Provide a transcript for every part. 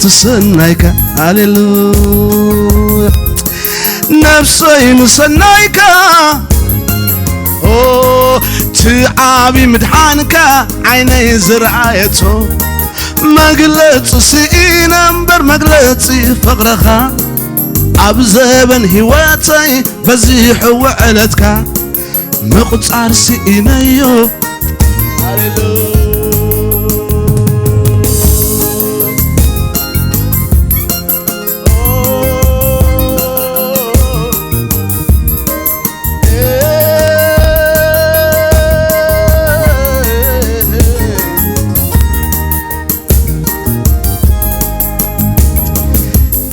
ትሰናይካ፣ ሃሌሉያ። ነፍሰይ ንሰናይካ፣ ኦ፣ እቲ ዓቢ ምድሓንካ ዓይነይ ዝረኣየቶ፣ መግለጺ ስኢነ እምበር መግለጺ ፍቕርኻ፣ ኣብ ዘበን ህይወተይ በዚሑ ውዕለትካ፣ ምቑጻር ስኢነዮ።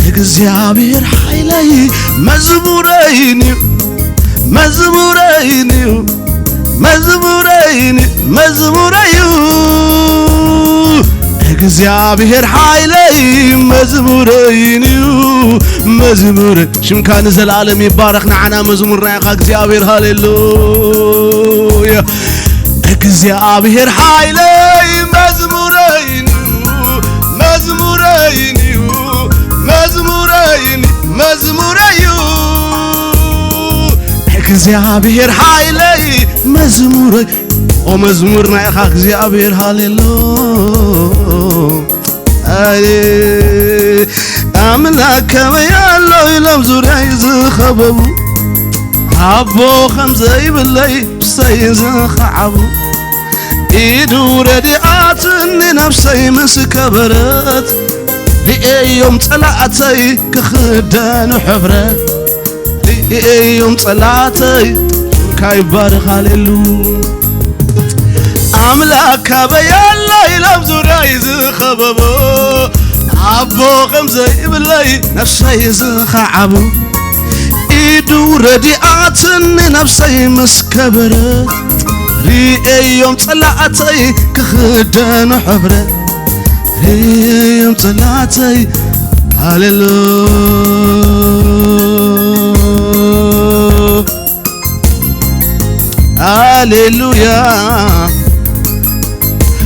እግዚኣብሔር ሓይለይ መዝሙረይን እዩ፣ መዝሙረይን እዩ፣ መዝሙረይን እዩ፣ መዝሙረይ እዩ። እግዚኣብሔር ሓይለይ መዝሙረይን እዩ፣ መዝሙረ ሽምካ ንዘለዓለም ይባረኽ። ንዓና መዝሙርና ኢኻ እግዚኣብሔር፣ ሃሌሉያ። እግዚኣብሔር ሓይለይ መዝሙረይን እዩ፣ መዝሙረይን እዩ፣ መዝሙረይን፣ መዝሙረይ እዩ። እግዚኣብሔር ሓይለይ መዝሙረይ፣ ኦ መዝሙርና ኢኻ እግዚኣብሔር፣ ሃሌሉያ። ኣይ፣ ኣምላክ ከመይ ኣሎ ኢሎም ዙርያይ ዝኸበቡ፣ ኣቦ ከም ዘይብለይ ብሰይ ዝኸዓቡ፣ ኢዱ ረዲኣትኒ ነፍሰይ ምስ ከበረት፣ ርእዮም ጸላእተይ ክኽደኑ ሕብረት። ርእዮም ጸላእተይ ሽምካ ይባረኽ፣ ሃሌሉ። ኣምላክ ካበይ ኣሎ ኢሎም ዙርያይ ዝኸበቡ፣ ኣቦ ከም ዘይብለይ ነፍሰይ ዝኸዓቡ፣ ኢዱ ረዲኣትኒ ነፍሰይ ምስ ከበረት፣ ርእዮም ጸላእተይ ክኽደኑ ሕብረት። ርእዮም ጸላእተይ፣ ሃሌሉ፣ ሃሌሉያ፣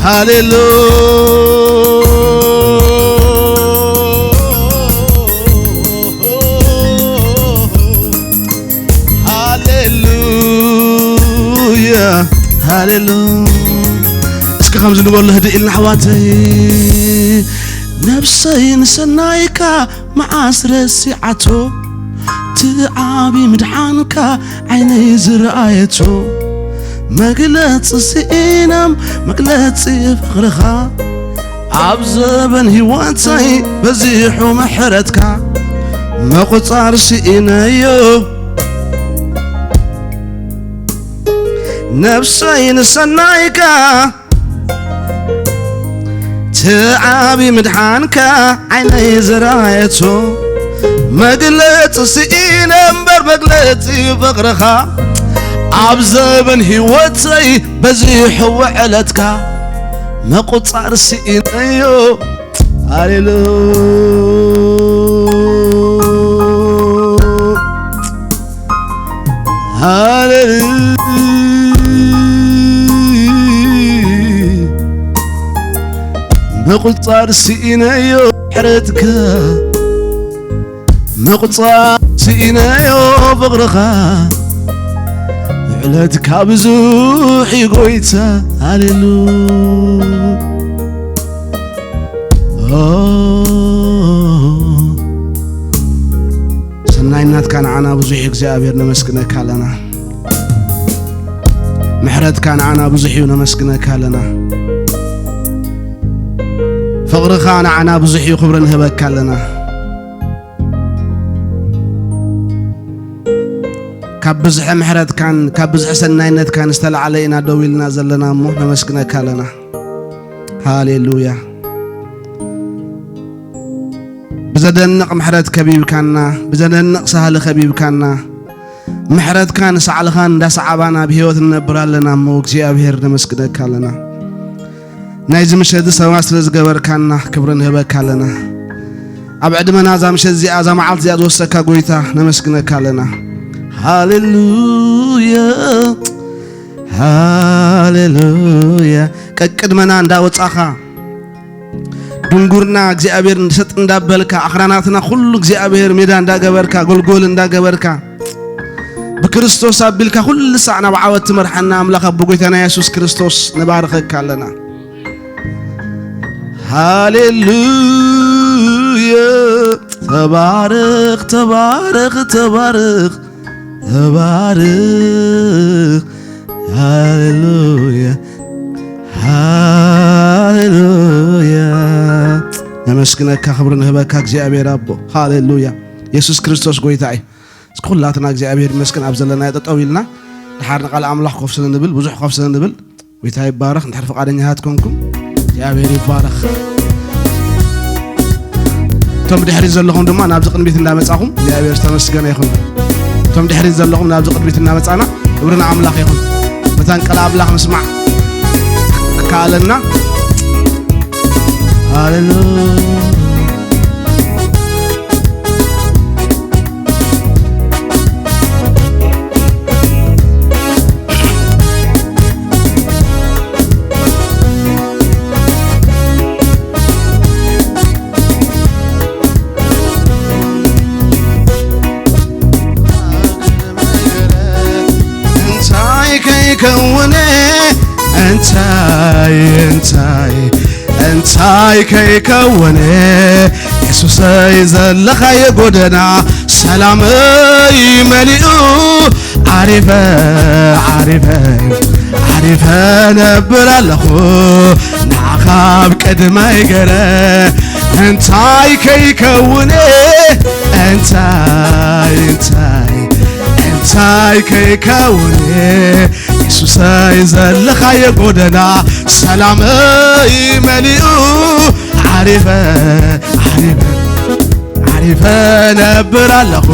ሃሌሉ፣ ሃሌሉያ፣ ሃሌሉ። እስኪ ከምዚ ንበሎ ህድእ ኢልና ኣሕዋተይ፣ ነፍሰይ ንሰናይካ መዓስ ረሲዓቶ፣ እቲ ዓቢ ምድሓንካ ዓይነይ ዝረኣየቶ፣ መግለጺ ስኢነም መግለጺ ፍቕርኻ፣ ኣብ ዘበን ህይወተይ በዚሑ ምሕረትካ፣ ምቑጻር ስኢነዮ። ነፍሰይ ንሰናይካ፣ እቲ ዓቢ ምድሓንካ ዓይነይ ዝረኣየቶ፣ መግለጺ ስኢነ እምበር መግለጺ ፍቕርኻ፣ ኣብ ዘበን ህይወተይ በዚሑ ውዕለትካ፣ ምቑጻር ስኢነዮ። ሃሌሉ፣ ሃሌሉ፣ ምቑጻር ስኢነዮ ምሕረትካ፣ ምቑጻር ስኢነዮ ፍቕርኻ፣ ውዕለትካ ብዙሕ እዩ ጎይታ። ሃሌሉ፣ ኦ፣ ሰናይነትካ ንዓና ብዙሕ እዩ እግዚኣብሔር፣ ነመስግነካ ኣለና። ምሕረትካ ንዓና ብዙሕ እዩ፣ ነመስግነካ ኣለና። ፍቕርኻ ንዓና ብዙሕ እዩ፣ ክብሪ ንህበካ ኣለና። ካብ ብዝሒ ምሕረትካን ካብ ብዝሒ ሰናይነትካን ዝተላዕለ ኢና ደው ኢልና ዘለና እሞ ነመስግነካ ኣለና። ሃሌሉያ። ብዘደንቕ ምሕረት ከቢብካና፣ ብዘደንቕ ሳህሊ ከቢብካና፣ ምሕረትካን ሳዕልኻን እንዳሰዓባና ብህይወት ንነብር ኣለና እሞ እግዚኣብሔር ነመስግነካ ኣለና። ናይዚ ምሸት እዚ ሰማዕ ስለ ዝገበርካና ክብሪ ንህበካ ኣለና። ኣብ ዕድመና እዛ ምሸት እዚኣ፣ እዛ መዓልቲ እዚኣ ዝወሰካ ጎይታ ነመስግነካ ኣለና። ሃሌሉያ፣ ሃሌሉያ። ቀቅድመና እንዳወጻኻ ድንጉርና እግዚኣብሔር ሰጥ እንዳበልካ፣ ኣኽራናትና ኩሉ እግዚኣብሔር ሜዳ እንዳገበርካ፣ ጎልጎል እንዳገበርካ፣ ብክርስቶስ ኣቢልካ ኩሉ ሳዕ ናብ ዓወት ትመርሓና ኣምላኽ ኣቦ ጎይታና የሱስ ክርስቶስ ንባርኸካ ኣለና። ሃሌሉያ። ተባረኽ፣ ተባረኽ፣ ተባረኽ፣ ተባረኽ። ሃሌሉያ፣ ሃሌሉያ። ነመስግነካ፣ ክብሪ ንህበካ እግዚኣብሔር ኣቦ። ሃሌሉያ። የሱስ ክርስቶስ ጎይታ እዩ። እስኪ ኩላትና እግዚኣብሔር ይመስገን ኣብ ዘለናዮ ጠጠው ኢልና ድሓር ንቃል ኣምላኽ ኮፍ ስለ ንብል፣ ብዙሕ ኮፍ ስለ ንብል፣ ጎይታ ይባረኽ። እንድሕር ፍቓደኛታት ኮንኩም እግዚኣብሔር ይባረኽ። እቶም ድሕሪት ዘለኹም ድማ ናብዚ ቅድሚት እንዳመጻኹም እግዚኣብሔር ዝተመስገነ ይኹን። እቶም ድሕሪት ዘለኹም ናብዚ ቅድሚት እናመጻና ክብሪ ንኣምላኽ ይኹን። መታን ቃል ኣምላኽ ምስማዕ ክከኣለና። ሃሌሉያ። እንታይ ከይከውነ፣ እንታይ፣ እንታይ፣ እንታይ ከይከውነ፣ የሱሰይ ዘለኻዮ ጎደና ሰላመይ መሊኡ፣ ዓሪፈ፣ ዓሪፈ፣ ዓሪፈ ነብር ኣለኹ፣ ንዓኻ ኣብ ቅድመይ ገረ። እንታይ ከይከውነ፣ እንታይ፣ እንታይ፣ እንታይ ከይከውነ፣ የሱሰይ ዘለኻዮ ጎደና ሰላመይ መሊኡ፣ ዓሪፈ፣ ዓሪፈ፣ ዓሪፈ ነብር ኣለኹ፣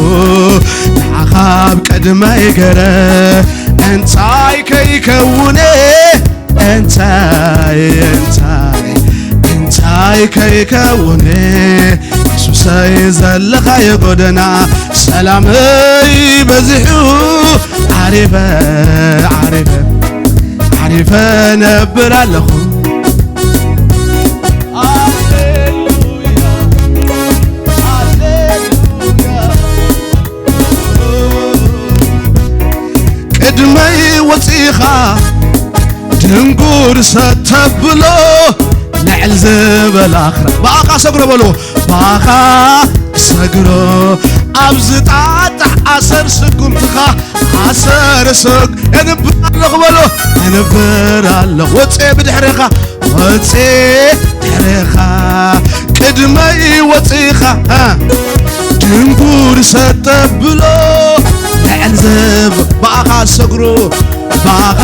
ንዓኻ ኣብ ቅድመይ ገረ። እንታይ ከይከውነ፣ እንታይ፣ እንታይ፣ እንታይ ከይከውነ፣ የሱሰይ ዘለኻዮ ጎደና ሰላመይ በዚሑ፣ ዓሪፈ፣ ዓሪፈ፣ ዓሪፈ ነብር ኣለኹ። ሃሌሉያ፣ ሃሌሉያ። ቅድመይ ወፂኻ ድንጉር ሰተብሎ፣ ልዕል ዝበለ ኣኽራ ብኣኻ ሰግሮ በሎ፣ ብኣኻ ሰግሮ። ኣብ ዝጣጣሕ ኣሰር ስጉምትኻ፣ ኣሰር ስግ-፣ እንብር ኣለኹ በሎ፣ እንብር ኣለኹ። ወፅኤ ብድሕሬኻ፣ ወፅኤ ድሕሬኻ፣ ቅድመይ ወፂኻ፣ ድንጉር ሰተብሎ፣ ልዕል ዝብ-፣ ብኣኻ ሰግሮ፣ ብኣኻ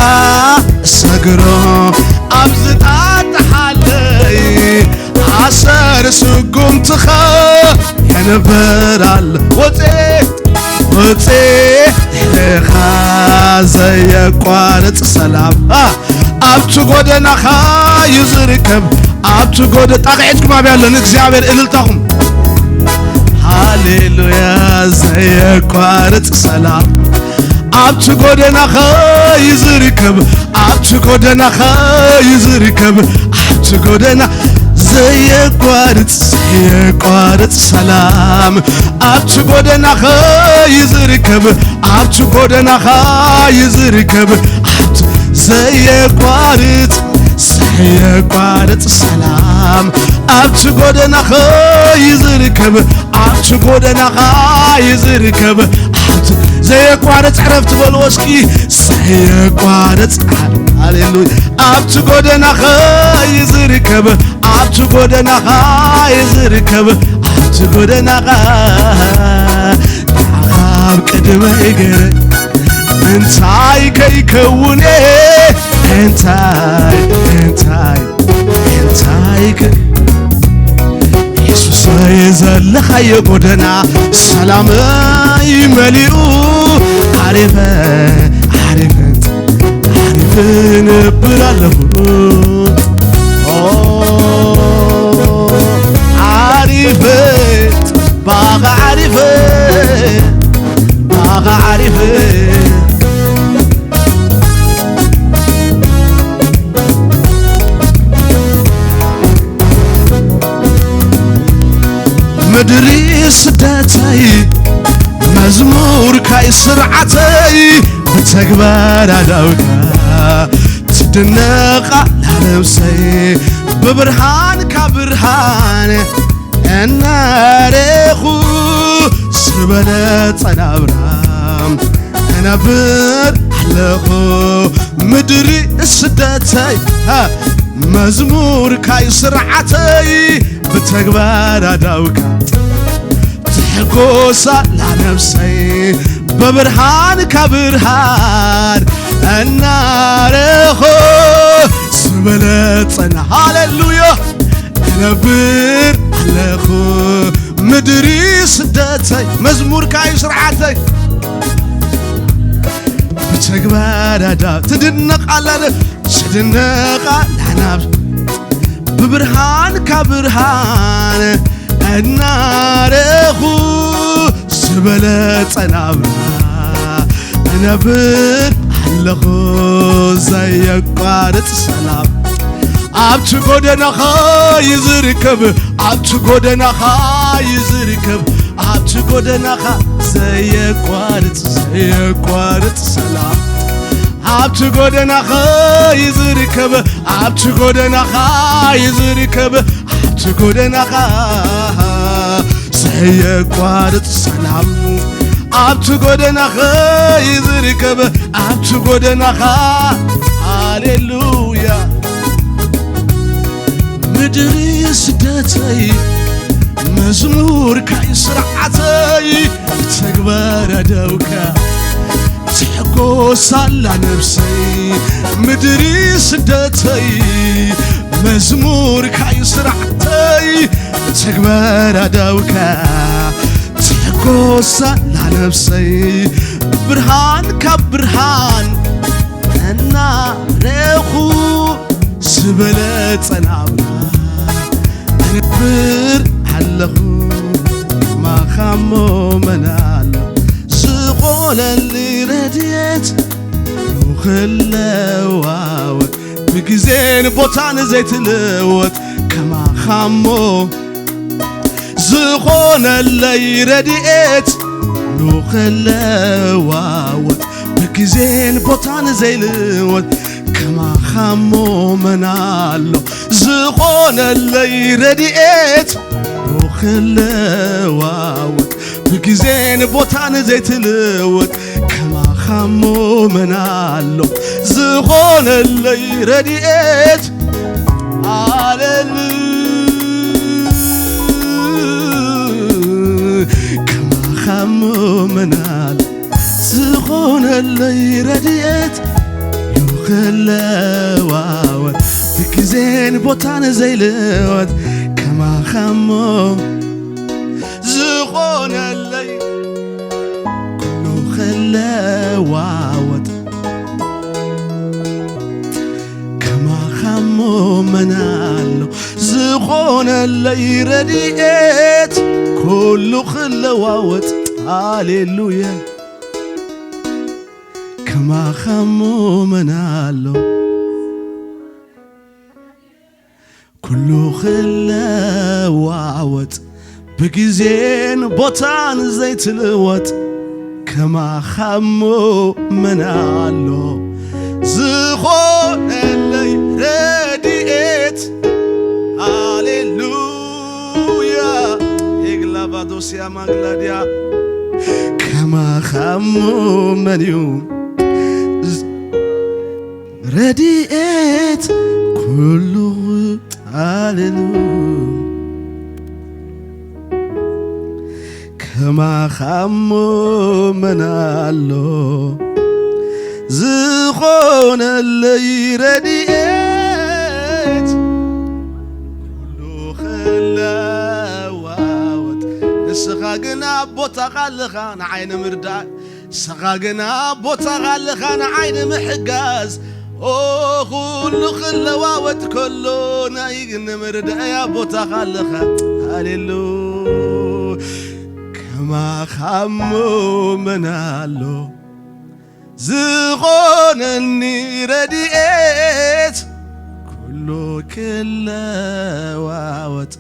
ሰግሮ። ኣብ ዝጣጣሓለይ ኣሰር ስጉምትኻ፣ ሕንብር ኣለ ወፅኤ፣ ወፅኤ ድሕሬኻ ዘየቋርፅ ሰላም። ኣብቲ ጎደናኻ እዩ ዝርከብ። ኣብቲ ጎደ-፣ ጣቕዒትኩም ኣብያ ኣሎ ንእግዚኣብሔር እልልታኹም። ሃሌሉያ ዘየቋርፅ ሰላም ኣብቲ ጎደናኻ እዩ ዝርከብ። ኣብቲ ጎደናኻ እዩ ዝርከብ። ኣብቲ ጎደና ዘየቋርፅ፣ ዘየቋርፅ ሰላም ኣብቲ ጎደናኻ እዩ ዝርከብ። ኣብቲ ጎደናኻ እዩ ዝርከብ። ኣብቲ ዘየቋርፅ፣ ዘየቋርፅ ሰላም ኣብቲ ጎደናኻ እዩ ዝርከብ። ኣብቲ ጎደናኻ እዩ ዝርከብ። ኣብቲ ዘየቋርፅ ዕረፍቲ በልዎ እስኪ። ዘየቋርፅ፣ ሃሌሉያ። ኣብቲ ጎደናኻ እዩ ዝርከብ። ኣብቲ ጎደናኻ እዩ ዝርከብ። ኣብቲ ጎደናኻ፣ ንዓኻ ኣብ ቅድመይ ገረ። እንታይ ከይከውነ፣ እንታይ፣ እንታይ፣ እንታይ ከ-፣ የሱሰይ ዘለኻዮ ጎደና ሰላመይ መሊኡ፣ ዓሪፈ ዓሪፈ ዓሪፈ ነብር ኣለኹ። ኦ፣ ዓሪፈ ባኻ ዓሪፈ ባኻ ዓሪፈ ምድሪ ስደተይ መዝሙርካይ ስርዓተይ ብተግባር ኣዳውካ ትድነቓ ላነብሰይ ብብርሃንካ ብርሃን እናረኹ ዝበለጸ ናብራ እነብር ኣለኹ ምድሪ ስደተይ መዝሙርካይ ስርዓተይ ብተግባር ኣዳውካ ትሕጎሳ ላነብሰይ ብብርሃንካ ብርሃን እናረኾ ዝበለጸን ሃሌሉያ እነብር ኣለኹ ምድሪ ስደተይ መዝሙርካይ ስርዓተይ ብተግባር ኣዳ ትድነቕ ኣላ ትድነቕ ኣላ ናብ ብብርሃንካ ብርሃን እናረኹ ዝበለጸ ናብራ እነብር ኣለኹ ዘየቋርጽ ሰላም ኣብቲ ጎደናኻ ይዝርከብ ኣብቲ ጎደናኻ ይዝርከብ ኣብቲ ጎደናኻ ዘየቋርጽ ዘየቋርጽ ሰላም ኣብቲ ጎደናኻ ይዝርከብ ኣብቲ ጎደናኻ ይዝርከብ ኣብቲ ጎደናኻ ዘየቋርጽ ሰላም ኣብቲ ጎደናኻ ይዝርከብ ኣብቲ ጎደናኻ ሃሌሉያ ምድሪ ስደተይ መዝሙርካይ ስርዓተይ ብተግባር ኣደውካ ትሕጎሳላ ነብሰይ ምድሪ ስደተይ መዝሙርካይ ስርዓተይ ብተግባር ኣደውካ ትሕጎሳላ ነብሰይ ብርሃን ካብ ብርሃን እናረኹ ዝበለጸ ናብራ እነብር ኣለኹ ማኻሞ መናሎ ዝኾነሊ ረድኤት ንኽለዋወጥ ብግዜን ቦታን ዘይትልወጥ ከማኻሞ ዝኾነለይ ረድኤት ንኽለዋወጥ ብግዜን ቦታን ዘይልወጥ ከማኻሞ መናሎ ዝኾነለይ ረድኤት ንኽለዋወጥ ብግዜን ቦታን ዘይትልወጥ ከማኻሞ መናሎ ዝኾነለይ ረድኤት ኣለል ከማኻሞ መናል ዝኾነለይ ረድኤት ንኽለዋወጥ ብግዜን ቦታን ዘይልወጥ ከማኻሞ ዝኾነለይ ኩሉ ክለዋወጥ ከማኻሞ መናሎ ዝኾነለይ ረድኤት ኩሉ ክለዋወጥ ሃሌሉያ ከማኻሞ መናሎ ኩሉ ክለዋወጥ ብግዜን ቦታን ዘይትልወጥ ከማኻሞ መናሎ ዝኾነለይ ረድኤት ሃሌሉያ ኤግላባዶስያ ማግላድያ ከማኻሞ መን እዩ ረድኤት ኩሉ ኣልሉ ከማኻሞ መን ኣሎ ዝኾነለይ ረድኤት ኩሉ ክለዋወጥ ንስኻ ግን ኣብ ቦታኻ ኣለኻ ንዓይ ንምርዳእ ንስኻ ግን ኣብ ቦታኻ ኣለኻ ንዓይ ንምሕጋዝ። ኦ፣ ኩሉ ክለዋወጥ ከሎ ናይ ግን መረዳእያ ኣብ ቦታኻ ኣለኻ። ሃሌሉ። ከማኻ እሞ መን ኣሎ ዝኾነኒ ረድኤት? ኩሉ ክለዋወጥ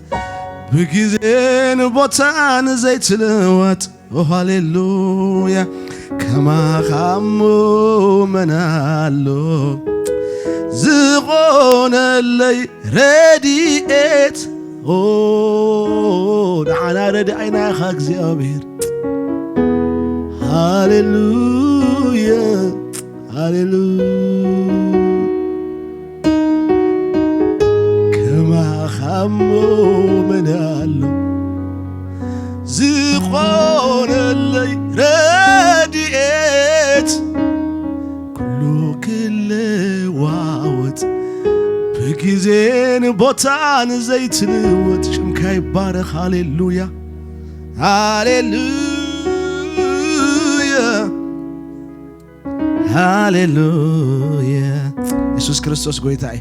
ብግዜን ቦታን ዘይትልወጥ። ኦ ሃሌሉያ። ከማኻ እሞ መን ኣሎ ዝኾነለይ ረድኤት? ኦ፣ ንዓና ረድኣይና ኢኻ እግዚኣብሔር። ሃሌሉያ፣ ሃሌሉያ። ከማኻ እሞ መን ኣሎ ዝኾነለይ ረድኤት? ኩሉ ክለዋወጥ ብግዜን ቦታን ዘይትልወጥ ሽምካ ይባረኽ። ሃሌሉያ፣ ሃሌሉያ፣ ሃሌሉያ። የሱስ ክርስቶስ ጎይታ እዩ።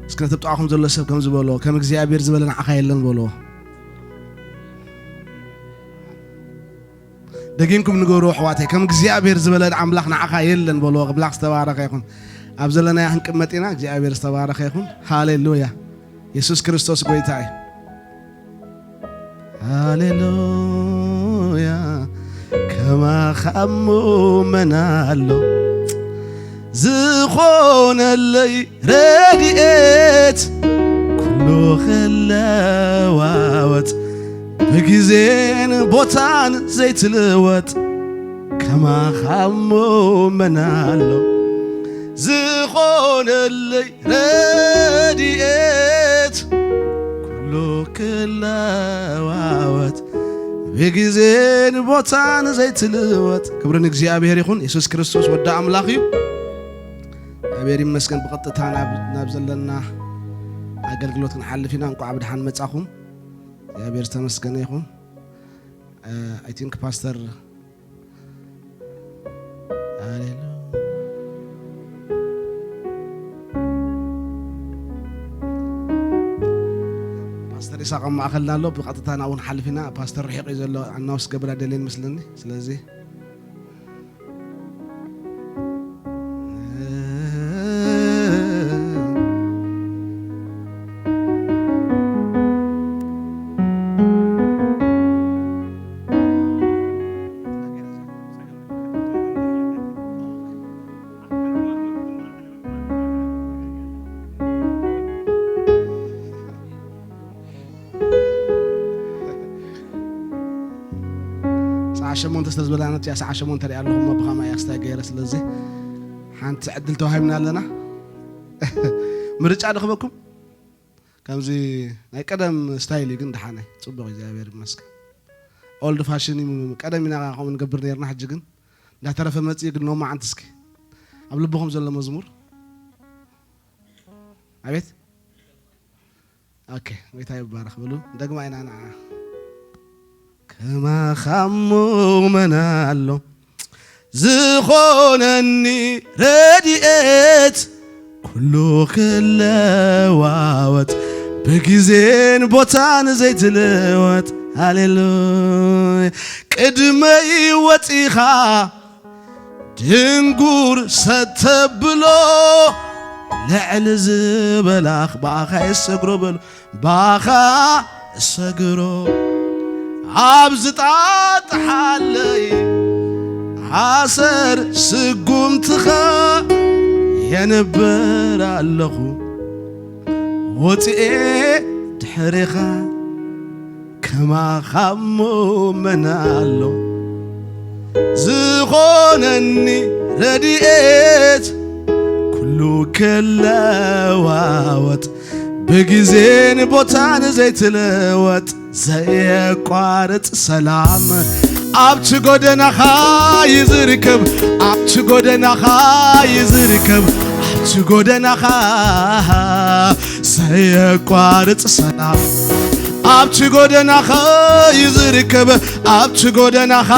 እስኪ ነቲ ኣብ ጥቓኹም ዘሎ ሰብ ከምዚ በሎ፣ ከም እግዚኣብሔር ዝበለ ንዓኻ የለን በሎ። ደጊምኩም ንገሩ ኣሕዋተይ፣ ከም እግዚኣብሔር ዝበለ ኣምላኽ ንዓኻ የለን በሎ። ኣምላኽ ዝተባረኸ ይኹን። ኣብ ዘለናዮ ክንቅመጥ ኢና። እግዚኣብሔር ዝተባረኸ ይኹን። ሃሌሉያ። የሱስ ክርስቶስ ጎይታ እዩ። ሃሌሉያ። ከማኻ እሞ መን ኣሎ ዝኾነለይ ረድኤት? ኩሉ ክለዋወጥ ብግዜን ቦታን ዘይትልወጥ። ከማኻ እሞ መን ኣሎ ዝኾነለይ ረድኤት? ኩሉ ክለዋወጥ ብግዜን ቦታን ዘይትልወጥ። ክብሪ ንእግዚኣብሔር ይኹን። የሱስ ክርስቶስ ወዲ ኣምላኽ እዩ። እግዚኣብሔር ይመስገን። ብቐጥታ ናብ፣ ናብ ዘለና ኣገልግሎት ክንሓልፍ ኢና። እንቋዕ ብድሓን መጻኹም። እግዚኣብሔር ዝተመስገነ ይኹን። ኣይ ቲንክ ፓስተር፣ ሃሌሉያ። ፓስተር ይስሐቅ ኣብ ማእኸልና ኣሎ። ብቐጥታ ናብኡ ንሓልፍ ኢና። ፓስተር ርሒቕ እዩ ዘሎ። ኣናውንስ ክገብር ኣይደልየን መስለኒ። ስለዚ ሰዓት ሸሞንተ ስለ ዝበላና፣ እቲኣ ሰዓት ሸሞንተ ሪኣ ኣለኹ እሞ ብኸማይ ኣስታይ ገይረ። ስለዚ ሓንቲ ዕድል ተዋሂብና ኣለና። ምርጫ ድኽበኩም? ከምዚ ናይ ቀደም ስታይል እዩ፣ ግን ደሓነ ጽቡቕ እዩ፣ እግዚኣብሔር ይመስገን። ኦልድ ፋሽን እዩ፣ ቀደም ኢና ከምኡ ንገብር ነርና። ሕጂ ግን እንዳተረፈ መጽኡ፣ ግን ሎማዓንቲ እስኪ ኣብ ልብኹም ዘሎ መዝሙር። ኣቤት። ኦኬ፣ ጎይታ ይባረኽ። በሉ፣ ደግማ ኢና ንዓ። ከማኻ እሞ መን ኣሎ ዝኾነኒ ረድኤት? ኩሉ ክለዋወጥ ብግዜን ቦታን ዘይትልወጥ። ሃሌሉያ። ቅድመይ ወጺኻ ድንጉር ሰተብሎ፣ ልዕል ዝበላኽ ብኣኻ የሰግሮ በሉ፣ ብኣኻ እሰግሮ። ኣብ ዝጣጥሓለይ ኣሰር ስጉምትኻ የንብር ኣለኹ፣ ወፂኤ ድሕሪኻ። ከማኻ እሞ መን ኣሎ ዝኾነኒ ረድኤት? ኩሉ ክለዋወጥ ብግዜን ቦታን ዘይትልወጥ፣ ዘየቋርጽ ሰላም ኣብቲ ጎደናኻ እዩ ዝርከብ፣ ኣብቲ ጎደናኻ እዩ ዝርከብ፣ ኣብቲ ጎደናኻ ዘየቋርጽ ሰላም ኣብቲ ጎደናኻ እዩ ዝርከብ፣ ኣብቲ ጎደናኻ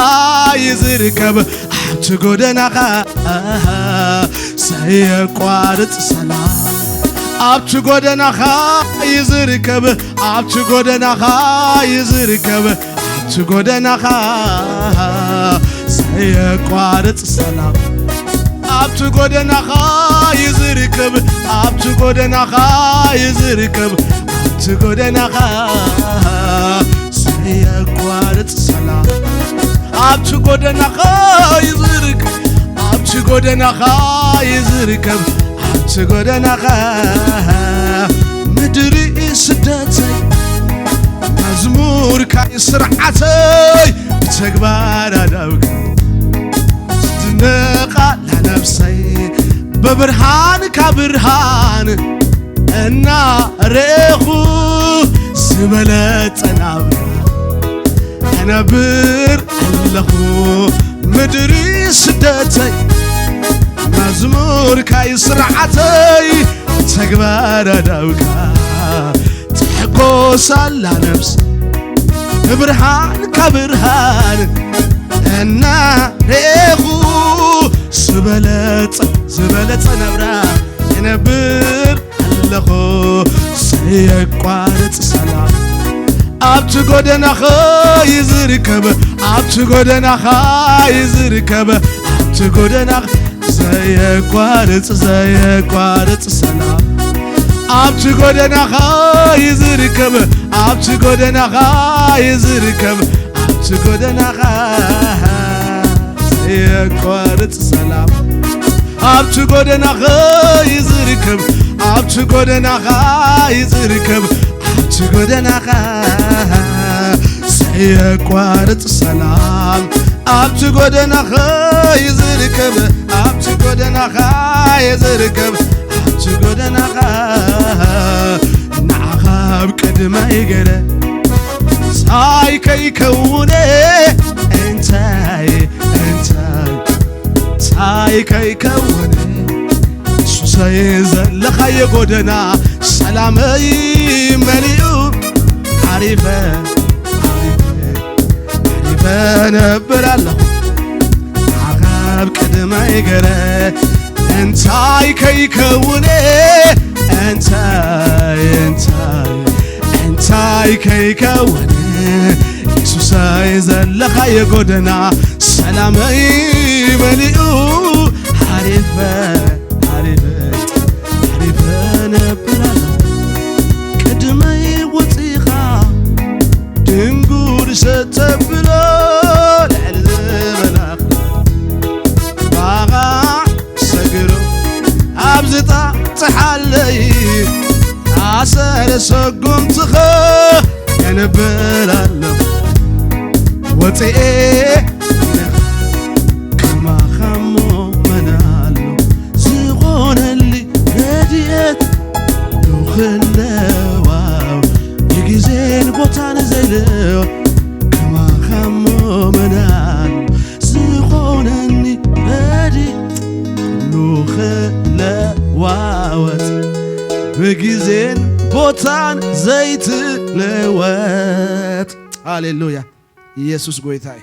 እዩ ዝርከብ፣ ኣብቲ ጎደናኻ ዘየቋርጽ ሰላም ኣብቲ ጎደናኻ እዩ ዝርከብ፣ ኣብቲ ጎደናኻ እዩ ዝርከብ፣ ኣብቲ ጎደናኻ ዘየቋርጽ ሰላም ኣብቲ ጎደናኻ እዩ ዝርከብ፣ ኣብቲ ጎደናኻ እዩ ዝርከብ፣ ኣብቲ ጎደናኻ ዘየቋርጽ ሰላም ኣብቲ ጎደናኻ እዩ ዝርከብ፣ ኣብቲ ጎደናኻ እዩ ዝርከብ፣ ኣብቲ ጎደናኻ ምድሪ ስደተይ መዝሙርካይ ስርዓተይ ብተግባር ኣዳውካ ትድነቓ ላነፍሰይ ብብርሃንካ ብርሃን እናረእኹ ዝበለጸ ናብራ እነብር ኣለኹ። ምድሪ ስደተይ መዝሙርካይ ስርዓተይ ተግባር ኣዳውካ ትሕጎሳላ ነፍስ ብብርሃንካ ብርሃን እናረእኹ ዝበለጸ ዝበለጸ ናብራ እነብር ኣለኹ። ዘየቋርጽ ሰላም ኣብቲ ጎደናኻ እዩ ዝርከብ፣ ኣብቲ ጎደናኻ እዩ ዝርከብ፣ ኣብቲ ጎደናኻ ዘየቋርጽ ዘየቋርጽ ሰላም ኣብቲ ጎደናኻ እዩ ዝርከብ፣ ኣብቲ ጎደናኻ እዩ ዝርከብ፣ ኣብቲ ጎደናኻ ዘየቋርጽ ሰላም ኣብቲ ጎደናኻ እዩ ዝርከብ፣ ኣብቲ ጎደናኻ እዩ ዝርከብ፣ ኣብቲ ጎደናኻ ዘየቋርጽ ሰላም ኣብቲ ጎደናኻ እዩ ዝርከብ፣ ኣብቲ ጎደናኻ እዩ ዝርከብ፣ ኣብቲ ጎደናኻ ንዓኻ ኣብ ቅድመይ ገረ እንታይ ከይከውነ እንታይ እንታይ እንታይ ከይከውነ ሱሰይ ዘለኻዮ ጎደና ሰላመይ መሊኡ ዓሪፈ ዓሪፈ ዓሪፈ ነብር ኣለኹ ዓኻብ ቅድመይ ገረ እንታይ ከይከውነ እንታይ እንታይ እንታይ ከይከውነ የሱሰይ ዘለኻዮ ጎደና ሰላመይ መሊኡ ዓሪፈ ዓሪፈ ዓሪፈ ነብር ኣለኹ ቅድመይ ወፂኻ ድንጉር ሰተብሎ ልዕሊ ዝበላኽ ባኻ ሰግሮ ኣብዚ ጣጥሓለይ ኣሰረ ሰጉምትኸ የንብል ኣለኹ ወፅኤ ከማኻሞ መን ኣሎ ዝኾነሊ ረድኤት ሉኽለዋው የግዜን ቦታን ዘይልዮ ከማኻሞ መን ኣሎ ዝኾነኒ ረድኤት ሉኽለዋወጥ ብግዜን ቦታን ዘይትለወጥ ሃሌሉያ ኢየሱስ ጎይታ እዩ።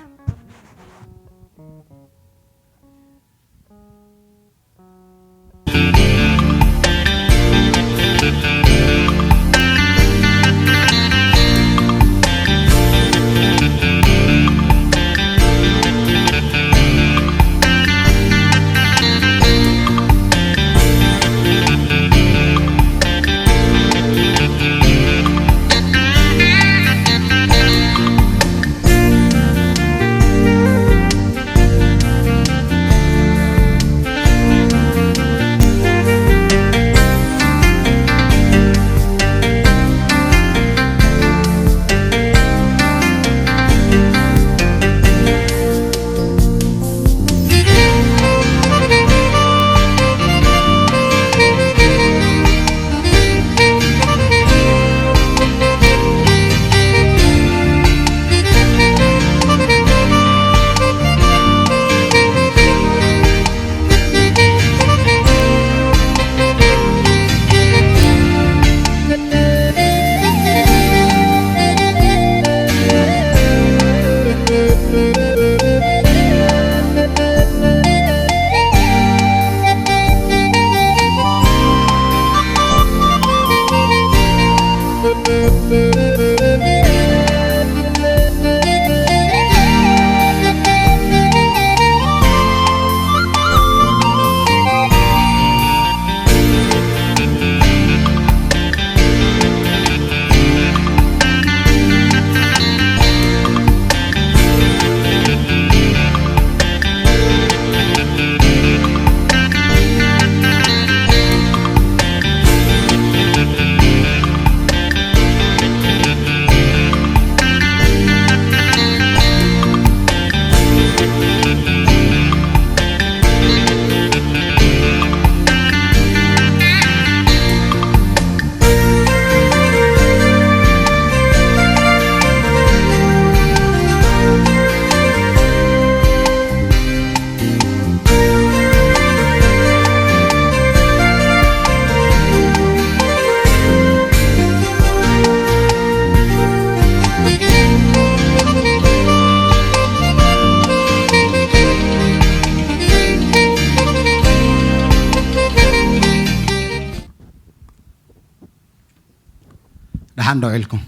ደሓን ዶ ውዒልኩም?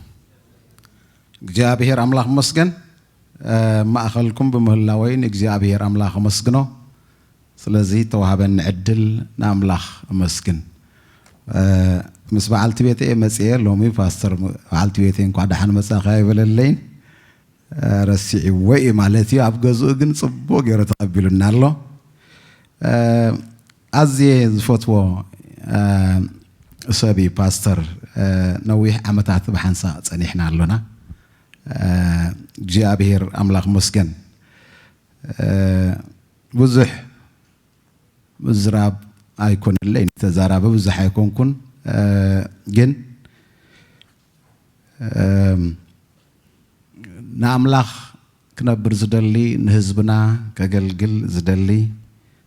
እግዚኣብሔር ኣምላኽ ይመስገን። እ፣ ማእኸልኩም ብምህላወይ ንእግዚኣብሔር ኣምላኽ ኣመስግኖ። ስለዚ ተዋህበኒ ዕድል ንኣምላኽ ኣመስግን። እ፣ ምስ በዓልቲ ቤተይ መፅየ ሎሚ ፓስተር በዓልቲ ቤተይ እንኳዕ ደሓን መፃእኻ ኣይበለለይን። እ፣ ረሲዕዎ እዩ ማለት እዩ። ኣብ ገዝኡ ግን ፅቡቅ ገይሩ ተቐቢሉና ኣሎ። እ፣ ኣዝየ ዝፈትዎ፣ እ፣ ሰብ እዩ ፓስተር። እ፣ ነዊሕ ዓመታት ብሓንሳእ ጸኒሕና ኣሎና። እ፣ እግዚኣብሔር ኣምላኽ መስገን። እ፣ ብዙሕ ምዝራብ ኣይኮነለይ፣ ተዛራቢ ብዙሕ ኣይኮንኩን። እ፣ ግን፣ እ፣ ንኣምላኽ ክነብር ዝደሊ፣ ንህዝብና ከገልግል ዝደሊ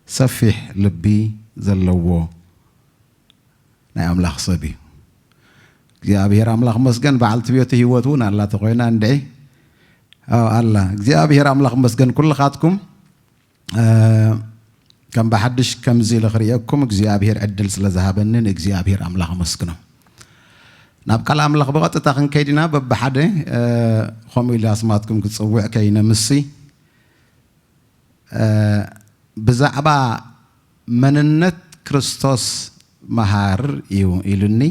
ሰፊሕ ልቢ ዘለዎ ናይ ኣምላኽ ሰብ እዩ። እግዚኣብሔር ኣምላኽ መስገን። በዓልቲ ቤቱ ህይወት እውን ኣላ ተኾይና እንድዒ? ኣዎ ኣላ። እግዚኣብሔር ኣምላኽ መስገን። ኩልኻትኩም፣ እ፣ ከም ብሓድሽ ከምዚ ኢለ ክርእየኩም እግዚኣብሔር ዕድል ስለ ዝሃበኒ ንእግዚኣብሔር ኣምላኽ ኣመስግኖ። ናብ ቃል ኣምላኽ ብቐጥታ ክንከይድ ኢና። በብሓደ፣ እ፣ ከምኡ ኢለ ኣስማትኩም ክጽውዕ ከይነምሲ፣ እ፣ ብዛዕባ መንነት ክርስቶስ መሃር እዩ ኢሉኒ።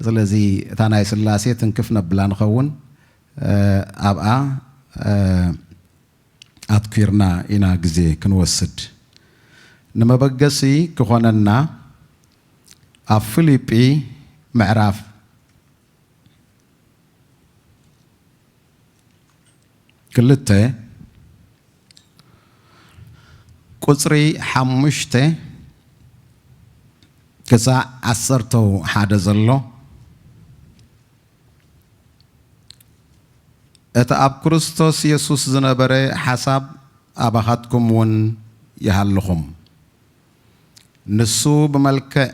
ስለዚ እታ ናይ ስላሴ ትንክፍ ነብላ ንኸውን፣ እ፣ ኣብኣ፣ እ፣ ኣትኲርና ኢና ግዜ ክንወስድ። ንመበገሲ ክኾነና ኣብ ፊልጲ ምዕራፍ ክልተ ቁጽሪ ሓሙሽተ ክሳዕ ዓሰርተው ሓደ ዘሎ፣ እቲ ኣብ ክርስቶስ የሱስ ዝነበረ ሓሳብ ኣባኻትኩም እውን ይሃልኹም። ንሱ ብመልክዕ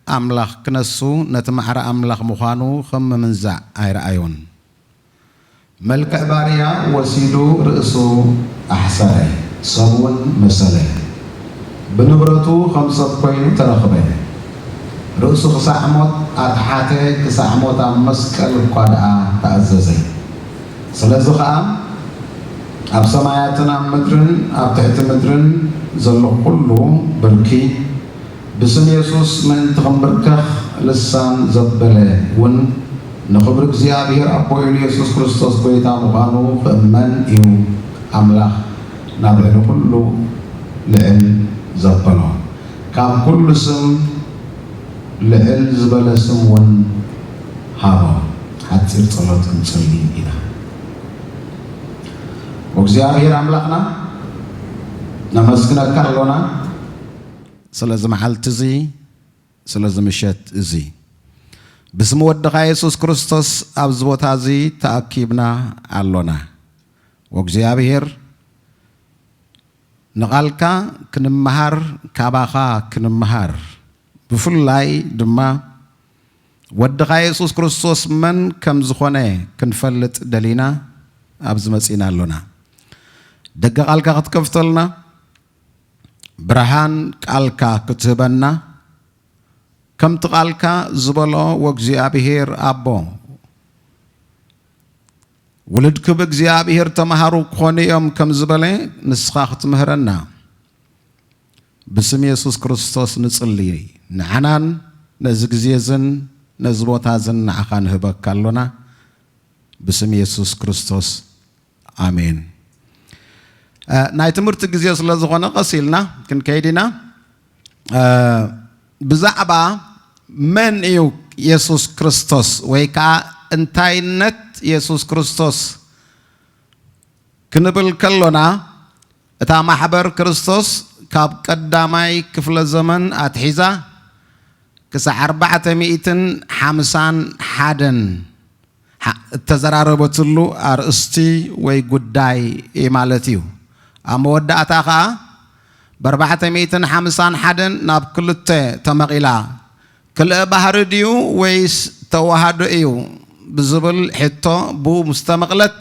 ኣምላኽ ክነሱ፣ ነቲ ማዕረ ኣምላኽ ምዃኑ ከም ምምንዛዕ ኣይረኣዮን። መልክዕ ባርያ ወሲዱ ርእሱ ኣሕሰረ፣ ሰብ እውን መሰለ። ብንብረቱ ከም ሰብ ኮይኑ ተረኽበ። ርእሱ ክሳዕ ሞት ኣትሓተ፣ ክሳዕ ሞት ኣብ መስቀል እኳ ደኣ ተኣዘዘ። ስለዚ ኸኣ ኣብ ሰማያትን ኣብ ምድርን ኣብ ትሕቲ ምድርን ዘሎ ኩሉ ብርኪ፣ ብስም የሱስ ምእንቲ ኽንብርከኽ ልሳን ዘበለ እውን ንኽብሪ እግዚኣብሔር ኣቦ ኢሉ የሱስ ክርስቶስ ጐይታ ምዃኑ ክእመን እዩ። ኣምላኽ ናብ ልዕሊ ኩሉ ልዕል ዘበሎ፣ ካብ ኩሉ ስም ልዕል ዝበለ ስም እውን ሃቦ። ሓጺር ጸሎት ክንጽሊ ኢና። እግዚኣብሔር ኣምላኽና ነመስግነካ ኣሎና። ስለዚ መዓልቲ እዚ፣ ስለዚ ምሸት እዚ፣ ብስም ወድኻ የሱስ ክርስቶስ ኣብዚ ቦታ እዚ ተኣኪብና ኣሎና። ወእግዚኣብሔር፣ ንቓልካ ክንመሃር፣ ካባኻ ክንመሃር፣ ብፍላይ ድማ ወድኻ የሱስ ክርስቶስ መን ከም ዝኾነ ክንፈልጥ ደሊና ኣብዚ መጺና ኣሎና። ደገ ቃልካ ክትከፍተልና፣ ብርሃን ቃልካ ክትህበና፣ ከምቲ ቃልካ ዝበሎ፣ ወእግዚኣብሔር ኣቦ፣ ውሉድኪ ብእግዚኣብሔር ተማሃሩ ክኾኑ እዮም ከም ዝበለ፣ ንስኻ ክትምህረና ብስም የሱስ ክርስቶስ ንጽሊ። ንዓናን ነዚ ግዜ እዝን ነዚ ቦታ እዝን ንዓኻ ንህበካ ኣሎና። ብስም የሱስ ክርስቶስ፣ ኣሜን። እ፣ ናይ ትምህርቲ ግዜ ስለ ዝኾነ ቀስ ኢልና ክንከይድ ኢና። እ፣ ብዛዕባ መን እዩ የሱስ ክርስቶስ ወይ ከዓ እንታይነት የሱስ ክርስቶስ ክንብል ከሎና፣ እታ ማሕበር ክርስቶስ ካብ ቀዳማይ ክፍለ ዘመን ኣትሒዛ ክሳዕ ኣርባዕተ ሚእትን ሓምሳን ሓደን ሓ-፣ እተዘራረበትሉ ኣርእስቲ ወይ ጉዳይ ማለት እዩ። ኣብ መወዳእታ ኸኣ ብኣርባዕተ ሚእትን ሓምሳን ሓደን ናብ ክልተ ተመቒላ። ክልእ ባህሪ ድዩ ወይስ ተዋህዶ እዩ ብዝብል ሕቶ ብኡ ምስ ተመቕለት፣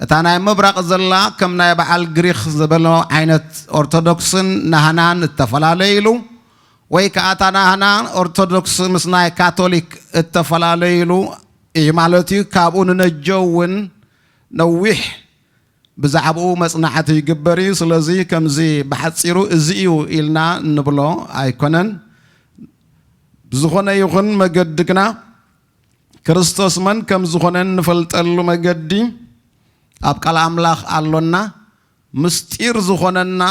እታ ናይ ምብራቕ ዘላ ከም ናይ በዓል ግሪኽ ዝበሎ ዓይነት ኦርቶዶክስን ናህናን እተፈላለዩሉ፣ ወይ ከኣ እታ ናህና ኦርቶዶክስ ምስ ናይ ካቶሊክ እተፈላለዩሉ እዩ ማለት እዩ። ካብኡ ንነጀው እውን ነዊሕ ብዛዕባኡ መጽናዕቲ ይግበር እዩ። ስለዚ ከምዚ ብሓጺሩ እዚ እዩ ኢልና እንብሎ ኣይኮነን። ብዝኾነ ይኹን መገዲ ግና ክርስቶስ መን ከም ዝኾነ እንፈልጠሉ መገዲ ኣብ ቃል ኣምላኽ ኣሎና። ምስጢር ዝኾነና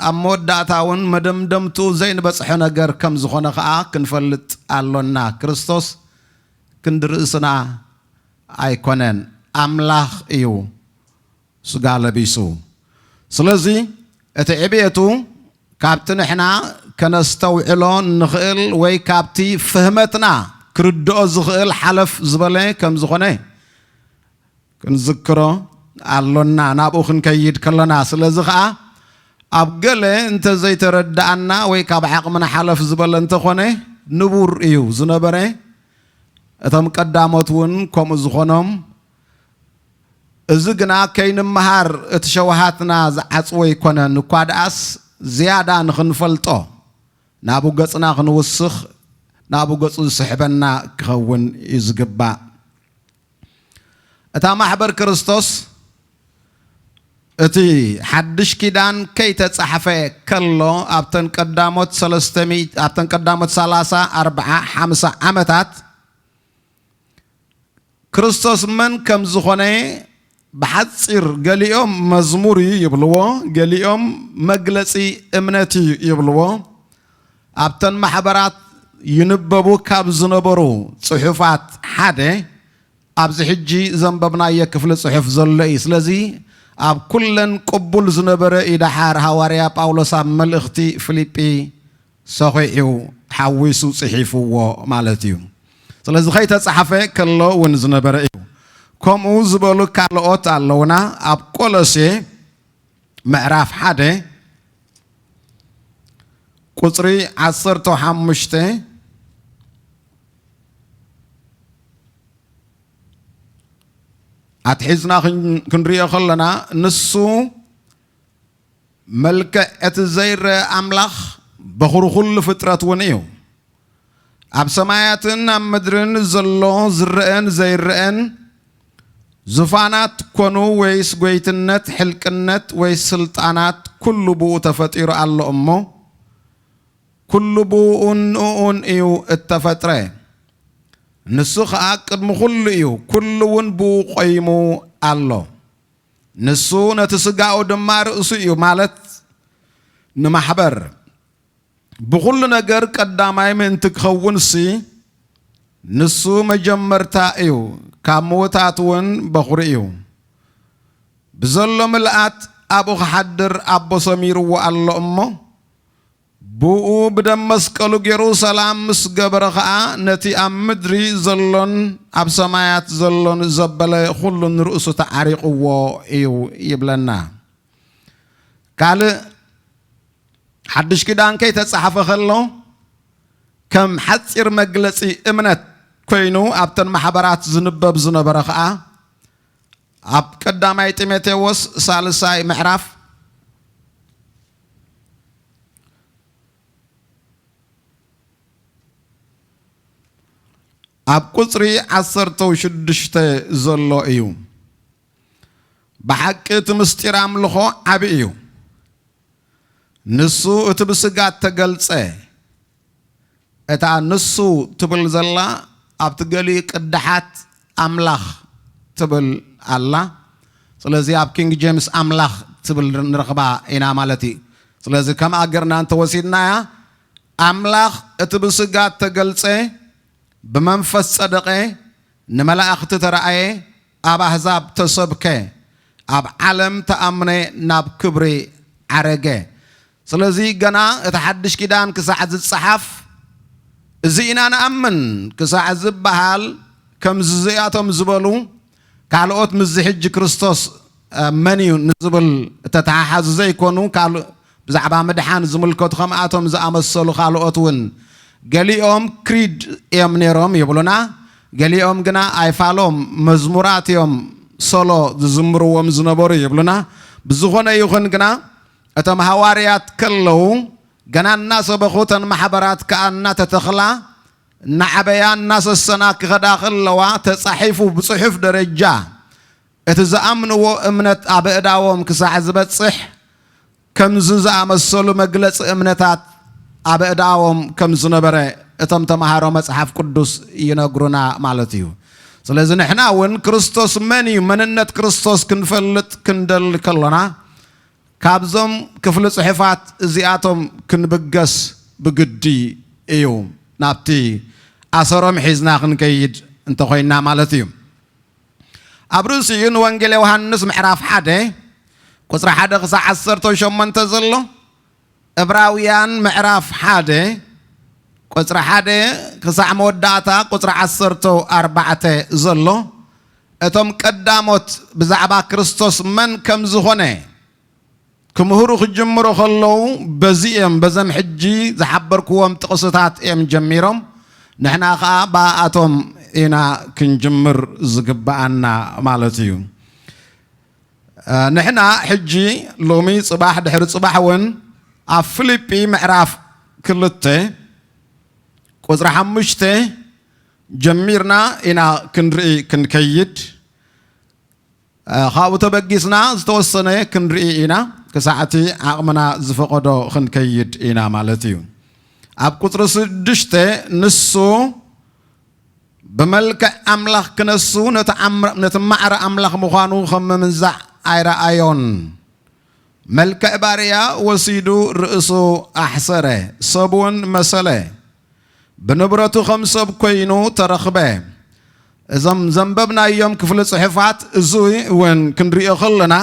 ኣብ መወዳእታ እውን መደምደምቱ ዘይንበጽሖ ነገር ከም ዝኾነ ኸኣ ክንፈልጥ ኣሎና። ክርስቶስ ክንዲ ርእስና ኣይኮነን፣ ኣምላኽ እዩ ስጋ ለቢሱ። ስለዚ እቲ ዕብየቱ ካብቲ ንሕና ከነስተውዕሎ ንኽእል ወይ ካብቲ ፍህመትና ክርድኦ ዝኽእል ሓለፍ ዝበለ ከም ዝኾነ ክንዝክሮ ኣሎና፣ ናብኡ ክንከይድ ከለና። ስለዚ ኸኣ ኣብ ገለ እንተ ዘይተረድኣና ወይ ካብ ዓቕምና ሓለፍ ዝበለ እንተኾነ ንቡር እዩ ዝነበረ። እቶም ቀዳሞት እውን ከምኡ ዝኾኖም፣ እዚ ግና ከይንመሃር እቲ ሸውሃትና ዝዓጽዎ ኣይኮነን፣ እኳ ደኣስ ዝያዳ ንኽንፈልጦ ናብኡ ገጽና ክንውስኽ ናብኡ ገጹ ዝስሕበና ክኸውን እዩ ዝግባእ። እታ ማሕበር ክርስቶስ እቲ ሓድሽ ኪዳን ከይተጻሕፈ ከሎ ኣብተን ቀዳሞት ሰለስተ ሚእቲ ኣብተን ቀዳሞት ሰላሳ ኣርብዓ ሓምሳ ዓመታት ክርስቶስ መን ከም ዝኾነ ብሓጺር ገሊኦም መዝሙር እዩ ይብልዎ፣ ገሊኦም መግለጺ እምነት እዩ ይብልዎ። ኣብተን ማሕበራት ይንበቡ ካብ ዝነበሩ ጽሑፋት ሓደ ኣብዚ ሕጂ ዘንበብናዮ ክፍሊ ጽሑፍ ዘሎ እዩ። ስለዚ ኣብ ኩለን ቅቡል ዝነበረ እዩ። ደሓር ሃዋርያ ጳውሎስ ኣብ መልእኽቲ ፊልጲ ሰኺዑ ሓዊሱ ጽሒፍዎ ማለት እዩ። ስለዚ ከይተጻሕፈ ከሎ እውን ዝነበረ እዩ። ከምኡ ዝበሉ ካልኦት ኣለውና። ኣብ ቆሎሴ ምዕራፍ ሓደ ቁጽሪ ዓሰርተ ሓሙሽተ ኣትሒዝና ክን-፣ ክንሪኦ ከለና፣ ንሱ መልክዕ እቲ ዘይረአ ኣምላኽ በኹሪ ኩሉ ፍጥረት እውን እዩ። ኣብ ሰማያትን ኣብ ምድርን ዘሎ ዝረአን ዘይረአን ዙፋናት ኮኑ ወይስ ጎይትነት፣ ሕልቅነት ወይስ ስልጣናት፣ ኩሉ ብኡ ተፈጢሩ ኣሎ እሞ፣ ኩሉ ብኡን ንእኡን እዩ እተፈጥረ። ንሱ ኸኣ ቅድሚ ኩሉ እዩ፣ ኩሉ እውን ብኡ ቆይሙ ኣሎ። ንሱ ነቲ ስጋኡ ድማ ርእሱ እዩ፣ ማለት ንማሕበር። ብኹሉ ነገር ቀዳማይ ምእንቲ ክኸውንሲ፣ ንሱ መጀመርታ እዩ፣ ካብ ምዉታት እውን በኹሪ እዩ። ብዘሎ ምልኣት ኣብኡ ክሓድር ኣቦ ሰሚርዎ ኣሎ እሞ፣ ብኡ ብደም መስቀሉ ገይሩ ሰላም ምስ ገበረ ኸኣ፣ ነቲ ኣብ ምድሪ ዘሎን ኣብ ሰማያት ዘሎን ዘበለ ኹሉ ንርእሱ ተዓሪቕዎ እዩ ይብለና። ካልእ ሓድሽ ኪዳን ከይተጻሕፈ ከሎ፣ ከም ሓጺር መግለጺ እምነት ኮይኑ ኣብተን ማሕበራት ዝንበብ ዝነበረ ኸኣ፣ ኣብ ቀዳማይ ጢሞቴዎስ ሳልሳይ ምዕራፍ ኣብ ቁጽሪ ዓሰርተ ሽዱሽተ ዘሎ እዩ። ብሓቂ እቲ ምስጢር ኣምልኾ ዓቢ እዩ። ንሱ እቲ ብስጋ እተገልጸ፣ እታ ንሱ ትብል ዘላ ኣብቲ ገሊኡ ቅድሓት ኣምላኽ ትብል ኣላ። ስለዚ ኣብ ኪንግ ጄምስ ኣምላኽ ትብል ንረኽባ ኢና ማለት እዩ። ስለዚ ከም ኣገርና እንተወሲድናያ፣ ኣምላኽ እቲ ብስጋ እተገልጸ፣ ብመንፈስ ጸደቐ፣ ንመላእኽቲ ተረኣየ፣ ኣብ ኣህዛብ ተሰብከ፣ ኣብ ዓለም ተኣምነ፣ ናብ ክብሪ ዓረገ። ስለዚ ገና እቲ ሓድሽ ኪዳን ክሳዕ ዝጸሓፍ፣ እዚ ኢና ንኣምን ክሳዕ ዝበሃል፣ ከምዚ እዚኣቶም ዝበሉ ካልኦት ምስዚ ሕጂ ክርስቶስ፣ እ፣ መን እዩ ንዝብል እተተሓሓዙ ዘይኮኑ፣ ካልእ ብዛዕባ ምድሓን ዝምልከቱ ከምኣቶም ዝኣመሰሉ ካልኦት እውን፣ ገሊኦም ክሪድ እዮም ነይሮም ይብሉና፣ ገሊኦም ግና ኣይፋሎም መዝሙራት እዮም ሶሎ ዝዝምርዎም ዝነበሩ ይብሉና። ብዝኾነ ይኹን ግና፣ እቶም ሃዋርያት ከለዉ፣ ገና እናሰበኹ፣ እተን ማሕበራት ከኣ እናተተኽላ፣ እናዓበያ እናሰሰና ክኸዳ ከለዋ ተጻሒፉ ብጽሑፍ ደረጃ እቲ ዝኣምንዎ እምነት ኣብ ኣእዳዎም ክሳዕ ዝበጽሕ ከምዚ ዝኣመሰሉ መግለጺ እምነታት ኣብ ኣእዳዎም ከም ዝነበረ እቶም ተምሃሮ መጽሓፍ ቅዱስ ይነግሩና ማለት እዩ። ስለዚ ንሕና እውን ክርስቶስ መን እዩ፣ መንነት ክርስቶስ ክንፈልጥ ክንደሊ ከሎና ካብዞም ክፍሊ ጽሑፋት እዚኣቶም ክንብገስ ብግዲ እዩ፣ ናብቲ ኣሰሮም ሒዝና ክንከይድ እንተኾይና ማለት እዩ። ኣብ ርእሲኡ ንወንጌል ዮሃንስ ምዕራፍ ሓደ ቁጽሪ ሓደ ክሳዕ ዓሰርተ ሸሞንተ ዘሎ፣ ዕብራውያን ምዕራፍ ሓደ ቁጽሪ ሓደ ክሳዕ መወዳእታ ቁጽሪ ዓሰርተ ኣርባዕተ ዘሎ፣ እቶም ቀዳሞት ብዛዕባ ክርስቶስ መን ከም ዝኾነ ክምህሩ ክጅምሩ ከለዉ፣ በዚ እዮም፣ በዘም ሕጂ ዝሓበርክዎም ጥቕስታት እዮም ጀሚሮም። ንሕና ኸኣ ብኣቶም ኢና ክንጅምር ዝግብኣና ማለት እዩ። እ፣ ንሕና ሕጂ ሎሚ፣ ጽባሕ፣ ድሕሪ ጽባሕ እውን ኣብ ፊልጲ ምዕራፍ ክልተ ቁጽሪ ሓሙሽተ ጀሚርና ኢና ክንርኢ ክንከይድ። እ፣ ካብኡ ተበጊስና ዝተወሰነ ክንርኢ ኢና፣ ክሳዕ እቲ ዓቕምና ዝፈቐዶ ክንከይድ ኢና ማለት እዩ። ኣብ ቁጽሪ ሽዱሽተ ንሱ ብመልክዕ ኣምላኽ ክነሱ ነቲ ኣምር-፣ ነቲ ማዕረ ኣምላኽ ምዃኑ ከም ምምንዛዕ ኣይረኣዮን። መልክዕ ባርያ ወሲዱ ርእሱ ኣሕሰረ፣ ሰብ እውን መሰለ። ብንብረቱ ከም ሰብ ኮይኑ ተረኽበ። እዞም ዘንበብናዮም ክፍሊ ጽሑፋት እዚ እውን ክንሪኦ ከለና፣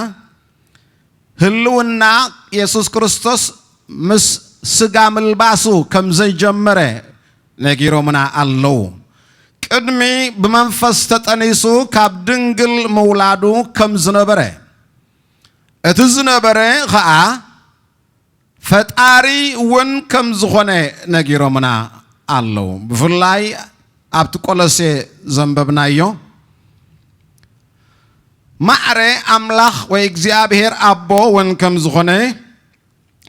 ህልውና የሱስ ክርስቶስ ምስ ስጋ ምልባሱ ከም ዘይጀመረ ነጊሮምና ኣለዉ። ቅድሚ ብመንፈስ ተጠኒሱ ካብ ድንግል ምውላዱ ከም ዝነበረ፣ እቲ ዝነበረ ኸኣ ፈጣሪ እውን ከም ዝኾነ ነጊሮምና ኣለዉ። ብፍላይ ኣብቲ ቆሎሴ ዘንበብናዮ ማዕረ ኣምላኽ ወይ እግዚኣብሔር ኣቦ እውን ከም ዝኾነ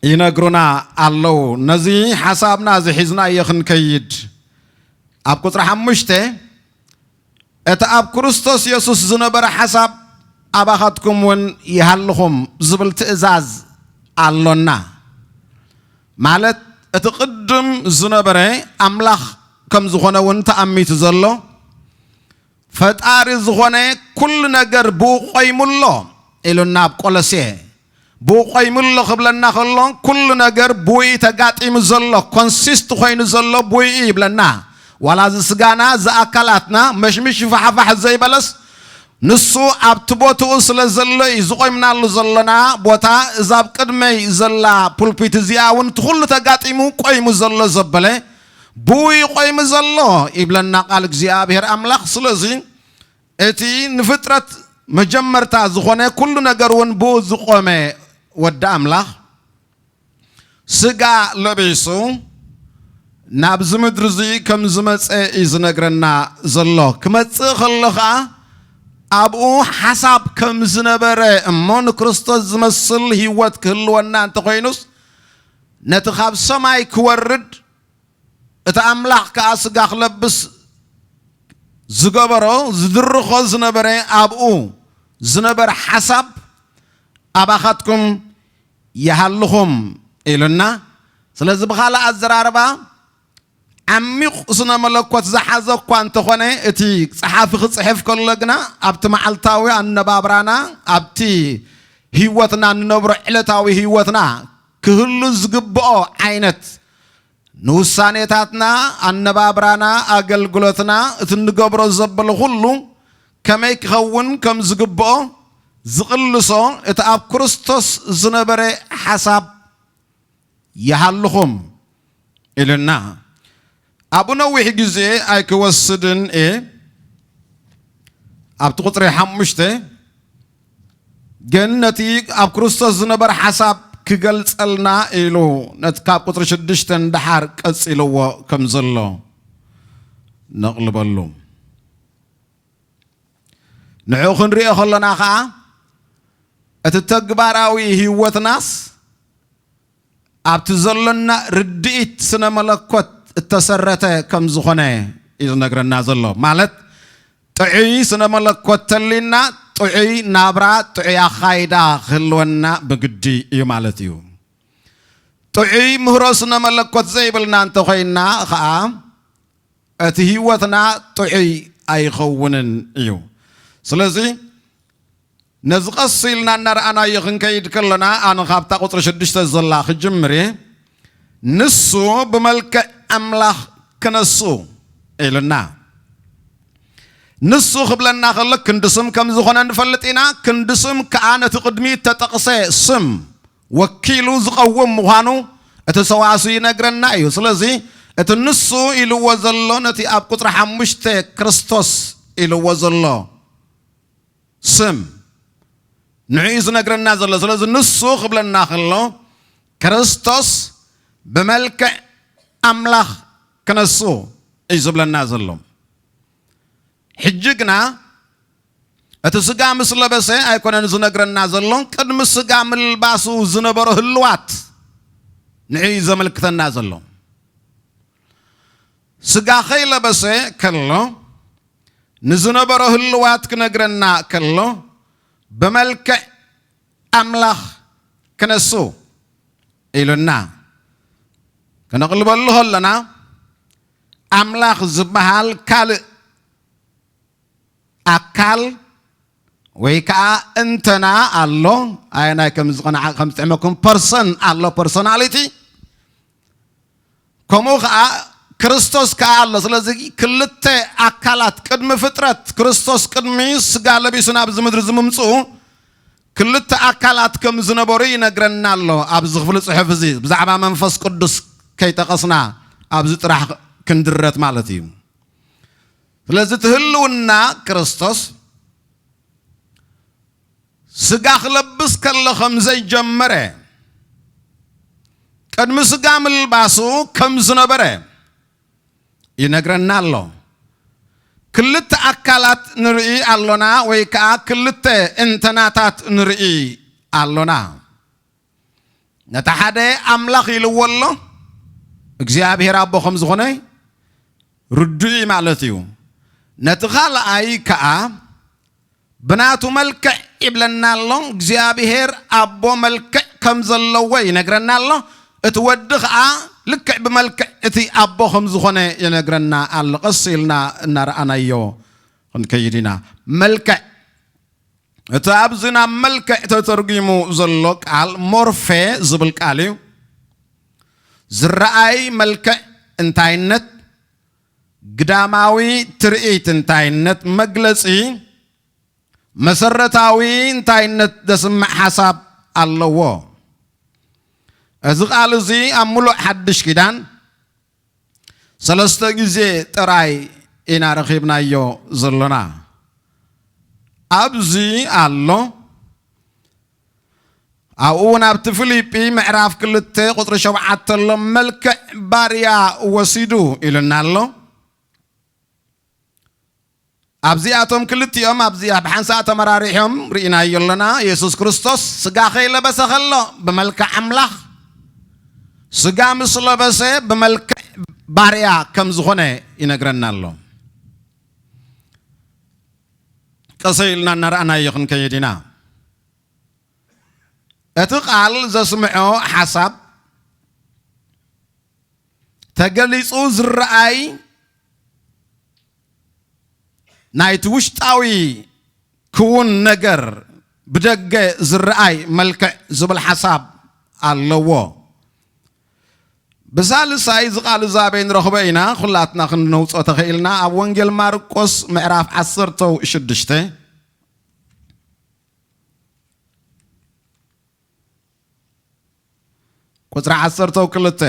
ይነግሩና ኣለዉ። ነዚ ሓሳብና እዚ ሒዝናዮ ክንከይድ ኣብ ቁጽሪ ሓሙሽተ እቲ ኣብ ክርስቶስ የሱስ ዝነበረ ሓሳብ ኣባኻትኩም እውን ይሃልኹም ዝብል ትእዛዝ ኣሎና። ማለት እቲ ቅድም ዝነበረ ኣምላኽ ከም ዝኾነ እውን ተኣሚቱ ዘሎ ፈጣሪ ዝኾነ ኩሉ ነገር ብኡ ቆይሙ ኣሎ ኢሉና ኣብ ቆሎሴ። ብኡ ቆይሙ ኣሎ ክብለና ከሎ ኩሉ ነገር ብኡ ተጋጢሙ ዘሎ፣ ኮንሲስት ኮይኑ ዘሎ ብኡ ይብለና። ዋላ እዚ ስጋና፣ እዚ ኣካላትና መሽምሽ ፋሕፋሕ ዘይበለስ ንሱ ኣብቲ ቦትኡ ስለ ዘሎ እዩ ዝቆምናሉ ዘሎና ቦታ። እዛ ኣብ ቅድመይ ዘላ ፑልፒት እዚኣ እውን እቲ ኩሉ ተጋጢሙ ቆይሙ ዘሎ ዘበለ ብኡ እዩ ቆይሙ ዘሎ ይብለና ቃል እግዚኣብሔር ኣምላኽ። ስለዚ እቲ ንፍጥረት መጀመርታ ዝኾነ ኩሉ ነገር እውን ብኡ ዝቆመ ወዲ ኣምላኽ ስጋ ለቢሱ ናብዚ ምድሪ እዚ ከም ዝመጸ እዩ ዝነግረና ዘሎ። ክመጽእ ከሎ ኸኣ ኣብኡ ሓሳብ ከም ዝነበረ እሞ ንክርስቶስ ዝመስል ህይወት ክህልወና እንተኾይኑስ ነቲ ካብ ሰማይ ክወርድ እቲ ኣምላኽ ከኣ ስጋ ክለብስ ዝገበሮ ዝድርኾ ዝነበረ ኣብኡ ዝነበር ሓሳብ ኣባኻትኩም ይሃልኹም ኢሉና። ስለዚ ብኻልእ ኣዘራርባ ዓሚቕ ስነ መለኮት ዝሓዘ እኳ እንተኾነ እቲ ጸሓፊ ክጽሕፍ ከሎ ግና ኣብቲ መዓልታዊ ኣነባብራና ኣብቲ ህይወትና እንነብሮ ዕለታዊ ህይወትና ክህሉ ዝግብኦ ዓይነት ንውሳኔታትና፣ ኣነባብራና፣ ኣገልግሎትና፣ እቲ እንገብሮ ዘበለ ኩሉ ከመይ ክኸውን ከም ዝግብኦ ዝቕልሶ እቲ ኣብ ክርስቶስ ዝነበረ ሓሳብ ይሃልኹም ኢልና። ኣብኡ ነዊሕ ግዜ ኣይክወስድን እየ። ኣብቲ ቁጽሪ ሓሙሽተ ግን ነቲ ኣብ ክርስቶስ ዝነበረ ሓሳብ ክገልጸልና ኢሉ ነቲ ካብ ቁጽሪ ሽዱሽተ ንደሓር ቀጺልዎ ከም ዘሎ ነቕልበሉ። ንዕኡ ክንሪኦ ከለና ኸኣ እቲ ተግባራዊ ህይወትናስ ኣብቲ ዘሎና ርድኢት ስነ መለኮት እተሰረተ ከም ዝኾነ እዩ ዝነግረና ዘሎ። ማለት ጥዑይ ስነ መለኮት ተልና ጥዑይ ናብራ፣ ጥዑይ ኣኻይዳ ክህልወና ብግዲ እዩ ማለት እዩ። ጥዑይ ምህሮ ስነ መለኮት ዘይብልና እንተኾይና ኸዓ እቲ ህይወትና ጥዑይ ኣይኸውንን እዩ። ስለዚ ነዚ ቀስ ኢልና እናረኣናዮ ክንከይድ ከለና፣ ኣነ ካብታ ቁፅሪ ሽዱሽተ ዘላ ክጅምር እየ። ንሱ ብመልክዕ ኣምላኽ ክነሱ ኢልና። ንሱ ክብለና ከሎ ክንዲ ስም ከም ዝኾነ ንፈልጥ ኢና። ክንዲ ስም ከኣ ነቲ ቅድሚት ተጠቕሰ ስም ወኪሉ ዝቐውም ምዃኑ እቲ ሰዋስው ይነግረና እዩ። ስለዚ እቲ ንሱ ኢልዎ ዘሎ ነቲ ኣብ ቁጽሪ ሓሙሽተ ክርስቶስ ኢልዎ ዘሎ ስም ንዕኡ ዝነግረና ዘሎ። ስለዚ ንሱ ክብለና ከሎ ክርስቶስ ብመልክዕ ኣምላኽ ክነሱ እዩ ዝብለና ዘሎ። ሕጂ ግና እቲ ስጋ ምስ ለበሰ ኣይኮነን ዝነግረና ዘሎ፣ ቅድሚ ስጋ ምልባሱ ዝነበሮ ህልዋት ንዕኡ ዘመልክተና ዘሎ። ስጋ ከይለበሰ ከሎ ንዝነበሮ ህልዋት ክነግረና ከሎ ብመልክዕ ኣምላኽ ክነሱ ኢሉና። ከነቕልበሉ ከለና ኣምላኽ ዝበሃል ካልእ ኣካል ወይ ከዓ እንተና ኣሎ። ኣየናይ ከም ዝቐንዓ ከም ዝጥዕመኩም፣ ፐርሰን ኣሎ፣ ፐርሶናሊቲ። ከምኡ ከዓ ክርስቶስ ከዓ ኣሎ። ስለዚ ክልተ ኣካላት ቅድሚ ፍጥረት፣ ክርስቶስ ቅድሚ ስጋ ለቢሱ ናብዚ ምድሪ ዝምምፅኡ ክልተ ኣካላት ከም ዝነበሩ ይነግረና ኣሎ። ኣብዚ ክፍሊ ፅሑፍ እዚ ብዛዕባ መንፈስ ቅዱስ ከይጠቐስና ኣብዚ ጥራሕ ክንድረት ማለት እዩ። ስለዚ እቲ ህልውና ክርስቶስ ስጋ ክለብስ ከሎ ከም ዘይጀመረ፣ ቅድሚ ስጋ ምልባሱ ከም ዝነበረ ይነግረና ኣሎ። ክልተ ኣካላት ንርኢ ኣሎና ወይ ከዓ ክልተ እንተናታት ንርኢ ኣሎና። ነቲ ሓደ ኣምላኽ ኢልዎ ኣሎ፣ እግዚኣብሔር ኣቦ ከም ዝኾነ ርዱእ እዩ ማለት እዩ። ነቲ ካልኣይ ከዓ ብናቱ መልክዕ ይብለና ኣሎ፣ እግዚኣብሔር ኣቦ መልክዕ ከም ዘለዎ ይነግረና ኣሎ። እቲ ወዲ ከዓ ልክዕ ብመልክዕ እቲ ኣቦ ከም ዝኾነ ይነግረና ኣሎ። ቀስ ኢልና እናረኣናዮ ክንከይድ ኢና። መልክዕ፣ እቲ ኣብዚ ናብ መልክዕ ተተርጒሙ ዘሎ ቃል ሞርፌ ዝብል ቃል እዩ። ዝረኣይ መልክዕ እንታይነት፣ ግዳማዊ ትርኢት እንታይነት መግለጺ፣ መሰረታዊ እንታይነት ዘስምዕ ሓሳብ ኣለዎ። እዚ ቃል እዚ ኣብ ምሉእ ሓድሽ ኪዳን ሰለስተ ግዜ ጥራይ ኢና ረኺብናዮ ዘሎና። ኣብዚ ኣሎ። ኣብኡ እውን ኣብቲ ፊልጲ ምዕራፍ ክልተ ቁጽሪ ሸውዓተ ኣሎ፣ መልክዕ ባርያ ወሲዱ ኢሉና ኣሎ። ኣብዚኣቶም ክልቲኦም ኣብዚ ኣብ ሓንሳእ ተመራሪሖም ርኢናዮ ኣለና። የሱስ ክርስቶስ ስጋ ከይለበሰ ከሎ ብመልክዕ ኣምላኽ፣ ስጋ ምስ ለበሰ ብመልክዕ ባርያ ከም ዝኾነ ይነግረና ኣሎ። ቀሰ ኢልና እናረኣናዮ ክንከይድ ኢና። እቲ ቃል ዘስምዖ ሓሳብ ተገሊጹ ዝረኣይ ናይቲ ውሽጣዊ ክውን ነገር ብደገ ዝረኣይ መልክዕ ዝብል ሓሳብ ኣለዎ። ብሳልሳይ እዚ ቃል እዚ ኣበይ ንረኽቦ ኢና? ኩላትና ክንነውጾ ተኽኢልና ኣብ ወንጌል ማርቆስ ምዕራፍ ዓሰርተ ሽዱሽተ ቁጽሪ ዓሰርተ ክልተ።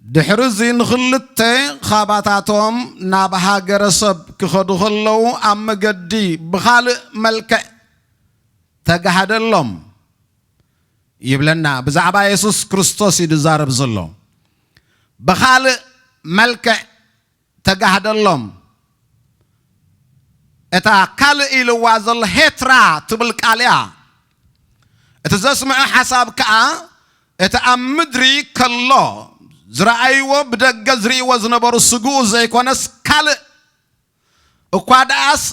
ድሕሪ እዚ ንኽልተ ኻባታቶም ናብ ሃገረ ሰብ ክኸዱ ኸለዉ ኣብ መገዲ ብኻልእ መልክዕ ተጋህደሎም ይብለና። ብዛዕባ የሱስ ክርስቶስ እዩ ዝዛረብ ዘሎ። ብኻልእ መልክዕ ተጋህደሎም። እታ ካልእ ኢልዋ ዘሎ ሄትራ ትብል ቃል እያ። እቲ ዘስምዖ ሓሳብ ከኣ እቲ ኣብ ምድሪ ከሎ ዝረኣይዎ፣ ብደገ ዝርእይዎ ዝነበሩ ስግኡ ዘይኮነስ ካልእ እኳ ደኣስ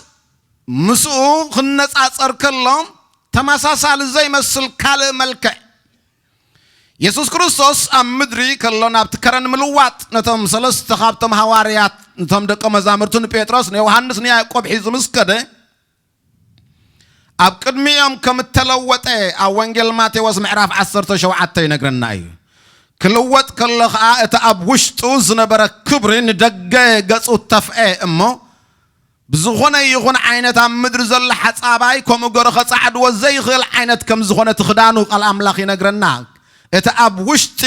ምስኡ ክነጻጸር ከሎ ተመሳሳሊ ዘይመስል ካልእ መልክዕ። የሱስ ክርስቶስ ኣብ ምድሪ ከሎ ናብቲ ከረን ምልዋጥ ነቶም ሰለስተ ካብቶም ሃዋርያት፣ ነቶም ደቀ መዛሙርቱ ንጴጥሮስ፣ ንዮሃንስ፣ ንያዕቆብ ሒዙ ምስ ከደ፣ ኣብ ቅድሚኦም ከም እተለወጠ ኣብ ወንጌል ማቴዎስ ምዕራፍ ዓሰርተ ሸውዓተ ይነግረና እዩ። ክልወጥ ከሎ ኸኣ እቲ ኣብ ውሽጡ ዝነበረ ክብሪ ንደገ ገጹ ተፍአ እሞ፣ ብዝኾነ ይኹን ዓይነት ኣብ ምድሪ ዘሎ ሓጻባይ ከምኡ ገሩ ኸጻዕድዎ ዘይኽእል ዓይነት ከም ዝኾነ እቲ ክዳኑ ቃል ኣምላኽ ይነግረና። እቲ ኣብ ውሽጢ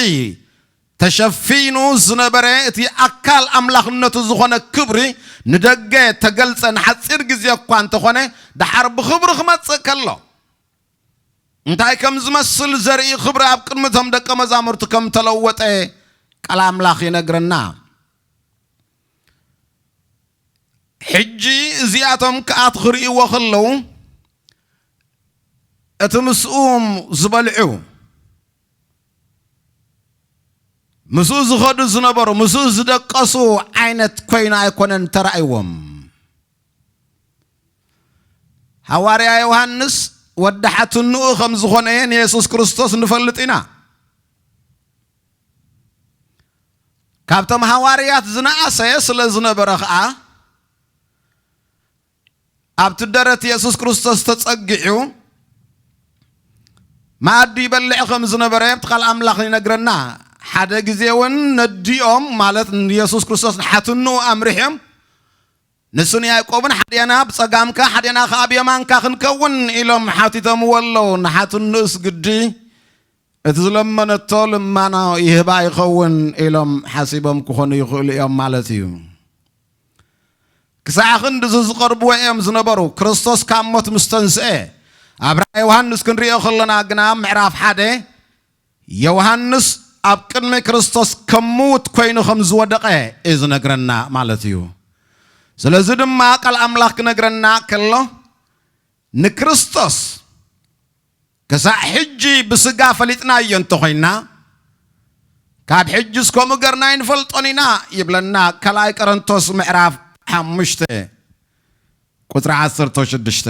ተሸፊኑ ዝነበረ እቲ ኣካል ኣምላኽነቱ ዝኾነ ክብሪ ንደገ ተገልጸ። ንሓጺር ግዜ እኳ እንተኾነ፣ ደሓር ብኽብሪ ክመጽእ ከሎ፣ እንታይ ከም ዝመስል ዘርኢ ክብሪ ኣብ ቅድሚ እቶም ደቀ መዛሙርቲ ከም ተለወጠ ቃል ኣምላኽ ይነግረና። ሕጂ እዚኣቶም ከኣ ክርእይዎ ከለዉ፣ እቲ ምስኡ ዝበልዑ፣ ምስኡ ዝኸዱ ዝነበሩ፣ ምስኡ ዝደቀሱ ዓይነት ኮይኑ ኣይኮነን ተራእይዎም። ሃዋርያ ዮሃንስ ወዲ ሓትንኡ ከም ዝኾነ ንየሱስ ክርስቶስ ንፈልጥ ኢና። ካብቶም ሃዋርያት ዝነኣሰ ስለ ዝነበረ ኸኣ፣ ኣብቲ ደረት የሱስ ክርስቶስ ተጸጊዑ መኣዲ ይበልዕ ከም ዝነበረ ኣብቲ ቃል ኣምላኽ ይነግረና። ሓደ ግዜ እውን ነዲኦም፣ ማለት ንየሱስ ክርስቶስ ንሓትንኡ ኣምሪሖም፣ ንሱን ያዕቆብን፣ "ሓዴና ብጸጋምካ፣ ሓዴና ከኣ ብየማንካ ክንከውን?" ኢሎም ሓቲቶምዎ ኣለዉ። ንሓትንኡስ ግዲ እቲ ዝለመነቶ ልማኖ ይህባ ይኸውን ኢሎም ሓሲቦም ክኾኑ ይኽእሉ እዮም ማለት እዩ። ክሳዕ ክንዲ እዚ ዝቐርብዎ እዮም ዝነበሩ። ክርስቶስ ካብ ሞት ምስ ተንስኤ፣ ኣብ ራእይ ዮሃንስ ክንሪኦ ከለና ግና፣ ምዕራፍ ሓደ፣ ዮሃንስ ኣብ ቅድሚ ክርስቶስ ከም ምዉት ኮይኑ ከም ዝወደቐ እዩ ዝነግረና ማለት እዩ። ስለዚ ድማ ቃል ኣምላኽ ክነግረና ከሎ፣ ንክርስቶስ ክሳዕ ሕጂ ብስጋ ፈሊጥናዮ እንተኾይና፣ ካብ ሕጂስ ከምኡ ገርና ኣይንፈልጦን ኢና ይብለና ካልኣይ ቆሮንቶስ ምዕራፍ ሓሙሽተ ቁጽሪ ዓሰርተ ሽዱሽተ።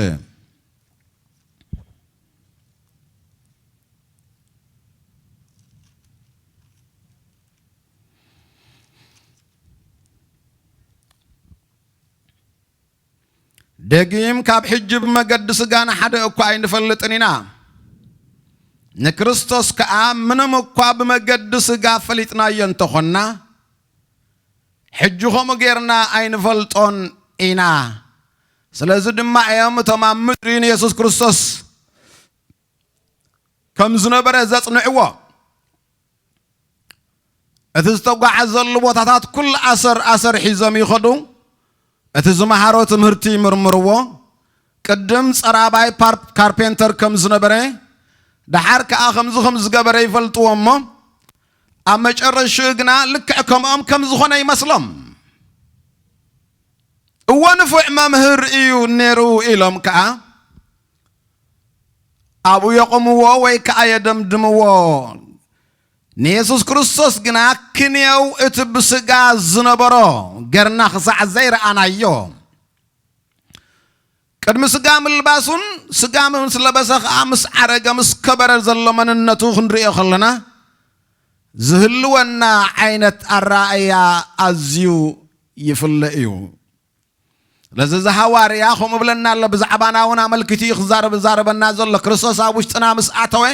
ደጊም ካብ ሕጂ ብመገዲ ስጋ ንሓደ እኳ ኣይንፈልጥን ኢና። ንክርስቶስ ከኣ ምንም እኳ ብመገዲ ስጋ ፈሊጥናዮ እንተኾንና፣ ሕጂ ከምኡ ጌርና ኣይንፈልጦን ኢና። ስለዚ ድማ እዮም እቶም ኣብ ምድሪ ንየሱስ ክርስቶስ ከም ዝነበረ ዘጽንዕዎ። እቲ ዝተጓዓዘሉ ቦታታት ኩሉ ኣሰር ኣሰር ሒዞም ይኸዱ። እቲ ዝመሃሮ ትምህርቲ ይምርምርዎ። ቅድም ጸራባይ ፓር-፣ ካርፔንተር ከም ዝነበረ፣ ደሓር ከኣ ከምዚ ከም ዝገበረ ይፈልጥዎ እሞ፣ ኣብ መጨረሽኡ ግና ልክዕ ከምኦም ከም ዝኾነ ይመስሎም። "እወ፣ ንፉዕ መምህር እዩ ነይሩ" ኢሎም ከኣ ኣብኡ የቑምዎ ወይ ከኣ የደምድምዎ። ንየሱስ ክርስቶስ ግና ክንየው እቲ ብስጋ ዝነበሮ ገርና ክሳዕ ዘይረኣናዮ፣ ቅድሚ ስጋ ምልባሱን ስጋ ምስ ለበሰ ኸኣ ምስ ዓረገ ምስ ከበረ ዘሎ መንነቱ ክንርእዮ ከለና፣ ዝህልወና ዓይነት ኣረኣእያ ኣዝዩ ይፍለ እዩ። ስለዚ እዚ ሃዋርያ ከምኡ ብለና ኣሎ፣ ብዛዕባና እውን ኣመልኪቱ እዩ ክዛረብ፣ ዝዛረበና ዘሎ። ክርስቶስ ኣብ ውሽጥና ምስ ኣተወ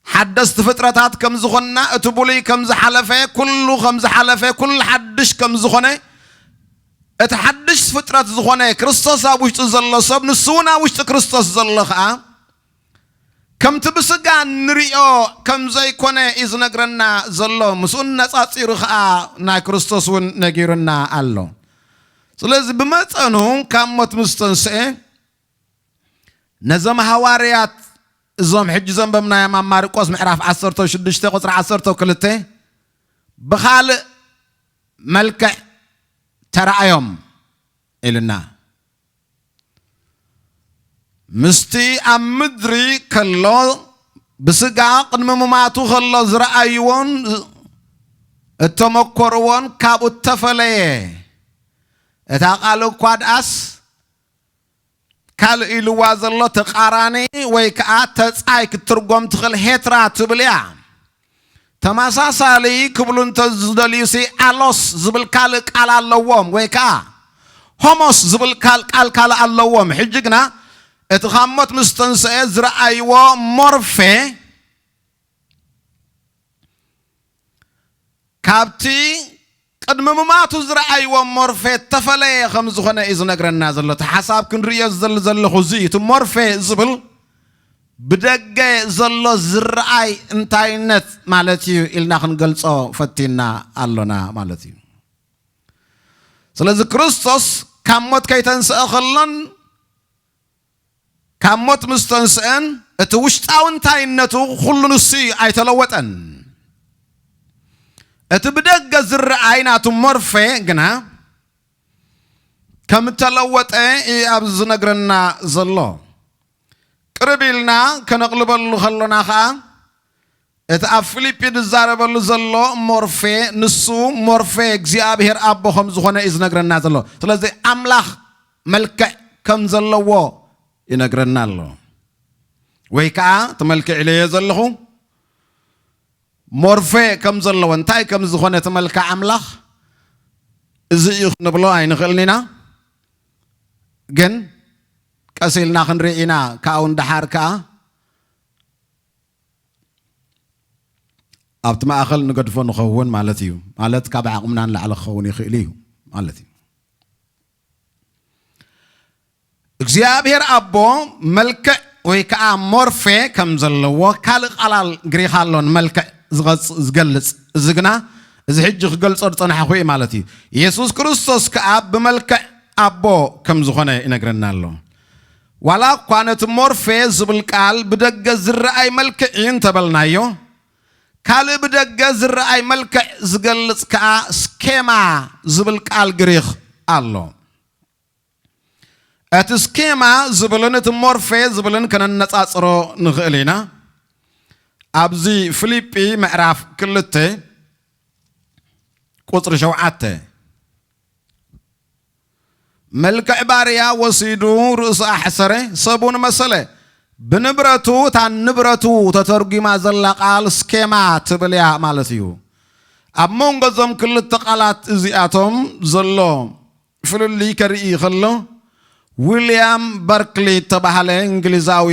ሓደስቲ ፍጥረታት ከም ዝኾንና፣ እቲ ብሉይ ከም ዝሓለፈ፣ ኩሉ ከም ዝሓለፈ፣ ኩሉ ሓድሽ ከም ዝኾነ፣ እቲ ሓድሽ ፍጥረት ዝኾነ ክርስቶስ ኣብ ውሽጡ ዘሎ ሰብ፣ ንሱ እውን ኣብ ውሽጢ ክርስቶስ ዘሎ ኸኣ፣ ከምቲ ብስጋ ንሪኦ ከም ዘይኮነ እዩ ዝነግረና ዘሎ። ምስኡ ነጻጺሩ ኸኣ ናይ ክርስቶስ እውን ነጊሩና ኣሎ። ስለዚ ብመጠኑ ካብ ሞት ምስ ተንስኤ፣ ነዞም ሃዋርያት እዞም ሕጂ ዘንበብናዮም ኣብ ማርቆስ ምዕራፍ ዓሰርተ ሽዱሽተ ቁጽሪ ዓሰርተ ክልተ ብኻልእ መልክዕ ተራእዮም ኢልና። ምስቲ ኣብ ምድሪ ከሎ ብስጋ ቅድሚ ምማቱ ከሎ ዝረኣይዎን እተመኮርዎን ካብኡ እተፈለየ፣ እታ ቃል እኳ ደኣስ ካልእ ኢልዋ ዘሎ ተቓራኒ ወይ ከኣ ተጻይ ክትትርጎም ትኽእል ሄትራ ትብል እያ። ተመሳሳሊ ክብሉ እንተ ዝደልዩሲ ኣሎስ ዝብል ካልእ ቃል ኣለዎም ወይ ከኣ ሆሞስ ዝብል ካል- ቃል ካልእ ኣለዎም። ሕጂ ግና እቲ ካብ ሞት ምስ ተንስአ ዝረኣይዎ ሞርፌ ካብቲ ቅድሚ ምማቱ ዝረኣይዎ ሞርፌ እተፈለየ ከም ዝኾነ እዩ ዝነግረና ዘሎ። እቲ ሓሳብ ክንርእዮ ዝደሊ ዘለኹ እዚ እዩ። እቲ ሞርፌ ዝብል ብደገ ዘሎ ዝረኣይ እንታይነት ማለት እዩ ኢልና ክንገልጾ ፈቲና ኣሎና ማለት እዩ። ስለዚ ክርስቶስ ካብ ሞት ከይተንስአ ከሎን ካብ ሞት ምስ ተንስአን እቲ ውሽጣዊ እንታይነቱ ኩሉ ንሱ እዩ፣ ኣይተለወጠን። እቲ ብደገ ዝረኣይ ናቱ ሞርፌ ግና ከም እተለወጠ እዩ ኣብዚ ዝነግረና ዘሎ። ቅርብ ኢልና ከነቕልበሉ ከሎና ኸኣ እቲ ኣብ ፊልጲ ዝዛረበሉ ዘሎ ሞርፌ ንሱ ሞርፌ እግዚኣብሔር ኣቦ ከም ዝኾነ እዩ ዝነግረና ዘሎ። ስለዚ ኣምላኽ መልክዕ ከም ዘለዎ ይነግረና ኣሎ። ወይ ከዓ እቲ መልክዕ ኢለዮ ዘለኹ ሞርፌ ከም ዘለዎ እንታይ ከም ዝኾነ እቲ መልክዕ ኣምላኽ እዚ እዩ ክንብሎ ኣይንኽእልን ኢና። ግን ቀስ ኢልና ክንርኢ ኢና። ካብኡ ንደሓር ከዓ ኣብቲ ማእኸል ንገድፎ ንኸውን ማለት እዩ። ማለት ካብ ዓቕምና ንላዕሊ ክኸውን ይኽእል እዩ ማለት እዩ። እግዚኣብሔር ኣቦ መልክዕ ወይ ከዓ ሞርፌ ከም ዘለዎ ካልእ ቃላል ግሪኽ ኣሎ ንመልክዕ ዝገልጽ። እዚ ግና እዚ ሕጂ ክገልጾ ዝጸናሕኹ እዩ ማለት እዩ። የሱስ ክርስቶስ ከዓ ብመልክዕ ኣቦ ከም ዝኾነ ይነግረና ኣሎ። ዋላ እኳ ነቲ ሞርፌ ዝብል ቃል ብደገ ዝረኣይ መልክዕ እዩ እንተበልናዮ፣ ካልእ ብደገ ዝረኣይ መልክዕ ዝገልጽ ከኣ ስኬማ ዝብል ቃል ግሪኽ ኣሎ። እቲ ስኬማ ዝብልን እቲ ሞርፌ ዝብልን ከነነጻጽሮ ንኽእል ኢና። ኣብዚ ፊልጲ ምዕራፍ ክልተ ቁጽሪ ሸውዓተ መልክዕ ባርያ ወሲዱ ርእሱ ኣሕሰረ፣ ሰብኡን መሰለ። ብንብረቱ እታ ንብረቱ ተተርጒማ ዘላ ቃል ስኬማ ትብል እያ ማለት እዩ። ኣብ መንጎ እዞም ክልተ ቃላት እዚኣቶም ዘሎ ፍልልይ ከርኢ ከሎ ዊልያም በርክሊ እተባህለ እንግሊዛዊ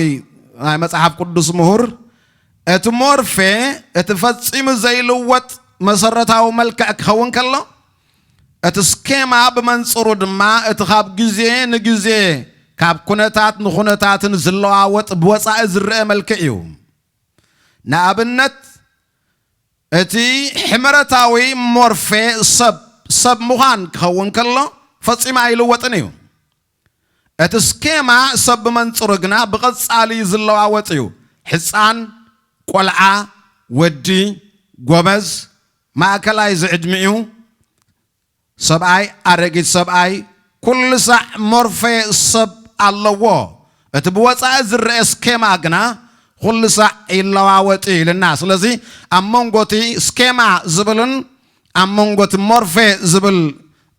ናይ መጽሓፍ ቅዱስ ምሁር እቲ ሞርፌ እቲ ፈጺሙ ዘይልወጥ መሰረታዊ መልክዕ ክኸውን ከሎ እቲ ስኬማ ብመንጽሩ ድማ እቲ ካብ ግዜ ንግዜ ካብ ኩነታት ንኩነታትን ዝለዋወጥ ብወጻኢ ዝረአ መልክዕ እዩ። ንኣብነት እቲ ሕመረታዊ ሞርፌ ሰብ ሰብ ምዃን ክኸውን ከሎ ፈጺሙ ኣይልወጥን እዩ። እቲ ስኬማ ሰብ ብመንጽሩ ግና ብቐጻሊ ዝለዋወጥ እዩ። ሕጻን፣ ቆልዓ፣ ወዲ፣ ጎበዝ፣ ማእከላይ ዝዕድሚኡ፣ ሰብኣይ፣ ኣረጊት ሰብኣይ፣ ኩሉ ሳዕ ሞርፌ ሰብ ኣለዎ። እቲ ብወጻኢ ዝረአ ስኬማ ግና ኩሉ ሳዕ ይለዋወጥ እዩ ኢልና። ስለዚ ኣብ መንጎ እቲ ስኬማ ዝብልን ኣብ መንጎ እቲ ሞርፌ ዝብል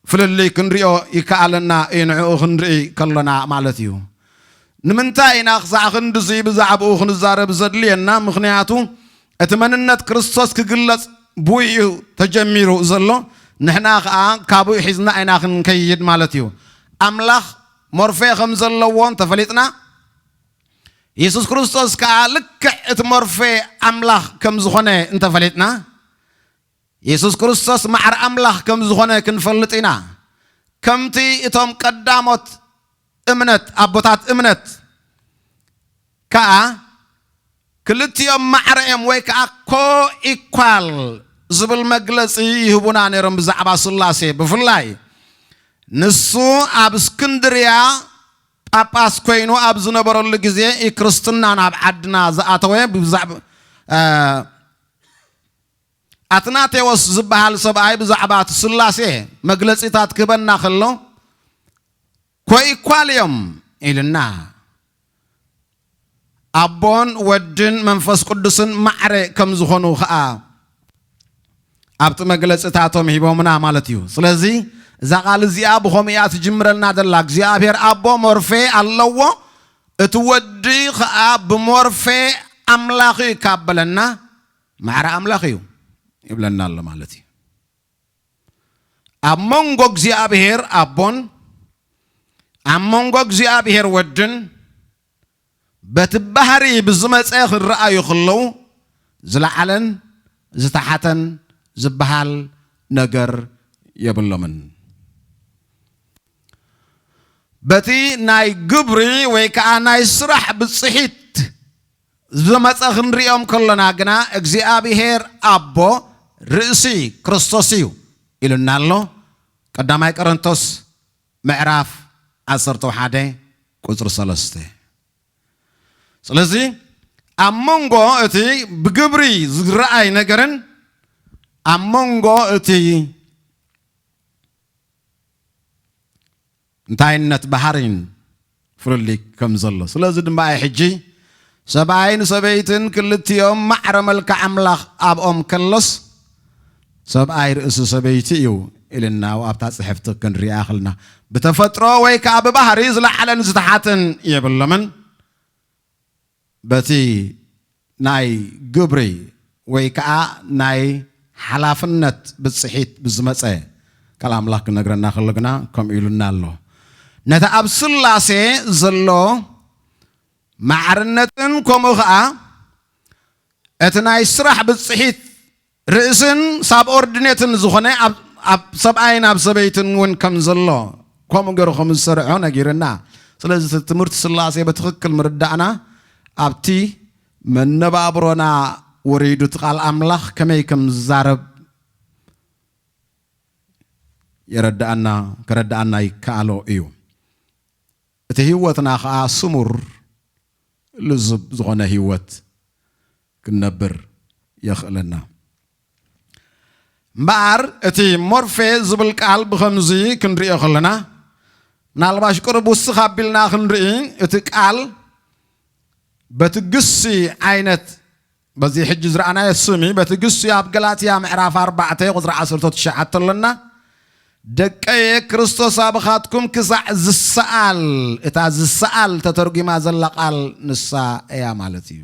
ፍልልይ ክንሪኦ ይከኣለና እዩ፣ ንዕኡ ክንርኢ ከሎና ማለት እዩ። ንምንታይ ኢና ክሳዕ ክንድዚ ብዛዕባኡ ክንዛረብ ዘድልየና? ምኽንያቱ እቲ መንነት ክርስቶስ ክግለጽ ብኡ እዩ ተጀሚሩ ዘሎ። ንሕና ኸኣ ካብኡ ሒዝና ኢና ክንከይድ ማለት እዩ። ኣምላኽ ሞርፌ ከም ዘለዎ እንተፈሊጥና፣ የሱስ ክርስቶስ ከኣ ልክዕ እቲ ሞርፌ ኣምላኽ ከም ዝኾነ እንተፈሊጥና፣ የሱስ ክርስቶስ ማዕረ ኣምላኽ ከም ዝኾነ ክንፈልጥ ኢና። ከምቲ እቶም ቀዳሞት እምነት፣ ኣቦታት እምነት ከኣ ክልቲኦም ማዕረ እዮም ወይ ከኣ ኮ-ኢኳል ዝብል መግለጺ ይህቡና ነይሮም ብዛዕባ ስላሴ። ብፍላይ ንሱ ኣብ እስክንድርያ ጳጳስ ኮይኑ ኣብ ዝነበረሉ ግዜ እዩ ክርስትና ናብ ዓድና ዝኣተወ። ብዛዕባ፣ እ፣ ኣትናቴዎስ ዝበሃል ሰብኣይ ብዛዕባ እቲ ስላሴ መግለጺታት ክህበና ከሎ፣ ኮ-ኢኳል እዮም ኢልና። ኣቦን ወድን መንፈስ ቅዱስን ማዕረ ከም ዝኾኑ ኸኣ ኣብቲ መግለጽታቶም ሂቦምና ማለት እዩ። ስለዚ እዛ ቃል እዚኣ ብኸምኡ እያ ትጅምረልና ዘላ። እግዚኣብሔር ኣቦ ሞርፌ ኣለዎ፣ እቲ ወዲ ኸኣ ብሞርፌ ኣምላኽ እዩ ካብ በለና፣ ማዕረ ኣምላኽ እዩ ይብለና ኣሎ ማለት እዩ። ኣብ መንጎ እግዚኣብሔር ኣቦን ኣብ መንጎ እግዚኣብሔር ወድን በቲ ባህሪ ብዝመጸ ክረኣዩ ከለዉ ዝለዓለን ዝተሓተን ዝበሃል ነገር የብሎምን። በቲ ናይ ግብሪ ወይ ከዓ ናይ ስራሕ ብጽሒት ዝመጸ ክንሪኦም ከሎና ግና እግዚኣብሔር ኣቦ ርእሲ ክርስቶስ እዩ ኢሉና ኣሎ። ቀዳማይ ቆሮንቶስ ምዕራፍ ዓሰርተ ሓደ ቁጽሪ ሰለስተ። ስለዚ ኣብ መንጎ እቲ ብግብሪ ዝረኣይ ነገርን ኣብ መንጎ እቲ እንታይነት ባህሪን ፍልልይ ከም ዘሎ። ስለዚ ድማ እዩ ሕጂ ሰብኣይን ሰበይትን ክልቲኦም ማዕረ መልክዕ ኣምላኽ ኣብኦም ከሎስ ሰብኣይ ርእሲ ሰበይቲ እዩ ኢልና ኣብታ ጽሕፍቲ ክንሪኣ ከለና ብተፈጥሮ ወይ ከዓ ብባህሪ ዝለዓለን ዝተሓተን የብሎምን። በቲ ናይ ግብሪ ወይ ከዓ ናይ ሓላፍነት ብጽሒት ብዝመጸ ቃል ኣምላኽ ክነግረና ከሎ ግና ከምኡ ኢሉና ኣሎ። ነቲ ኣብ ስላሴ ዘሎ ማዕርነትን ከምኡ ከዓ እቲ ናይ ስራሕ ብጽሒት ርእስን ሳብኦርዲኔትን ዝኾነ ኣብ ኣብ ሰብኣይን ኣብ ሰበይትን እውን ከም ዘሎ ከምኡ ገይሩ ከም ዝሰርዖ ነጊርና። ስለዚ እቲ ትምህርቲ ስላሴ ብትኽክል ምርዳእና ኣብቲ መነባብሮና ወሪዱ እቲ ቃል ኣምላኽ ከመይ ከም ዝዛረብ የረድኣና፣ ከረድኣና ይከኣሎ እዩ። እቲ ህይወትና ኸዓ ስሙር ልዙብ ዝኾነ ህይወት ክንነብር የኽእለና። እምበኣር እቲ ሞርፌ ዝብል ቃል ብኸምዚ ክንርእዮ ከለና ምናልባሽ ቅርብ ውስኽ ኣቢልና ክንርኢ እቲ ቃል በቲ ግሲ ዓይነት በዚ ሕጂ ዝረኣናዮ ስሚ በቲ ግሲ ኣብ ገላትያ ምዕራፍ ኣርባዕተ ቁፅሪ ዓሰርተ ትሽዓተ ኣለና። ደቀየ ክርስቶስ ኣባኻትኩም ክሳዕ ዝሰኣል፣ እታ ዝሰኣል ተተርጒማ ዘላ ቃል ንሳ እያ ማለት እዩ።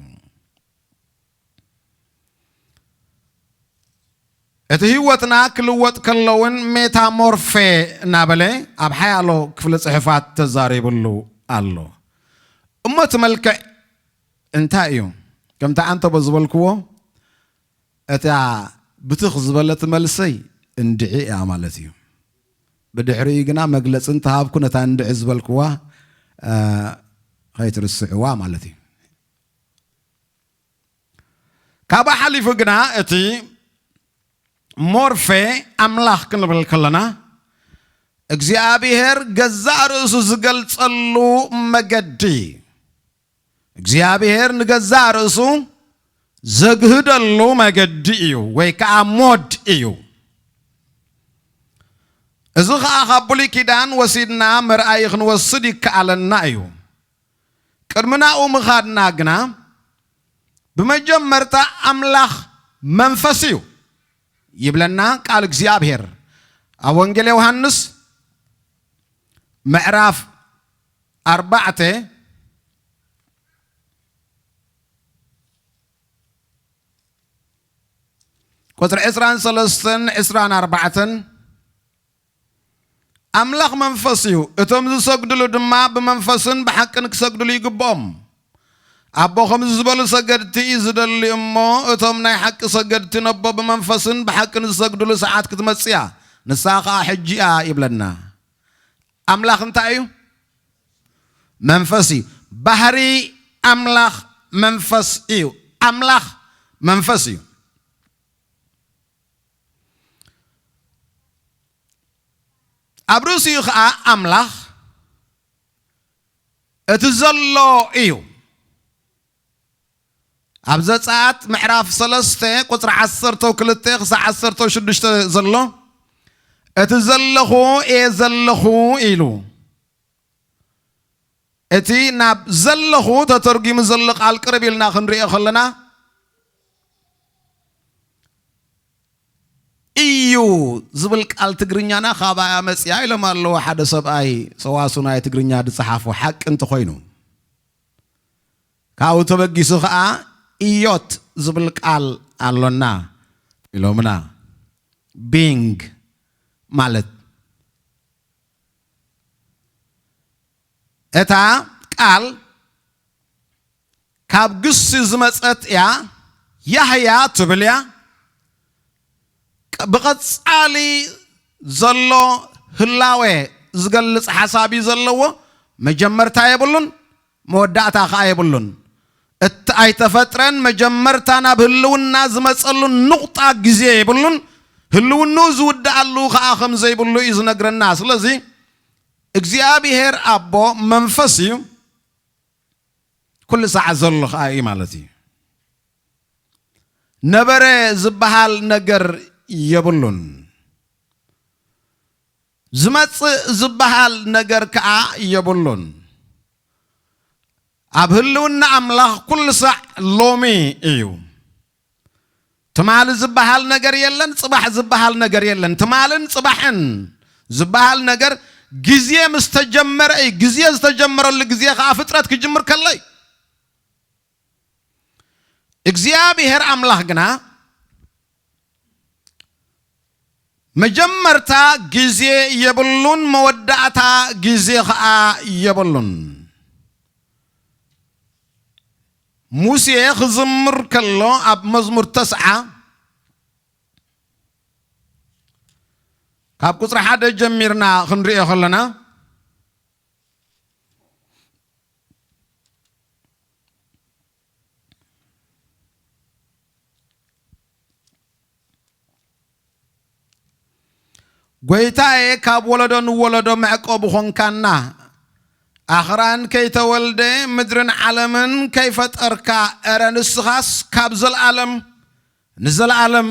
እቲ ህይወትና ክልወጥ ከሎ እውን ሜታሞርፌ እናበለ ኣብ ሓያሎ ክፍሊ ጽሑፋት ተዛሪብሉ ኣሎ። እሞ እቲ መልክዕ እንታይ እዩ? ከምቲ ዓንተቦ ዝበልክዎ እታ ብትኽ ዝበለት መልሰይ እንድዒ እያ ማለት እዩ። ብድሕሪኡ ግና መግለጺ እንተሃብኩ ነታ እንድዒ ዝበልክዋ ከይትርስዕዋ ማለት እዩ። ካብኡ ሓሊፉ ግና እቲ ሞርፌ ኣምላኽ ክንብል ከለና እግዚኣብሔር ገዛእ ርእሱ ዝገልጸሉ መገዲ፣ እግዚኣብሔር ንገዛእ ርእሱ ዘግህደሉ መገዲ እዩ ወይ ከዓ ሞድ እዩ። እዚ ኸዓ ካብ ብሉይ ኪዳን ወሲድና መርኣይ ክንወስድ ይከኣለና እዩ። ቅድሚ ናኡ ምኻድና ግና ብመጀመርታ ኣምላኽ መንፈስ እዩ ይብለና ቃል እግዚኣብሔር ኣብ ወንጌል ዮሃንስ ምዕራፍ ኣርባዕተ ቁፅሪ ዕስራን ሰለስተን ዕስራን ኣርባዕተን ኣምላኽ መንፈስ እዩ፣ እቶም ዝሰግድሉ ድማ ብመንፈስን ብሓቅን ክሰግድሉ ይግብኦም። ኣቦ ከምዚ ዝበሉ ሰገድቲ እዩ ዝደሊ እሞ፣ እቶም ናይ ሓቂ ሰገድቲ ነቦ ብመንፈስን ብሓቅን ዝሰግድሉ ሰዓት ክትመጽእ እያ፣ ንሳ ኸኣ ሕጂ እያ ይብለና። ኣምላኽ እንታይ እዩ? መንፈስ እዩ። ባህሪ ኣምላኽ መንፈስ እዩ። ኣምላኽ መንፈስ እዩ። ኣብ ርእሲኡ ኸዓ ኣምላኽ እቲ ዘሎ እዩ። ኣብ ዘጸኣት ምዕራፍ ሰለስተ ቁጽሪ ዓሰርተ ክልተ ክሳዕ ዓሰርተ ሽዱሽተ ዘሎ እቲ ዘለኹ እየ ዘለኹ ኢሉ እቲ ናብ ዘለኹ ተተርጒሙ ዘሎ ቃል ቅርብ ኢልና ክንሪኦ ከለና፣ እዩ ዝብል ቃል ትግርኛና ካባያ መጽያ ኢሎም ኣለዉ ሓደ ሰብኣይ ሰዋሱ ናይ ትግርኛ ዝጸሓፉ። ሓቂ እንተኾይኑ፣ ካብኡ ተበጊሱ ኸኣ እዮት ዝብል ቃል ኣሎና ኢሎምና። ቢንግ ማለት እታ ቃል ካብ ግሲ ዝመጸት እያ። ያህያ ትብል እያ። ብቐጻሊ ዘሎ ህላዌ ዝገልጽ ሓሳብ እዩ ዘለዎ። መጀመርታ የብሉን፣ መወዳእታ ኸኣ የብሉን። እቲ ኣይተፈጥረን መጀመርታ ናብ ህልውና ዝመጸሉ ንቑጣ ግዜ የብሉን። ህልውንኡ ዝውድኣሉ ኸኣ ከም ዘይብሉ እዩ ዝነግረና። ስለዚ እግዚኣብሔር ኣቦ መንፈስ እዩ፣ ኩሉ ሰዓት ዘሎ ኸኣ እዩ ማለት እዩ። ነበረ ዝበሃል ነገር የብሉን። ዝመጽእ ዝበሃል ነገር ከኣ የብሉን። ኣብ ህልውና ኣምላኽ ኩሉ ሳዕ ሎሚ እዩ። ትማሊ ዝበሃል ነገር የለን፣ ጽባሕ ዝበሃል ነገር የለን። ትማልን ጽባሕን ዝበሃል ነገር ግዜ ምስ ተጀመረ እዩ። ግዜ ዝተጀመረሉ ግዜ ከኣ ፍጥረት ክጅምር ከሎ እዩ። እግዚኣብሔር ኣምላኽ ግና መጀመርታ ግዜ የብሉን፣ መወዳእታ ግዜ ኸኣ የብሉን። ሙሴ ክዝምር ከሎ ኣብ መዝሙር ተስዓ ካብ ቁጽሪ ሓደ ጀሚርና ክንሪኦ ከለና፣ ጐይታዬ፣ ካብ ወለዶ ንወለዶ መዕቆቢ ኾንካና። ኣኽራን ከይተወልደ ምድርን ዓለምን ከይፈጠርካ፣ እረ ንስኻስ ካብ ዘለኣለም ንዘለኣለም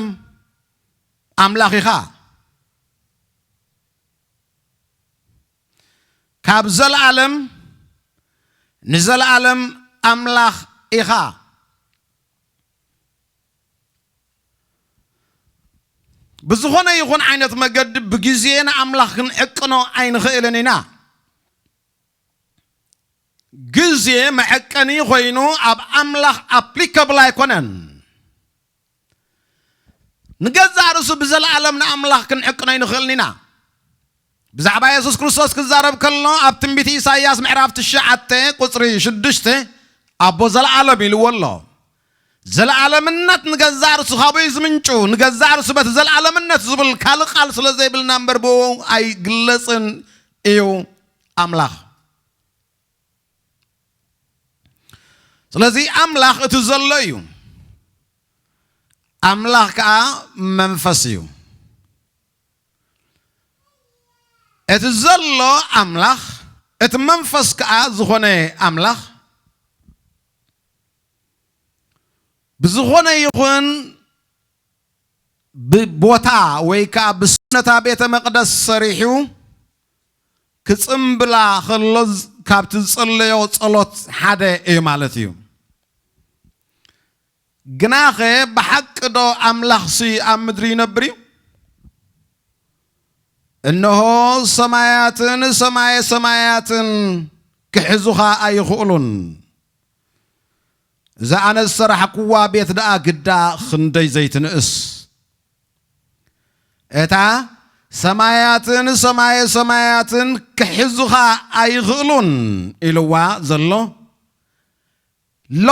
ኣምላኽ ኢኻ። ካብ ዘለኣለም ንዘለኣለም ኣምላኽ ኢኻ። ብዝኾነ ይኹን ዓይነት መገዲ ብግዜ ንኣምላኽ ክንዕቅኖ ኣይንኽእልን ኢና። ግዜ መዐቀኒ ኮይኑ ኣብ ኣምላኽ ኣፕሊካብል ኣይኮነን። ንገዛእ ርእሱ ብዘለኣለም ንኣምላኽ ክንዕቅኖ ኣይንኽእልን ኢና። ብዛዕባ የሱስ ክርስቶስ ክዛረብ ከሎ ኣብ ትንቢት ኢሳይያስ ምዕራፍ ትሽዓተ ቁጽሪ ሽዱሽተ ኣቦ ዘለኣለም ኢልዎ ኣሎ። ዘለኣለምነት ንገዛእ ርእሱ ካብኡ እዩ ዝምንጩ። ንገዛእ ርእሱ በቲ ዘለኣለምነት ዝብል ካልእ ቃል ስለ ዘይብልና እምበር ብኡ ኣይግለጽን እዩ ኣምላኽ። ስለዚ ኣምላኽ እቲ ዘሎ እዩ። ኣምላኽ ከኣ መንፈስ እዩ። እቲ ዘሎ ኣምላኽ፣ እቲ መንፈስ ከኣ ዝኾነ ኣምላኽ፣ ብዝኾነ ይኹን ብቦታ ወይ ከኣ ብስነታ ቤተ መቕደስ ሰሪሑ ክጽምብላ ከሎ ዝ-፣ ካብቲ ዝጸለዮ ጸሎት ሓደ እዩ ማለት እዩ። ግናኸ ብሓቂ ዶ ኣምላኽሲ ኣብ ምድሪ ይነብር እዩ? እንሆ ሰማያትን ሰማየ ሰማያትን ክሕዙኻ ኣይኽእሉን። እዛ ኣነ ዝሰራሕክዋ ቤት ደኣ ግዳ ክንደይ ዘይትንእስ። እታ ሰማያትን ሰማየ ሰማያትን ክሕዙኻ ኣይኽእሉን ኢልዋ ዘሎ ሎ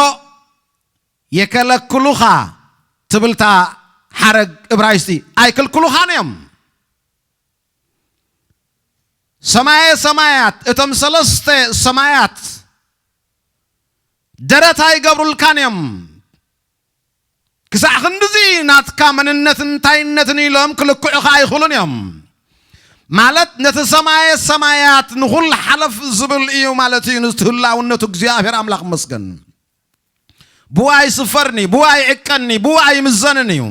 የከለክሉኻ ትብልታ ሓረግ እብራይስጢ ኣይክልክሉኻን እዮም። ሰማየ ሰማያት፣ እቶም ሰለስተ ሰማያት ደረት ኣይገብሩልካን እዮም። ክሳዕ ክንድዚ ናትካ መንነትን እንታይነትን ኢሎም ክልክዑኻ ኣይኽእሉን እዮም። ማለት ነቲ ሰማየ ሰማያት ንኹሉ ሓለፍ ዝብል እዩ ማለት እዩ። ንዝቲ ህላውነቱ እግዚኣብሔር ኣምላኽ መስገን። ብኡ ኣይስፈርኒ፣ ብኡ ኣይዕቀኒ፣ ብኡ ኣይምዘንን እዩ።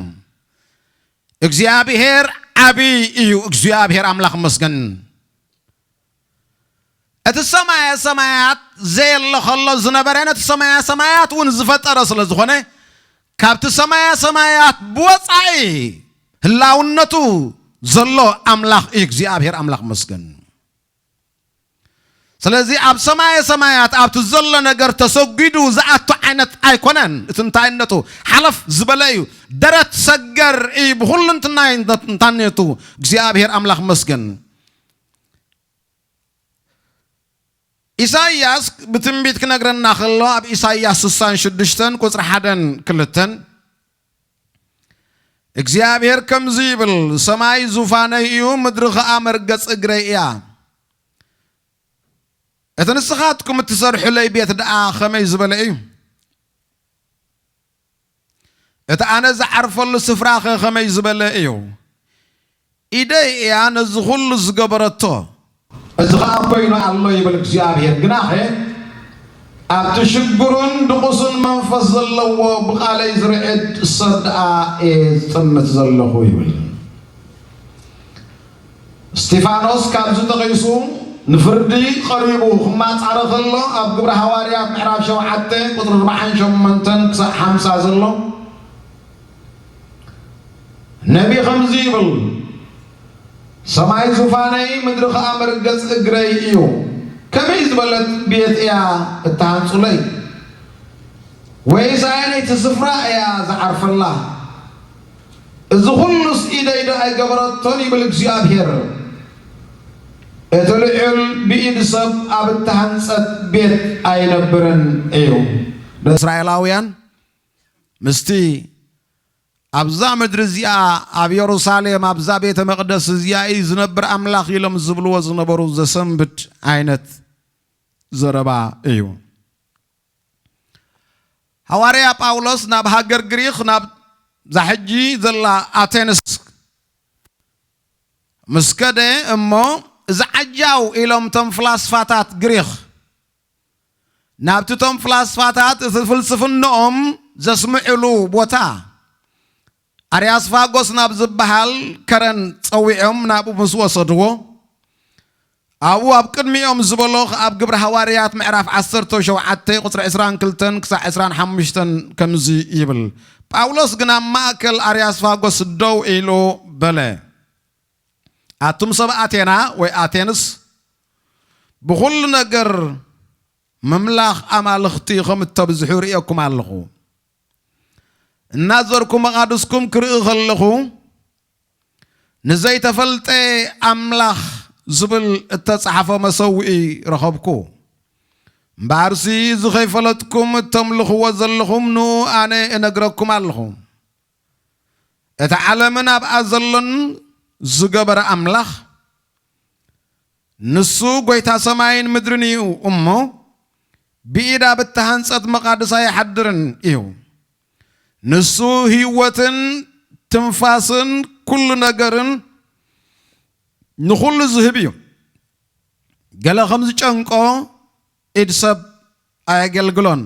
እግዚኣብሔር ዓብይ እዩ። እግዚኣብሔር ኣምላኽ መስገን። እቲ ሰማየ ሰማያት ዘየለ ከሎ ዝነበረ፣ ነቲ ሰማየ ሰማያት እውን ዝፈጠረ ስለ ዝኾነ፣ ካብቲ ሰማየ ሰማያት ብወጻኢ ህላውነቱ ዘሎ ኣምላኽ እዩ እግዚኣብሔር ኣምላኽ መስገን። ስለዚ ኣብ ሰማየ ሰማያት ኣብቲ ዘሎ ነገር ተሰጒዱ ዝኣቱ ዓይነት ኣይኮነን። እቲ እንታይነቱ ሓለፍ ዝበለ እዩ። ደረት ሰገር እዩ ብኹሉ እንትናይ-፣ እንታይነቱ እግዚኣብሔር ኣምላኽ መስገን። ኢሳይያስ ብትንቢት ክነግረና ከሎ ኣብ ኢሳይያስ ስሳን ሽዱሽተን ቁጽሪ ሓደን ክልተን እግዚኣብሔር ከምዚ ይብል፣ "ሰማይ ዙፋነይ እዩ፣ ምድሪ ኸኣ መርገጽ እግረይ እያ። እቲ ንስኻትኩም እትሰርሑለይ ቤት ደኣ ኸመይ ዝበለ እዩ? እቲ ኣነ ዝዓርፈሉ ስፍራኸ ኸመይ ዝበለ እዩ? ኢደይ እያ ነዚ ኹሉ ዝገበረቶ። እዚ ኸኣ ኮይኑ ኣሎ" ይብል እግዚኣብሔር። "ግናኸ ኣብቲ ሽግሩን ድቑስን መንፈስ ዘለዎ ብቓለይ ዝርዕድ ሰብ ደኣ እየ ዝጥምት ዘለኹ" ይብል። እስጢፋኖስ ካብዚ ጠቒሱ ንፍርዲ ቀሪቡ ክማጻረ ከሎ፣ ኣብ ግብረ ሃዋርያት ምዕራፍ ሸውዓተ ቁጽሪ ኣርባዓን ሸሞንተን ክሳዕ ሓምሳ ዘሎ ነቢ ከምዚ ይብል፣ "ሰማይ ዙፋነይ፣ ምድሪ ኸኣ መርገጽ እግረይ እዩ። ከመይ ዝበለት ቤት እያ እትሃንጹለይ? ወይስ ኣየነይቲ ስፍራ እያ ዝዓርፈላ? እዚ ኹሉስ ኢደይ ዶ ኣይገበረቶን?" ይብል እግዚኣብሔር። "እቲ ልዑል ብኢድ ሰብ ኣብ እተሃንጸት ቤት ኣይነብርን እዩ።" እስራኤላውያን ምስቲ ኣብዛ ምድሪ እዚኣ፣ ኣብ የሩሳሌም፣ ኣብዛ ቤተ መቕደስ እዚኣ እዩ ዝነብር ኣምላኽ ኢሎም ዝብልዎ ዝነበሩ ዘሰንብድ ዓይነት ዘረባ እዩ። ሃዋርያ ጳውሎስ ናብ ሃገር ግሪኽ፣ ናብዛ ሕጂ ዘላ ኣቴንስ ምስ ከደ እሞ፣ እዚ ዓጃው ኢሎም እቶም ፍላስፋታት ግሪኽ ናብቲ እቶም ፍላስፋታት እቲ ፍልስፍንኦም ዘስምዕሉ ቦታ ኣርያስፋጎስ ናብ ዝበሃል ከረን ጸዊዖም ናብኡ ምስ ወሰድዎ፣ ኣብኡ ኣብ ቅድሚኦም ዝበሎ ኣብ ግብሪ ሃዋርያት ምዕራፍ ዓሰርተ ሸውዓተ ቁጽሪ ዕስራን ክልተን ክሳዕ ዕስራን ሓሙሽተን ከምዚ ይብል፣ "ጳውሎስ ግን ኣብ ማእከል ኣርያስፋጎስ ደው ኢሉ በለ፣ ኣቱም ሰብ ኣቴና ወይ ኣቴንስ፣ ብኹሉ ነገር ምምላኽ ኣማልኽቲ ከም እተብዝሑ ርእየኩም ኣለኹ። እናዘርኩ መቓድስኩም ክርኢ ከለኹ፣ ንዘይተፈልጠ ኣምላኽ ዝብል እተጻሕፈ መሰውኢ ረኸብኩ። እምበኣርሲ እዚ ኸይፈለጥኩም እተምልኽዎ ዘለኹም ንኡ ኣነ እነግረኩም ኣለኹ። እቲ ዓለምን ኣብኣ ዘሎን ዝገበረ ኣምላኽ፣ ንሱ ጐይታ ሰማይን ምድርን እዩ እሞ፣ ብኢድ ኣብ እተሃንጸት መቓድስ ኣይሓድርን እዩ። ንሱ ህይወትን ትንፋስን ኩሉ ነገርን ንኹሉ ዝህብ እዩ። ገለ ከም ዝጨንቆ ኢድ ሰብ ኣየገልግሎን።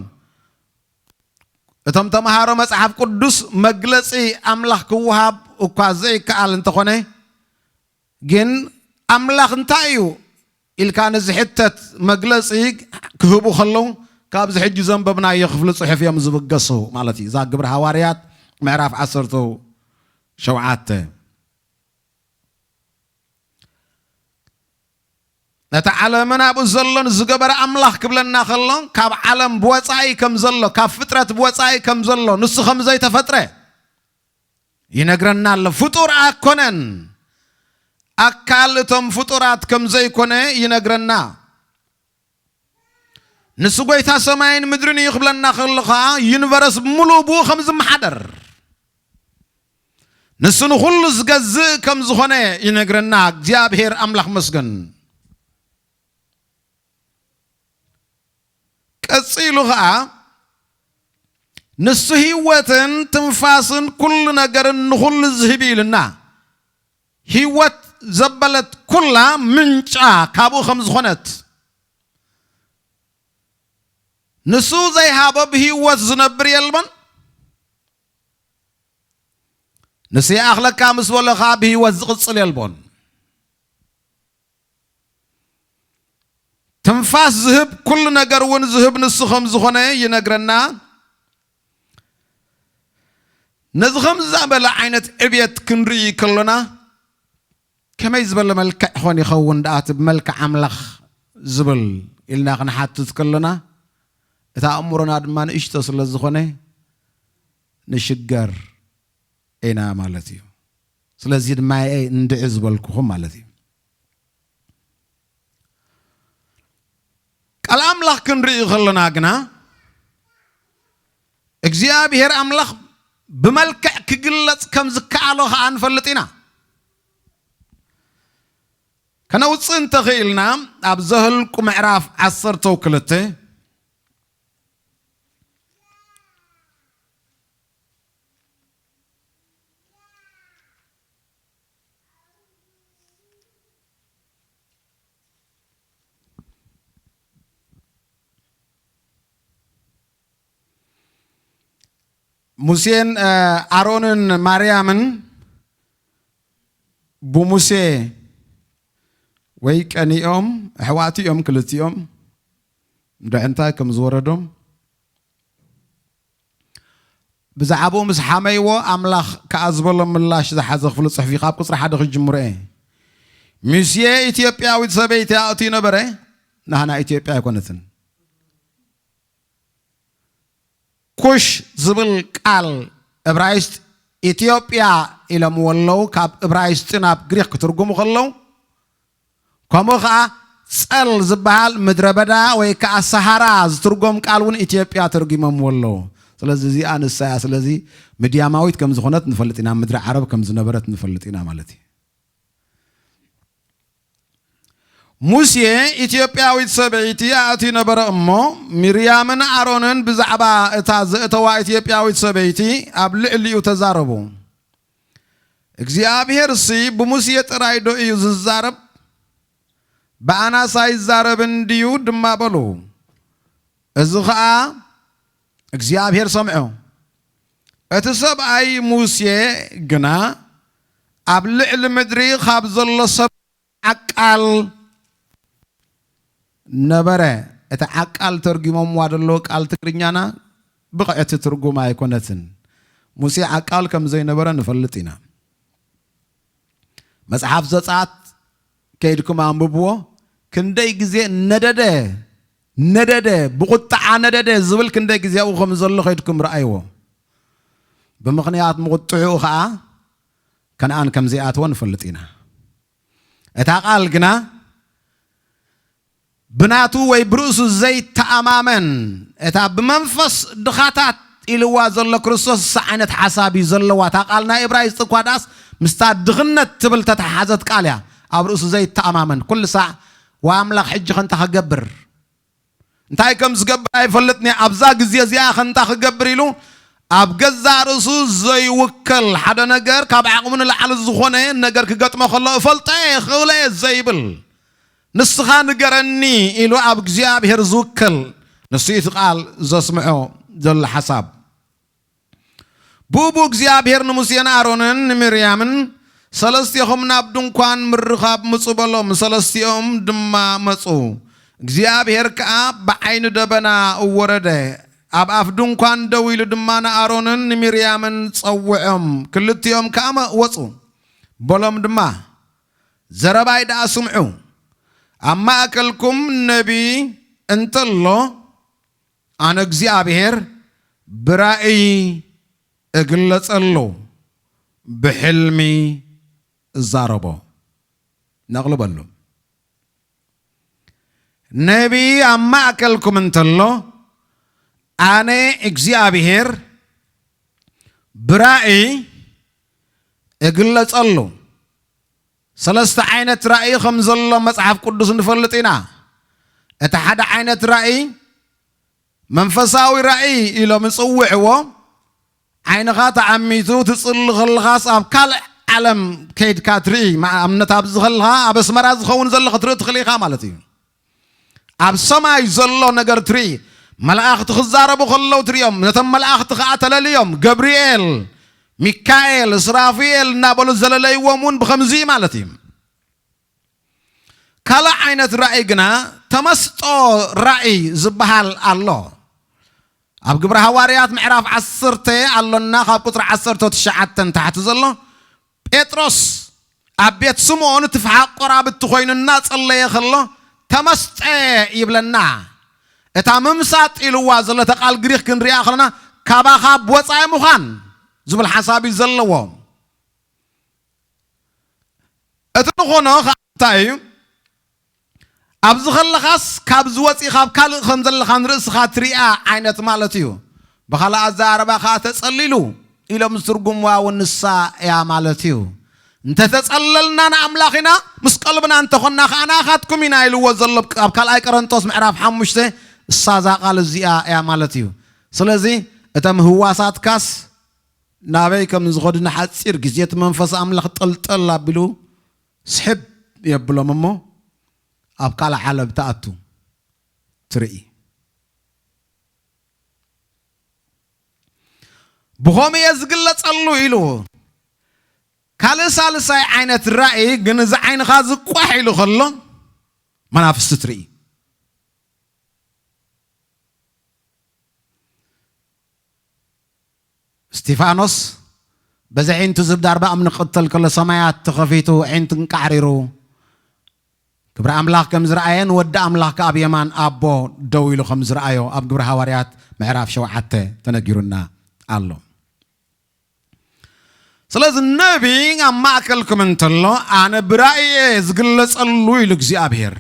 እቶም ተምሃሮ መጽሓፍ ቅዱስ መግለጺ ኣምላኽ ክወሃብ እኳ ዘይከኣል እንተኾነ፣ ግን ኣምላኽ እንታይ እዩ ኢልካ ንዝሕተት መግለጺ ክህቡ ከለዉ፣ ካብዚ ሕጂ ዘንበብናዮ ክፍሊ ጽሑፍ እዮም ዝብገሱ ማለት እዩ። እዛ ግብሪ ሃዋርያት ምዕራፍ ዓሰርተ ሸውዓተ። ነቲ ዓለምን ኣብኡ ዘሎን ዝገበረ ኣምላኽ ክብለና ከሎ፣ ካብ ዓለም ብወጻኢ ከም ዘሎ፣ ካብ ፍጥረት ብወጻኢ ከም ዘሎ፣ ንሱ ከም ዘይተፈጥረ ይነግረና ኣሎ። ፍጡር ኣኮነን፣ ኣካል እቶም ፍጡራት ከም ዘይኮነ ይነግረና። ንሱ ጐይታ ሰማይን ምድርን እዩ ክብለና ከሎ ኸዓ፣ ዩኒቨርስ ብምሉኡ ብኡ ከም ዝመሓደር፣ ንሱ ንኹሉ ዝገዝእ ከም ዝኾነ ይነግረና። እግዚኣብሔር ኣምላኽ መስገን። ቀጺሉ ኸዓ፣ ንሱ ህይወትን ትንፋስን ኩሉ ነገርን ንኹሉ ዝህብ እዩ ኢልና። ህይወት ዘበለት ኩላ ምንጫ ካብኡ ከም ዝኾነት፣ ንሱ ዘይሃቦ ብህይወት ዝነብር የልቦን፣ ንሱ ይኣኽለካ ምስ በሎ ኸዓ ብህይወት ዝቕጽል የልቦን። ትንፋስ ዝህብ፣ ኩሉ ነገር እውን ዝህብ ንሱ ከም ዝኾነ ይነግረና። ነዚ ከም ዝበለ ዓይነት ዕብየት ክንርኢ ከሎና፣ ከመይ ዝበለ መልክዕ ኾን ይኸውን ደኣ እቲ ብመልክዕ ኣምላኽ ዝብል ኢልና ክንሓትት ከሎና፣ እቲ ኣእምሮና ድማ ንእሽቶ ስለ ዝኾነ ንሽገር ኢና ማለት እዩ። ስለዚ ድማ እየ እንድዒ ዝበልኩኹም ማለት እዩ። ቃል ኣምላኽ ክንርኢ ከለና ግና እግዚኣብሔር ኣምላኽ ብመልክዕ ክግለጽ ከም ዝከኣሎ ኸኣ ንፈልጥ ኢና። ከነውጽእ እንተኽኢልና ኣብ ዘህልቁ ምዕራፍ ዓሰርተ ክልተ ሙሴን ኣሮንን ማርያምን ብሙሴ ወይ ቀኒኦም ኣሕዋት እዮም ክልቲኦም። እንድዒ እንታይ ከም ዝወረዶም ብዛዕባኡ ምስ ሓመይዎ ኣምላኽ ከኣ ዝበሎም ምላሽ ዝሓዘ ክፍሊ ጽሑፍ እዩ። ካብ ቁጽሪ ሓደ ክጅምሮ እየ። ሙሴ ኢትዮጵያዊት ሰበይቲ ኣእትዩ ነበረ። ናህና ኢትዮጵያ ኣይኮነትን። ኩሽ ዝብል ቃል እብራይስጥ ኢትዮጵያ ኢሎምዎ ኣለዉ። ካብ እብራይስጢ ናብ ግሪክ ክትርጉሙ ከለዉ ከምኡ ኸዓ ጸል ዝበሃል ምድረ በዳ ወይ ከዓ ሰሃራ ዝትርጎም ቃል እውን ኢትዮጵያ ተርጉሞምዎ ኣለዉ። ስለዚ እዚኣ ንሳ እያ። ስለዚ ምድያማዊት ከም ዝኾነት ንፈልጥ ኢና፣ ምድሪ ዓረብ ከም ዝነበረት ንፈልጥ ኢና ማለት እዩ። ሙሴ ኢትዮጵያዊት ሰበይቲ ኣእትዩ ነበረ እሞ፣ ሚርያምን ኣሮንን ብዛዕባ እታ ዘእተዋ ኢትዮጵያዊት ሰበይቲ ኣብ ልዕሊኡ ተዛረቡ። እግዚኣብሔርሲ ብሙሴ ጥራይ ዶ እዩ ዝዛረብ? ብኣናስ ኣይዛረብን ድዩ ድማ በሉ። እዚ ኸኣ እግዚኣብሔር ሰምዖ። እቲ ሰብኣይ ሙሴ ግና ኣብ ልዕሊ ምድሪ ካብ ዘሎ ሰብ ዓቃል ነበረ። እቲ ዓቃል ተርጉሞምዋ ዘለዉ ቃል ትግርኛና ብቕዕቲ ትርጉም ኣይኮነትን። ሙሴ ዓቃል ከም ዘይነበረ ንፈልጥ ኢና። መጽሓፍ ዘጸኣት ከይድኩም ኣንብብዎ። ክንደይ ግዜ ነደደ፣ ነደደ፣ ብቑጥዓ ነደደ ዝብል ክንደይ ግዜ ኣብኡ ከም ዘሎ ከይድኩም ረኣይዎ። ብምኽንያት ምቑጥዕኡ ኸኣ ከነኣን ከም ዘይኣተወ ንፈልጥ ኢና። እታ ቃል ግና ብናቱ ወይ ብርእሱ ዘይተኣማመን፣ እታ ብመንፈስ ድኻታት ኢልዋ ዘሎ ክርስቶስ፣ እሳ ዓይነት ሓሳብ እዩ ዘለዋ። እታ ቃል ናይ እብራይስጥ እኳ ደኣስ ምስታ ድኽነት ትብል ተተሓሓዘት ቃል እያ። ኣብ ርእሱ ዘይተኣማመን፣ ኩሉ ሳዕ "ዋ ኣምላኽ፣ ሕጂ ኸ እንታይ ክገብር? እንታይ ከም ዝገብር ኣይፈልጥን እየ። ኣብዛ ግዜ እዚኣ ኸ እንታይ ክገብር?" ኢሉ ኣብ ገዛእ ርእሱ ዘይውከል፣ ሓደ ነገር ካብ ዓቕሙ ንላዕሊ ዝኾነ ነገር ክገጥሞ ከሎ "እፈልጦ እየ፣ እኽእሎ እየ" ዘይብል፣ "ንስኻ ንገረኒ" ኢሉ ኣብ እግዚኣብሔር ዝውከል፣ ንሱ እዩ እቲ ቃል ዘስምዖ ዘሎ ሓሳብ። ብኡ እግዚኣብሔር ንሙሴን ኣሮንን ንሚርያምን፣ "ሰለስቴኹም ናብ ድንኳን ምርኻብ ምጹ" በሎም። ሰለስቲኦም ድማ መጹ። እግዚኣብሔር ከኣ ብዓይኒ ደበና ወረደ፣ ኣብ ኣፍ ድንኳን ደው ኢሉ ድማ ንኣሮንን ንሚርያምን ጸውዖም። ክልቲኦም ከኣ መ-፣ ወጹ። በሎም ድማ፣ "ዘረባይ ደኣ ስምዑ። ኣብ ማእከልኩም ነቢ እንተሎ፣ ኣነ እግዚኣብሔር ብራእይ እግለጸሉ፣ ብሕልሚ እዛረቦ።" ነቕልበሉ። ነቢ ኣብ ማእከልኩም እንተሎ፣ ኣነ እግዚኣብሔር ብራእይ እግለጸሉ። ሰለስተ ዓይነት ራእይ ከም ዘሎ መጽሓፍ ቅዱስ ንፈልጥ ኢና። እቲ ሓደ ዓይነት ራእይ መንፈሳዊ ራእይ ኢሎም ይጽውዕዎ። ዓይንኻ ተዓሚቱ ትጽሊ ከለኻስ ኣብ ካልእ ዓለም ከይድካ ትርኢ። ማ-፣ ኣብነት ኣብዚ ከለኻ ኣብ ኣስመራ ዝኸውን ዘሎ ክትርኢ ትኽእል ኢኻ ማለት እዩ። ኣብ ሰማይ ዘሎ ነገር ትርኢ። መላእኽቲ ክዛረቡ ከለዉ ትርእዮም። ነቶም መላእኽቲ ከኣ ተለልዮም። ገብርኤል፣ ሚካኤል፣ ስራፊኤል እናበሉ ዘለለይዎም እውን ብኸምዚ ማለት እዩ። ካልእ ዓይነት ራእይ ግና ተመስጦ ራእይ ዝበሃል ኣሎ። ኣብ ግብረ ሃዋርያት ምዕራፍ ዓሰርተ ኣሎና፣ ካብ ቁጽሪ ዓሰርተ ትሽዓተ ንታሕቲ ዘሎ፣ ጴጥሮስ ኣብ ቤት ስምዖን እቲ ፍሓቕ ቆራብቲ ኮይኑ እናጸለየ ከሎ ተመስጠ ይብለና። እታ ምምሳጥ ኢልዋ ዘሎ እታ ቃል ግሪኽ ክንሪኣ ከለና ካባኻ ብወጻኢ ምዃን ዝብል ሓሳብ እዩ ዘለዎ። እቲ ዝኾኖ ከኣ እንታይ እዩ? ኣብዚ ከለኻስ ካብዚ ወፂእኻ ኣብ ካልእ ከም ዘለኻ ንርእስኻ ትሪኣ ዓይነት ማለት እዩ። ብኻልእ ኣዘራርባ ከኣ ተጸሊሉ ኢሎም ዝትርጉምዋ እውን ንሳ እያ ማለት እዩ። እንተተጸለልና ንኣምላኽ ኢና፣ ምስ ቀልብና እንተኾንና ከኣ ንኣኻትኩም ኢና ኢልዎ ዘሎ ኣብ ካልኣይ ቆሮንቶስ ምዕራፍ ሓሙሽተ፣ እሳ እዛ ቃል እዚኣ እያ ማለት እዩ። ስለዚ እቶም ህዋሳትካስ ናበይ ከም ዝኸዱ ንሓጺር ግዜ እቲ መንፈስ ኣምላኽ ጠልጠል ኣቢሉ ስሕብ የብሎም እሞ ኣብ ካልእ ዓለም ትኣቱ ትርኢ። ብኸምኡ እየ ዝግለጸሉ ኢሉ። ካልእ ሳልሳይ ዓይነት ራእይ ግን እዚ ዓይንኻ ዝቋሕ ኢሉ ከሎ መናፍስቲ ትርኢ። እስቲፋኖስ በዚ ዒንቱ ዝብ ዳርባ እምኒ ክቕተል ከሎ ሰማያት ተኸፊቱ ዒንቱ እንቃዕሪሩ ክብሪ ኣምላኽ ከም ዝረኣየን ወዲ ኣምላኽ ከኣ ኣብ የማን ኣቦ ደው ኢሉ ከም ዝረኣዮ ኣብ ግብሪ ሃዋርያት ምዕራፍ ሸውዓተ ተነጊሩና ኣሎ። ስለዚ ነቢ ኣብ ማእከልኩም እንተሎ ኣነ ብራእየ ዝግለጸሉ ኢሉ እግዚኣብሔር።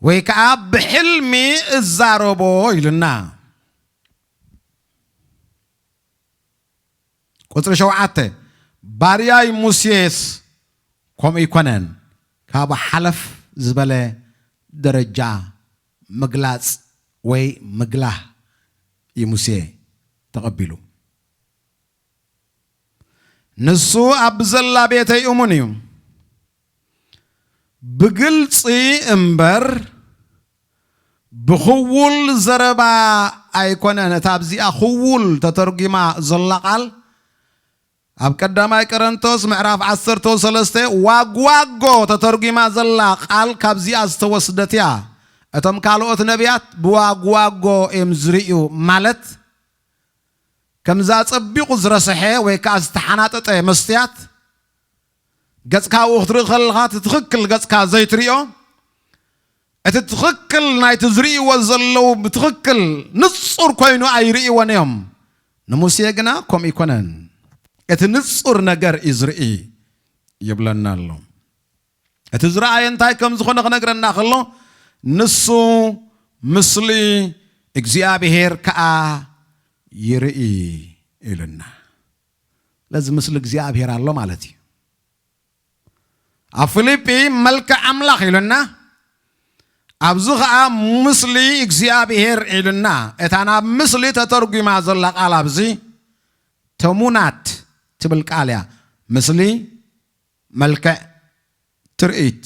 ወይ ከኣ ብሕልሚ እዛረቦ ኢሉና። ቁጽሪ ሸውዓተ፣ ባርያይ ሙሴስ ከምኡ ኣይኮነን። ካብ ሓለፍ ዝበለ ደረጃ ምግላጽ ወይ ምግላህ እዩ ሙሴ ተቐቢሉ። ንሱ ኣብ ዘላ ቤተይ እሙን እዩ። ብግልጺ እምበር ብኽውል ዘረባ ኣይኮነን። እታ ኣብዚኣ ኽውል ተተርጒማ ዘላ ቃል ኣብ ቀዳማይ ቆሮንቶስ ምዕራፍ ዓሰርተ ሰለስተ ዋግዋጎ ተተርጒማ ዘላ ቃል ካብዚኣ ዝተወስደት እያ። እቶም ካልኦት ነቢያት ብዋግዋጎ እዮም ዝርእዩ ማለት ከምዛ ጸቢቑ ዝረስሐ ወይ ከኣ ዝተሓናጠጠ መስትያት ገጽካ ኣብኡ ክትርኢ ከለኻ እቲ ትኽክል ገጽካ ዘይትርእዮ፣ እቲ ትኽክል ናይቲ ዝርእይዎ ዘለዉ ብትኽክል ንጹር ኮይኑ ኣይርእይዎን እዮም። ንሙሴ ግና ከምኡ ኣይኮነን። እቲ ንጹር ነገር እዩ ዝርኢ ይብለና ኣሎ። እቲ ዝረኣየ እንታይ ከም ዝኾነ ክነግረና ከሎ ንሱ ምስሊ እግዚኣብሔር ከኣ ይርኢ ኢሉና። ስለዚ ምስሊ እግዚኣብሔር ኣሎ ማለት እዩ። ኣብ ፊልጲ መልክዕ ኣምላኽ ኢሉና፣ ኣብዚ ኸኣ ምስሊ እግዚኣብሔር ኢሉና። እታ ናብ ምስሊ ተተርጒማ ዘላ ቃል ኣብዚ ተሙናት ትብል ቃል እያ። ምስሊ፣ መልክዕ፣ ትርኢት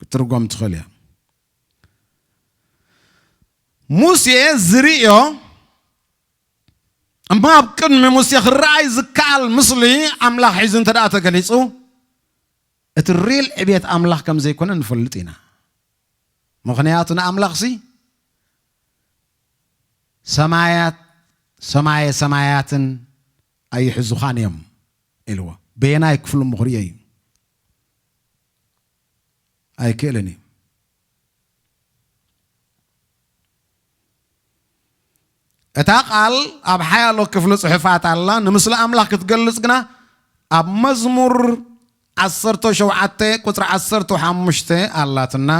ክትርጎም ትኽእል እያ። ሙሴ ዝርእዮ እሞ ኣብ ቅድሚ ሙሴ ክረኣይ ዝከኣል ምስሊ ኣምላኽ ሒዙ እንተ ደኣ ተገሊጹ፣ እቲ ሪል ዕቤት ኣምላኽ ከም ዘይኮነ ንፈልጥ ኢና። ምኽንያቱ ንኣምላኽሲ ሰማያት ሰማየ ሰማያትን ኣይሕዙኻን እዮም ኢልዎ። በየናይ ክፍሉ እሞ ክርእዮ እዩ? ኣይክእልን እዩ። እታ ቃል ኣብ ሓያሎ ክፍሊ ጽሑፋት ኣላ። ንምስሊ ኣምላኽ ክትገልጽ ግና ኣብ መዝሙር ዓሰርተ ሸውዓተ ቁጽሪ ዓሰርተ ሓሙሽተ ኣላትና።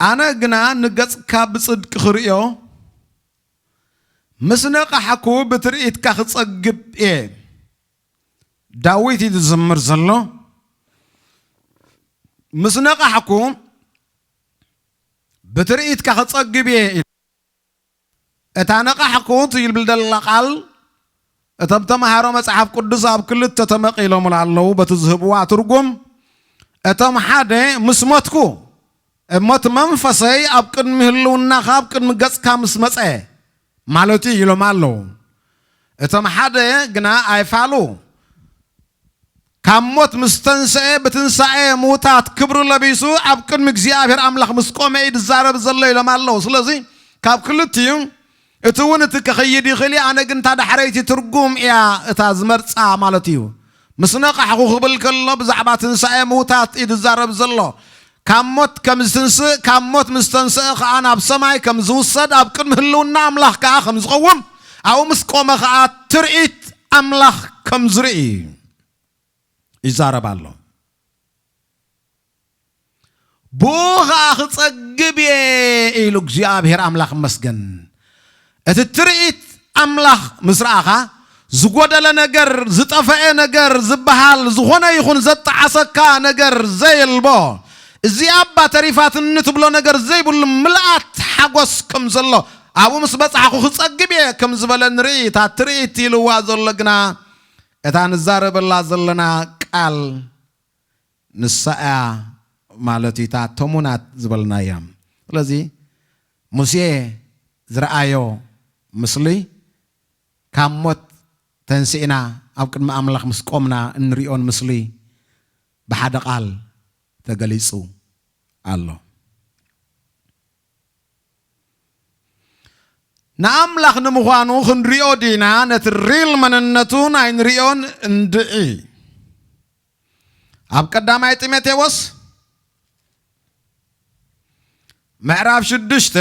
ኣነ ግና ንገጽካ ብጽድቂ ክርእዮ፣ ምስ ነቓሕኩ ብትርኢትካ ክጸግብ እየ። ዳዊት እዩ ዝዝምር ዘሎ። ምስ ነቓሕኩ ብትርኢትካ ክጸግብ እየ ኢሉ። እታ ነቓሕኩ ትብል ደላ ቃል እቶም ተምሃሮ መጽሓፍ ቅዱስ ኣብ ክልተ ተመቒሎምላ ኣለዉ። በቲ ዝህብዋ ትርጉም እቶም ሓደ ምስ ሞትኩ እሞ እቲ መንፈሰይ ኣብ ቅድሚ ህልውናኻ ኣብ ቅድሚ ገጽካ ምስ መጸ ማለት እዩ ኢሎም ኣለዉ። እቶም ሓደ ግና ኣይፋሉ። ካብ ሞት ምስ ተንስአ ብትንሳኤ ምውታት ክብሪ ለቢሱ ኣብ ቅድሚ እግዚኣብሔር ኣምላኽ ምስ ቆመ እዩ ዝዛረብ ዘሎ ኢሎም ኣለዉ። ስለዚ ካብ ክልቲኡ እቲ እውን እቲ ክኸይድ ይኽእል እዩ፣ ኣነ ግን እታ ዳሕረይቲ ትርጉም እያ እታ ዝመርጻ ማለት እዩ። ምስ ነቓሕኹ ክብል ከሎ ብዛዕባ ትንሳኤ ምውታት እዩ ዝዛረብ ዘሎ። ካብ ሞት ከም ዝትንስእ፣ ካብ ሞት ምስ ተንስአ ኸኣ ናብ ሰማይ ከም ዝውሰድ፣ ኣብ ቅድሚ ህልውና ኣምላኽ ከኣ ከም ዝቐውም፣ ኣብኡ ምስ ቆመ ኸኣ ትርኢት ኣምላኽ ከም ዝርኢ ይዛረብ ኣሎ። ብኡ ኸኣ ክጸግብ እየ ኢሉ እግዚኣብሔር ኣምላኽ መስገን። እቲ ትርኢት ኣምላኽ ምስ ረኣኻ፣ ዝጎደለ ነገር፣ ዝጠፈአ ነገር ዝበሃል ዝኾነ ይኹን ዘጠዓሰካ ነገር ዘየልቦ፣ እዚኣ እባ ተሪፋትኒ ትብሎ ነገር ዘይብሉ ምልኣት ሓጎስ ከም ዘሎ፣ ኣብኡ ምስ በጻሕኩ ክጸግብ እየ ከም ዝበለ ንርኢ። እታ ትርኢት ኢልዋ ዘሎ ግና እታ ንዛረበላ ዘለና ቃል ንሳ እያ ማለት እዩ፣ እታ ተሙናት ዝበልናያ። ስለዚ ሙሴ ዝረኣዮ ምስሊ ካብ ሞት ተንሲእና ኣብ ቅድሚ ኣምላኽ ምስ ቆምና እንሪኦን ምስሊ ብሓደ ቃል ተገሊጹ ኣሎ። ንኣምላኽ ንምዃኑ ክንሪኦ ዲና ነቲ ሪል መንነቱ ኣይንሪኦን እንድዒ? ኣብ ቀዳማይ ጢሞቴዎስ ምዕራፍ ሽዱሽተ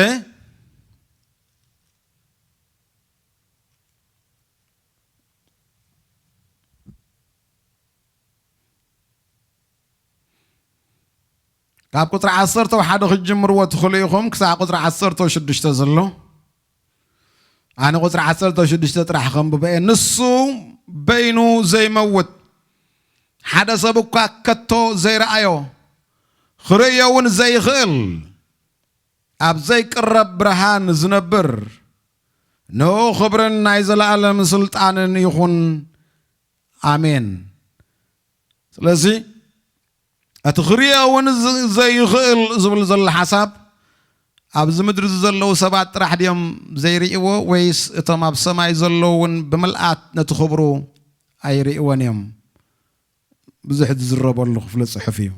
ካብ ቁጽሪ ዓሰርተ ሓደ ክትጅምርዎ ትኽእሉ ኢኹም፣ ክሳዕ ቁጽሪ ዓሰርተ ሽዱሽተ ዘሎ። ኣነ ቁጽሪ ዓሰርተ ሽዱሽተ ጥራሕ ከንብቦ እየ። ንሱ በይኑ ዘይመውት፣ ሓደ ሰብ እኳ ከቶ ዘይረኣዮ፣ ክርእዮ እውን ዘይኽእል፣ ኣብ ዘይቅረብ ብርሃን ዝነብር፣ ንኡ ክብርን ናይ ዘለኣለም ስልጣንን ይኹን። ኣሜን። ስለዚ እቲ ክርእዮ እውን ዝ-፣ ዘይኽእል ዝብል ዘሎ ሓሳብ፣ ኣብዚ ምድሪ ዘለዉ ሰባት ጥራሕ ድዮም ዘይርእይዎ፣ ወይስ እቶም ኣብ ሰማይ ዘለዉ እውን ብምልኣት ነቲ ክብሩ ኣይርእይዎን እዮም? ብዙሕ ዝዝረበሉ ክፍሊ ጽሑፍ እዩ።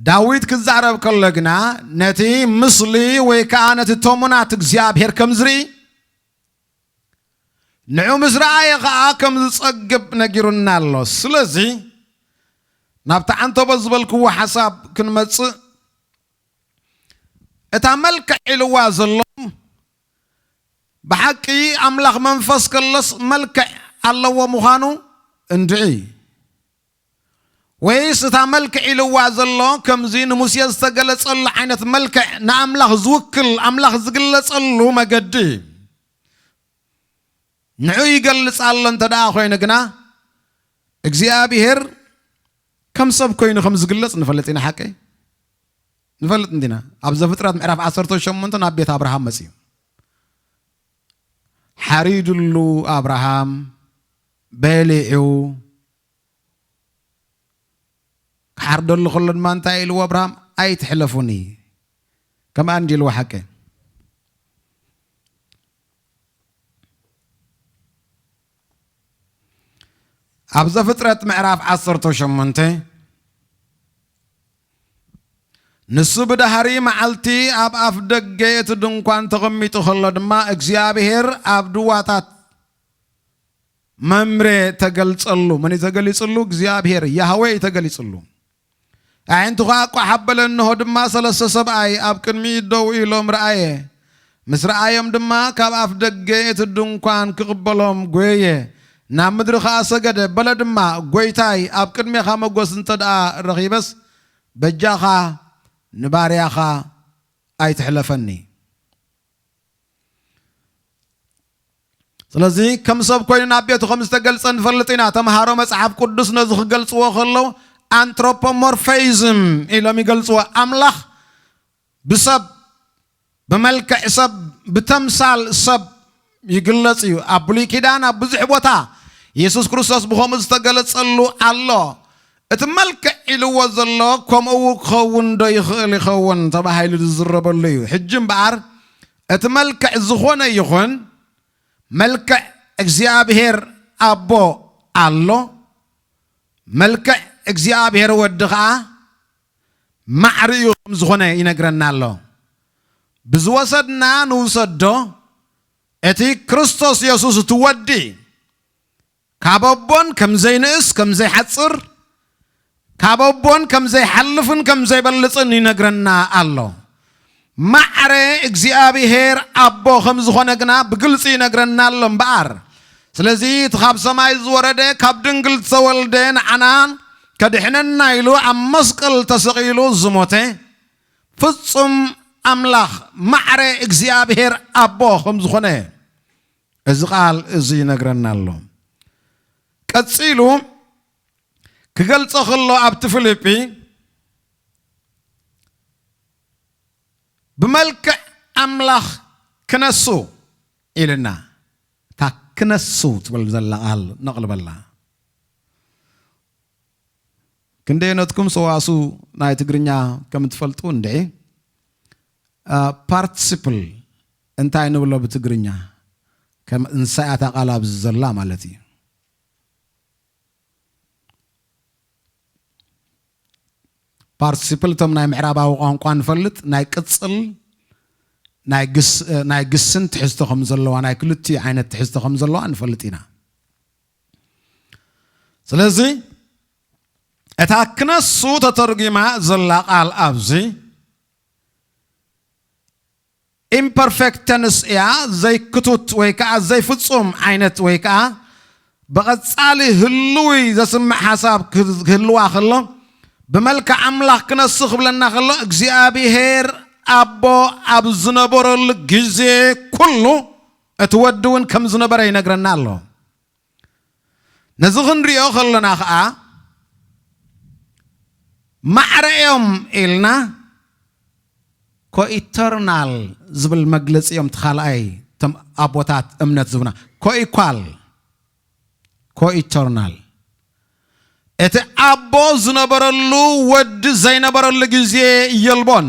ዳዊት ክዛረብ ከሎ ግና ነቲ ምስሊ ወይ ከኣ ነቲ ተሙናት እግዚኣብሔር ከም ዝርኢ፣ ንዑ ምስ ረኣየ ኸኣ ከም ዝጸግብ ነጊሩና ኣሎ። ስለዚ ናብቲ ዓንተቦ ዝበልክዎ ሓሳብ ክንመጽእ፣ እታ መልክዕ ኢልዋ ዘሎ ብሓቂ ኣምላኽ መንፈስ ከሎስ መልክዕ ኣለዎ ምዃኑ እንድዒ? ወይስ እታ መልክዕ ኢልዋ ዘሎ ከምዚ ንሙሴ ዝተገለጸሉ ዓይነት መልክዕ ንኣምላኽ ዝውክል፣ ኣምላኽ ዝግለጸሉ መገዲ ንዑ ይገልጽ ኣሎ እንተ ደኣ ኮይኑ ግና እግዚኣብሔር ከም ሰብ ኮይኑ ከም ዝግለጽ ንፈልጥ ኢና። ሓቀይ ንፈልጥ እንዲና። ኣብ ዘፍጥረት ምዕራፍ ዓሰርተ ሸሞንተ ናብ ቤት ኣብርሃም መጺኡ። ሓሪድሉ ኣብርሃም በሊዑ ክሓርደሉ ከሎ ድማ እንታይ ኢልዎ ኣብርሃም? "ኣይትሕለፉኒ" ከምኣ እንዲ ኢልዎ ሓቂ። ኣብ ዘፍጥረት ምዕራፍ ዓሰርተ ሸሞንተ ንሱ ብድሕሪ መዓልቲ ኣብ ኣፍ ደገ እቲ ድንኳን ተቐሚጡ ከሎ ድማ እግዚኣብሔር ኣብ ድዋታት መምሬ ተገልጸሉ። መን እዩ ተገሊጽሉ? እግዚኣብሔር ያህዌ እዩ ተገሊጽሉ። ኣዒንቱ ኸኣ ቋሕ ኣበለ፣ እንሆ ድማ ሰለስተ ሰብኣይ ኣብ ቅድሚኡ ደው ኢሎም ረኣየ። ምስ ረኣዮም ድማ ካብ ኣፍ ደገ እቲ ድንኳን ክቕበሎም ጐየየ፣ ናብ ምድሪ ኸኣ ሰገደ። በለ ድማ፣ "ጐይታይ፣ ኣብ ቅድሜኻ መጎስ እንተ ደኣ ረኺበስ፣ በጃኻ ንባርያኻ ኣይትሕለፈኒ።" ስለዚ ከም ሰብ ኮይኑ ናብ ቤቱ ከም ዝተገልጸ ንፈልጥ ኢና። ተምሃሮ መጽሓፍ ቅዱስ ነዚ ክገልጽዎ ከለዉ ኣንትሮፖሞርፊዝም ኢሎም ይገልጽዎ። ኣምላኽ ብሰብ፣ ብመልክዕ ሰብ፣ ብተምሳል ሰብ ይግለጽ እዩ። ኣብ ብሉይ ኪዳን ኣብ ብዙሕ ቦታ የሱስ ክርስቶስ ብኸምኡ ዝተገለጸሉ ኣሎ። እቲ መልክዕ ኢልዎ ዘሎ ከምኡ ክኸውን ዶ ይኽእል ይኸውን ተባሂሉ ዝዝረበሉ እዩ። ሕጂ እምበኣር እቲ መልክዕ ዝኾነ ይኹን፣ መልክዕ እግዚኣብሔር ኣቦ ኣሎ፣ መልክዕ እግዚኣብሔር ወዲ ኸዓ ማዕሪኡ ከም ዝኾነ ይነግረና ኣሎ። ብዝወሰድና ንውሰዶ፣ እቲ ክርስቶስ የሱስ እቲ ወዲ ካብ ኣቦን ከም ዘይንእስ ከም ዘይሓጽር፣ ካብ ኣቦን ከም ዘይሓልፍን ከም ዘይበልጽን ይነግረና ኣሎ። ማዕረ እግዚኣብሔር ኣቦ ከም ዝኾነ ግና ብግልጺ ይነግረና ኣሎ እምበኣር። ስለዚ እቲ ካብ ሰማይ ዝወረደ፣ ካብ ድንግል ዝተወልደ፣ ንዓና ከድሕነና ኢሉ ኣብ መስቀል ተሰቒሉ ዝሞተ ፍጹም ኣምላኽ ማዕረ እግዚኣብሔር ኣቦ ከም ዝኾነ እዚ ቃል እዚ ይነግረና ኣሎ። ቀጺሉ ክገልጾ ከሎ ኣብቲ ፊልጲ ብመልክዕ ኣምላኽ ክነሱ ኢልና፣ እታ ክነሱ ትብል ዘላ ቃል ነቕልበላ። ክንደየነትኩም ሰዋሱ ናይ ትግርኛ ከም ትፈልጡ እንድዒ፣ ፓርቲሲፕል እንታይ ንብሎ ብትግርኛ? ከም እንሳያታ ቃል ኣብዚ ዘላ ማለት እዩ። ፓርቲሲፕል እቶም ናይ ምዕራባዊ ቋንቋ ንፈልጥ፣ ናይ ቅጽል ናይ ግስ-፣ ናይ ግስን ትሕዝቶ ከም ዘለዋ፣ ናይ ክልቲኡ ዓይነት ትሕዝቶ ከም ዘለዋ ንፈልጥ ኢና። ስለዚ እታ ክነሱ ተተርጒማ ዘላ ቃል ኣብዚ ኢምፐርፌክት ተንስ እያ፣ ዘይክቱት ወይ ከዓ ዘይፍጹም ዓይነት ወይ ከዓ ብቐጻሊ ህልዊ ዘስምዕ ሓሳብ ክህ-፣ ክህልዋ ከሎ፣ ብመልክዕ ኣምላኽ ክነሱ ክብለና ከሎ፣ እግዚኣብሔር ኣቦ ኣብ ዝነበረሉ ግዜ ኩሉ እቲ ወዲ እውን ከም ዝነበረ ይነግረና ኣሎ። ነዚ ክንሪኦ ከለና ኸዓ ማዕረ እዮም ኢልና ኮኢተርናል ዝብል መግለጺ እዮም። እቲ ካልኣይ እቶም ኣቦታት እምነት ዝብና ኮኢኳል፣ ኮኢተርናል። እቲ ኣቦ ዝነበረሉ ወዲ ዘይነበረሉ ግዜ የልቦን።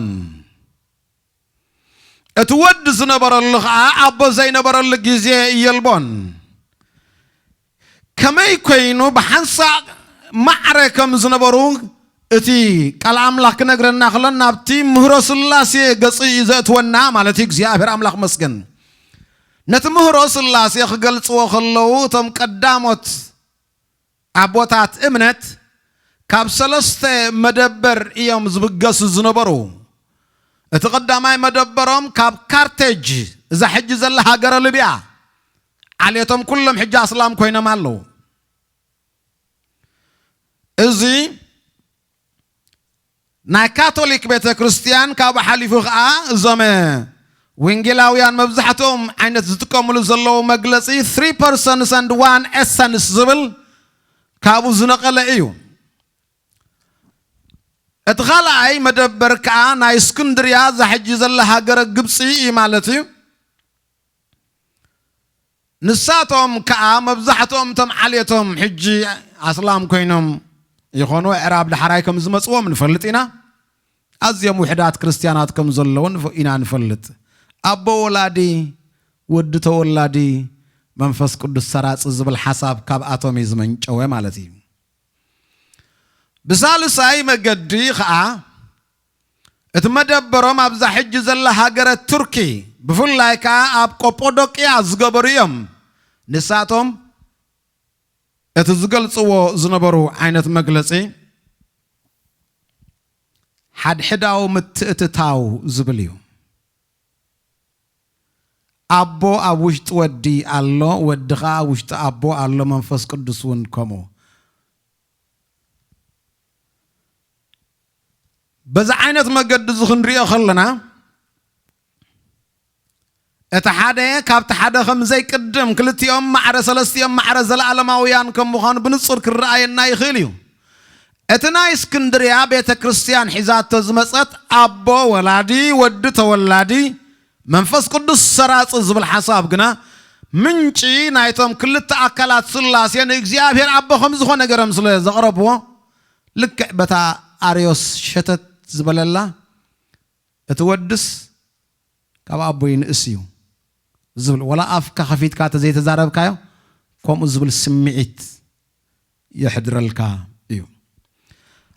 እቲ ወዲ ዝነበረሉ ኸዓ ኣቦ ዘይነበረሉ ግዜ የልቦን። ከመይ ኮይኑ ብሓንሳእ ማዕረ ከም ዝነበሩ እቲ ቃል ኣምላኽ ክነግረና ከሎ ናብቲ ምህሮ ስላሴ ገጹ እዩ ዘእትወና ማለት እዩ። እግዚኣብሔር ኣምላኽ መስገን። ነቲ ምህሮ ስላሴ ክገልጽዎ ከለዉ እቶም ቀዳሞት ኣቦታት እምነት ካብ ሰለስተ መደበር እዮም ዝብገሱ ዝነበሩ። እቲ ቀዳማይ መደበሮም ካብ ካርቴጅ፣ እዛ ሕጂ ዘላ ሃገረ ሊብያ፣ ዓሌቶም ኩሎም ሕጂ ኣስላም ኮይኖም ኣለዉ። እዚ ናይ ካቶሊክ ቤተ ክርስቲያን ካብኡ ሓሊፉ ኸዓ እዞም ወንጌላውያን መብዛሕትኦም ዓይነት ዝጥቀምሉ ዘለዉ መግለጺ three persons and one essence ዝብል ካብኡ ዝነቐለ እዩ። እቲ ካልኣይ መደበር ከዓ ናይ እስክንድርያ፣ እዛ ሕጂ ዘላ ሃገረ ግብፂ እዩ ማለት እዩ። ንሳቶም ከዓ መብዛሕትኦም እቶም ዓሌቶም ሕጂ ኣስላም ኮይኖም ይኾኑ፣ ኣዕራብ ዳሕራይ ከም ዝመፅዎም ንፈልጥ ኢና። ኣዝዮም ውሕዳት ክርስትያናት ከም ዘለዉ ንፈ-፣ ኢና ንፈልጥ። ኣቦ ወላዲ፣ ወዲ ተወላዲ፣ መንፈስ ቅዱስ ሰራጺ ዝብል ሓሳብ ካብኣቶም እዩ ዝመንጨወ ማለት እዩ። ብሳልሳይ መገዲ ኸዓ እቲ መደበሮም ኣብዛ ሕጂ ዘላ ሃገረ ቱርኪ፣ ብፍላይ ከኣ ኣብ ቆጶዶቅያ ዝገበሩ እዮም። ንሳቶም እቲ ዝገልጽዎ ዝነበሩ ዓይነት መግለጺ ሓድሕዳዊ ምትእትታው ዝብል እዩ። ኣቦ ኣብ ውሽጢ ወዲ ኣሎ፣ ወዲ ኸኣ ኣብ ውሽጢ ኣቦ ኣሎ፣ መንፈስ ቅዱስ እውን ከምኡ። በዚ ዓይነት መገዲ እዚ ክንሪኦ ከለና፣ እቲ ሓደ ካብቲ ሓደ ከም ዘይቅድም፣ ክልቲኦም ማዕረ ሰለስቲኦም ማዕረ ዘለኣለማውያን ከም ምዃኑ ብንጹር ክረኣየና ይኽእል እዩ። እቲ ናይ እስክንድርያ ቤተ ክርስቲያን ሒዛቶ ዝመጸት ኣቦ ወላዲ፣ ወዲ ተወላዲ፣ መንፈስ ቅዱስ ሰራጺ ዝብል ሓሳብ ግና፣ ምንጪ ናይቶም ክልተ ኣካላት ስላሴ ንእግዚኣብሔር ኣቦ ከም ዝኾነ ገይሮም ስለ ዘቕረብዎ፣ ልክዕ በታ ኣርዮስ ሸተት ዝበለላ፣ እቲ ወድስ ካብ ኣቦ ይንእስ እዩ ዝብል፣ ወላ ኣፍካ ከፊትካ ተዘይተዛረብካዮ፣ ከምኡ ዝብል ስምዒት የሕድረልካ እዩ።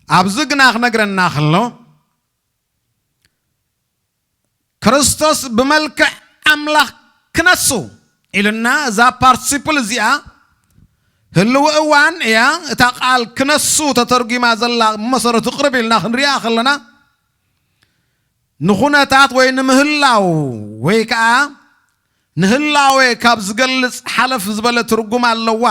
ኣብዚ ግና ክነግረና ከሎ፣ ክርስቶስ ብመልክዕ ኣምላኽ ክነሱ ኢልና፣ እዛ ፓርቲሲፕል እዚኣ ህልው እዋን እያ። እታ ቃል ክነሱ ተተርጒማ ዘላ መሰረቱ ቅርብ ኢልና ክንሪኣ ከለና፣ ንኹነታት ወይ ንምህላው ወይ ከዓ ንህላዌ ካብ ዝገልጽ ሓለፍ ዝበለ ትርጉም ኣለዋ።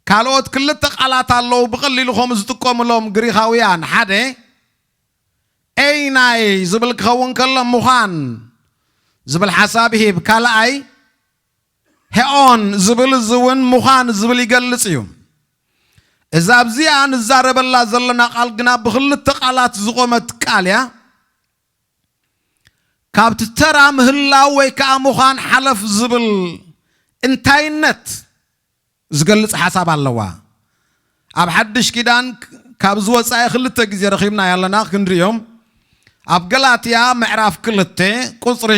ካልኦት ክልተ ቃላት ኣለዉ ብቐሊሉ ከምኡ ዝጥቀሙሎም ግሪኻውያን። ሓደ ኤይናይ ዝብል ክኸውን ከሎ ምዃን ዝብል ሓሳብ ይህብ። ካልኣይ ሄኦን ዝብል እዚ እውን ምዃን ዝብል ይገልጽ እዩ። እዛ ኣብዚኣ ንዛረበላ ዘለና ቃል ግና ብኽልተ ቃላት ዝቖመት ቃል እያ። ካብቲ ተራ ምህላው ወይ ከዓ ምዃን ሓለፍ ዝብል እንታይነት ዝገልጽ ሓሳብ ኣለዋ። ኣብ ሓድሽ ኪዳን ካብ ዝወጻኢ ክልተ ግዜ ረኺብና ያለና ክንድዮም። ኣብ ገላትያ ምዕራፍ ክልተ ቁጽሪ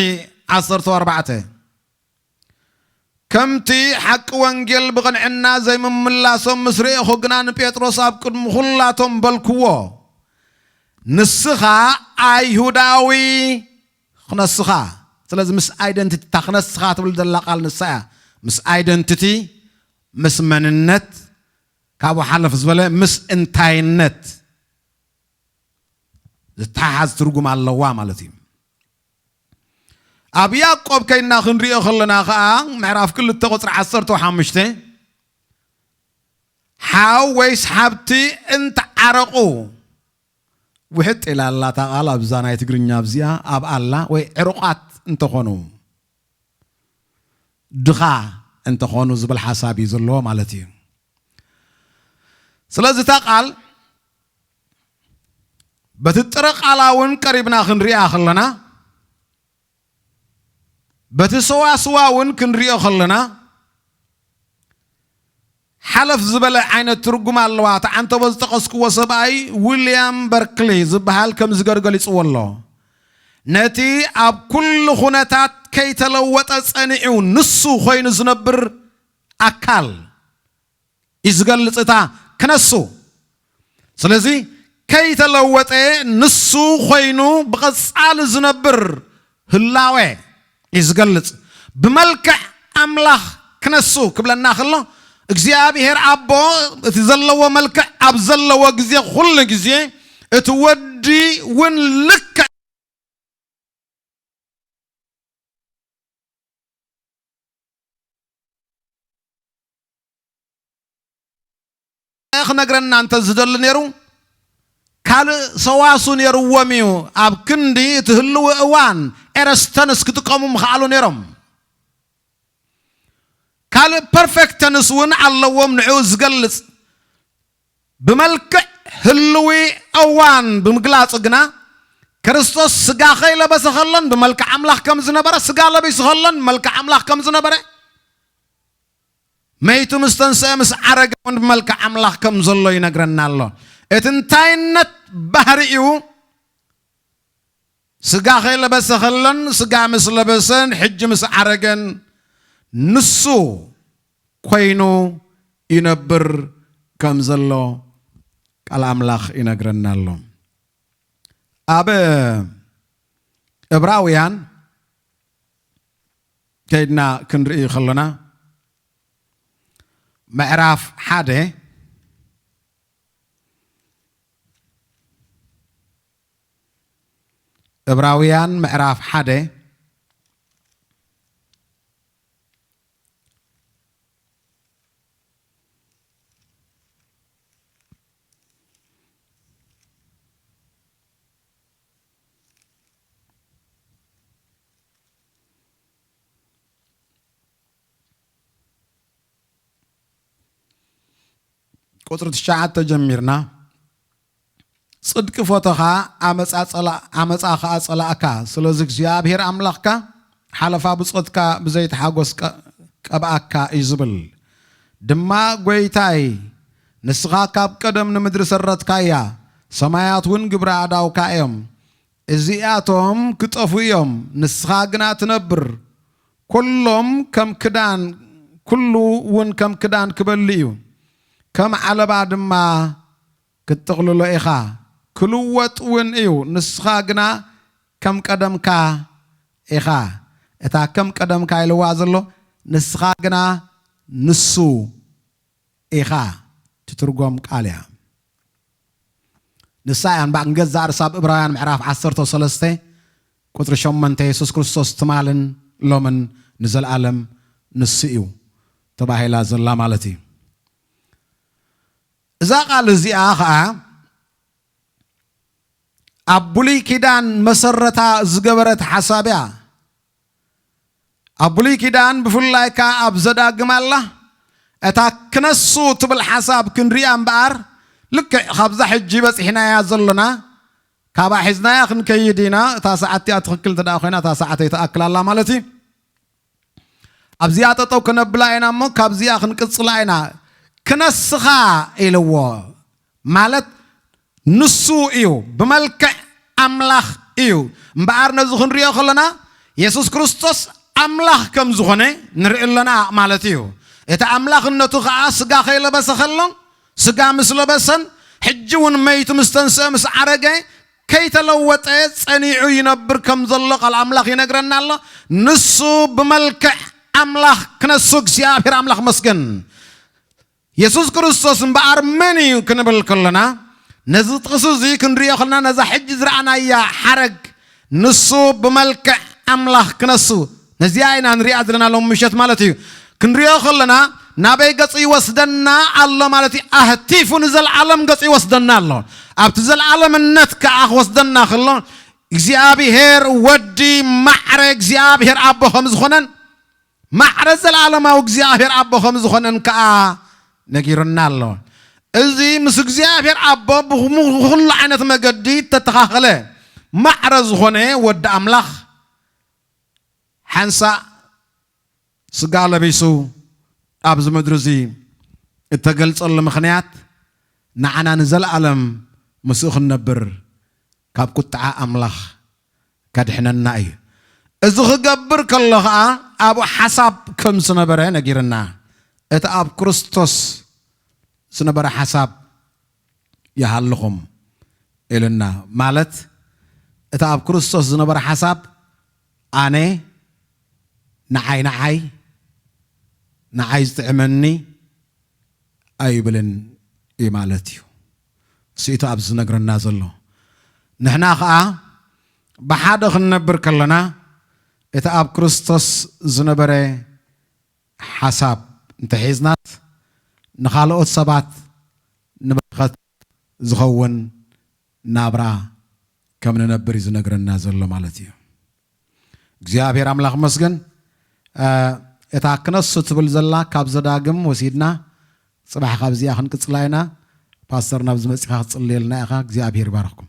ዓሰርተ ኣርባዕተ፣ ከምቲ ሓቂ ወንጌል ብቕንዕና ዘይምምላሶም ምስ ርኤኹ ግና ንጴጥሮስ ኣብ ቅድሚ ኹላቶም በልክዎ፣ ንስኻ ኣይሁዳዊ ክነስኻ። ስለዚ ምስ ኣይደንቲቲ፣ እታ ክነስኻ ትብል ዘላ ቃል ንሳ እያ። ምስ ኣይደንቲቲ፣ ምስ መንነት፣ ካብኡ ሓለፍ ዝበለ ምስ እንታይነት ዝተሓሓዝ ትርጉም ኣለዋ ማለት እዩ። ኣብ ያዕቆብ ከይድና ክንሪኦ ከለና ኸዓ ምዕራፍ ክልተ ቁፅሪ ዓሰርተ ሓሙሽተ፣ ሓው ወይስ ሓብቲ እንተዓረቑ፣ ውሕጥ ኢላ ኣላ እታ ቃል ኣብዛ ናይ ትግርኛ ኣብዚኣ፣ ኣብ ኣላ ወይ ዕሩቓት እንተኾኑ፣ ድኻ እንተኾኑ ዝብል ሓሳብ እዩ ዘለዎ ማለት እዩ። ስለዚ እታ ቃል በቲ ጥረ ቃላ እውን ቀሪብና ክንሪኣ ከለና፣ በቲ ሰዋስዋ እውን ክንሪኦ ከለና፣ ሓለፍ ዝበለ ዓይነት ትርጉም ኣለዋ። እቲ ዓንተቦ ዝጠቐስክዎ ሰብኣይ ዊልያም በርክሊ ዝበሃል ከምዚ ገይሩ ገሊጽዎ ኣሎ። ነቲ ኣብ ኩሉ ኩነታት ከይተለወጠ ጸኒዑ ንሱ ኮይኑ ዝነብር ኣካል እዩ ዝገልጽ እታ ክነሱ። ስለዚ ከይተለወጠ ንሱ ኮይኑ ብቐጻሊ ዝነብር ህላዌ እዩ ዝገልጽ። ብመልክዕ ኣምላኽ ክነሱ ክብለና ከሎ እግዚኣብሔር ኣቦ እቲ ዘለዎ መልክዕ ኣብ ዘለዎ ግዜ ኩሉ ግዜ እቲ ወዲ እውን ልክዕ ክነግረና እንተ ዝደሊ ነይሩ ካልእ ሰዋሱ ነይርዎም እዩ። ኣብ ክንዲ እቲ ህልዊ እዋን ኤረስተንስ ክጥቀሙ ምኽኣሉ ነይሮም። ካልእ ፐርፌክተንስ እውን ኣለዎም ንዕኡ ዝገልጽ። ብመልክዕ ህልዊ እዋን ብምግላጹ ግና ክርስቶስ ስጋ ከይለበሰ ከሎን ብመልክዕ ኣምላኽ ከም ዝነበረ፣ ስጋ ለቢሱ ከሎን ብመልክዕ ኣምላኽ ከም ዝነበረ፣ መይቱ ምስ ተንስአ ምስ ዓረገ እውን ብመልክዕ ኣምላኽ ከም ዘሎ ይነግረና ኣሎ። እቲ እንታይነት ባህሪኡ ስጋ ከይለበሰ ከሎን ስጋ ምስ ለበሰን ሕጂ ምስ ዓረገን ንሱ ኮይኑ ይነብር ከም ዘሎ ቃል ኣምላኽ ይነግረና ኣሎ። ኣብ ዕብራውያን ከይድና ክንርኢ ከለና ምዕራፍ ሓደ፣ ዕብራውያን ምዕራፍ ሓደ ቁጽሪ ትሽዓተ ጀሚርና፣ ጽድቂ ፈተኻ፣ ዓመጻ ጸላ-፣ ዓመጻ ኸኣ ጸላእካ። ስለዚ እግዚኣብሔር ኣምላኽካ ሓለፋ ብጾትካ ብዘይቲ ሓጎስ ቀ-፣ ቀብኣካ እዩ ዝብል። ድማ ጐይታይ ንስኻ ካብ ቀደም ንምድሪ ሰረትካያ፣ ሰማያት እውን ግብሪ ኣእዳውካ እዮም። እዚኣቶም ክጠፉ እዮም፣ ንስኻ ግና ትነብር። ኩሎም ከም ክዳን፣ ኩሉ እውን ከም ክዳን ክበሊ እዩ፣ ከም ዓለባ ድማ ክትጥቕልሎ ኢኻ። ክልወጥ እውን እዩ፣ ንስኻ ግና ከም ቀደምካ ኢኻ። እታ ከም ቀደምካ ኢልዋ ዘሎ፣ ንስኻ ግና ንሱ ኢኻ ትትርጎም ቃል እያ። ንሳ እያ ንባዕ ንገዛእ ርእሳ ኣብ ዕብራውያን ምዕራፍ ዓሰርተ ሰለስተ ቁጽሪ ሸሞንተ የሱስ ክርስቶስ ትማልን ሎምን ንዘለኣለም ንሱ እዩ ተባሂላ ዘላ ማለት እዩ። እዛ ቃል እዚኣ ኸዓ ኣብ ብሉይ ኪዳን መሰረታ ዝገበረት ሓሳብ እያ። ኣብ ብሉይ ኪዳን ብፍላይ ከኣ ኣብ ዘዳግም ኣላ እታ ክነሱ ትብል ሓሳብ ክንሪኣ እምበኣር ልክዕ ካብዛ ሕጂ በጺሕናያ ዘለና ካብኣ ሒዝናያ ክንከይድ ኢና። እታ ሰዓት እቲኣ ትኽክል እንተ ደኣ ኮይና እታ ሰዓተይ ትኣክል ኣላ ማለት እዩ። ኣብዚኣ ጠጠው ክነብላ ኢና እሞ ካብዚኣ ክንቅጽላ ኢና። ክነስኻ ኢልዎ ማለት ንሱ እዩ፣ ብመልክዕ ኣምላኽ እዩ። እምበኣር ነዚ ክንሪኦ ከለና የሱስ ክርስቶስ ኣምላኽ ከም ዝኾነ ንርኢ ኣለና ማለት እዩ። እቲ ኣምላኽነቱ ኸዓ ስጋ ከይለበሰ ከሎ ስጋ ምስ ለበሰን ሕጂ እውን መይቱ ምስ ተንስአ ምስ ዓረገ ከይተለወጠ ጸኒዑ ይነብር ከም ዘሎ ቃል ኣምላኽ ይነግረና ኣሎ። ንሱ ብመልክዕ ኣምላኽ ክነሱ እግዚኣብሔር ኣምላኽ መስገን። የሱስ ክርስቶስ እምበኣር መን እዩ ክንብል ከለና ነዚ ጥቕሲ እዚ ክንሪኦ ከለና ነዛ ሕጂ ዝረኣናያ ሓረግ ንሱ ብመልክዕ ኣምላኽ ክነሱ ነዚኣ ኢና ንሪኣ ዘለና ሎም ምሸት ማለት እዩ። ክንሪኦ ከለና ናበይ ገጹ ይወስደና ኣሎ ማለት እዩ። ኣህቲፉ ንዘለዓለም ገጹ ይወስደና ኣሎ። ኣብቲ ዘለዓለምነት ከዓ ክወስደና ከሎ እግዚኣብሔር ወዲ ማዕረ እግዚኣብሔር ኣቦ ከም ዝኾነን ማዕረ ዘለዓለማዊ እግዚኣብሔር ኣቦ ከም ዝኾነን ከዓ ነጊሩና ኣሎ። እዚ ምስ እግዚኣብሔር ኣቦ ብኹሉ ዓይነት መገዲ ተተኻኸለ ማዕረ ዝኾነ ወዲ ኣምላኽ ሓንሳእ ስጋ ለቢሱ ኣብዚ ምድሪ እዚ እተገልጸሉ ምኽንያት ንዓና ንዘለኣለም ምስኡ ክንነብር ካብ ቁጥዓ ኣምላኽ ከድሕነና እዩ። እዚ ክገብር ከሎ ኸዓ ኣብኡ ሓሳብ ከም ዝነበረ ነጊርና። እቲ ኣብ ክርስቶስ ዝነበረ ሓሳብ ይሃልኹም ኢልና ማለት እቲ ኣብ ክርስቶስ ዝነበረ ሓሳብ ኣነ ንዓይ ንዓይ ንዓይ ዝጥዕመኒ ኣይብልን እዩ ማለት እዩ። ስኢቱ ኣብዚ ዝነግረና ዘሎ ንሕና ኸዓ ብሓደ ክንነብር ከለና እቲ ኣብ ክርስቶስ ዝነበረ ሓሳብ እንተሒዝናት ንኻልኦት ሰባት ንበረኸት ዝኸውን ናብራ ከም ንነብር እዩ ዝነግረና ዘሎ ማለት እዩ። እግዚኣብሔር ኣምላኽ መስገን። እታ ክነሱ ትብል ዘላ ካብ ዘዳግም ወሲድና ጽባሕ ካብዚኣ ክንቅጽላ ኢና። ፓስተር ናብዚ መጺኻ ክትጽልየልና ኢኻ። እግዚኣብሔር ይባርኽኩም።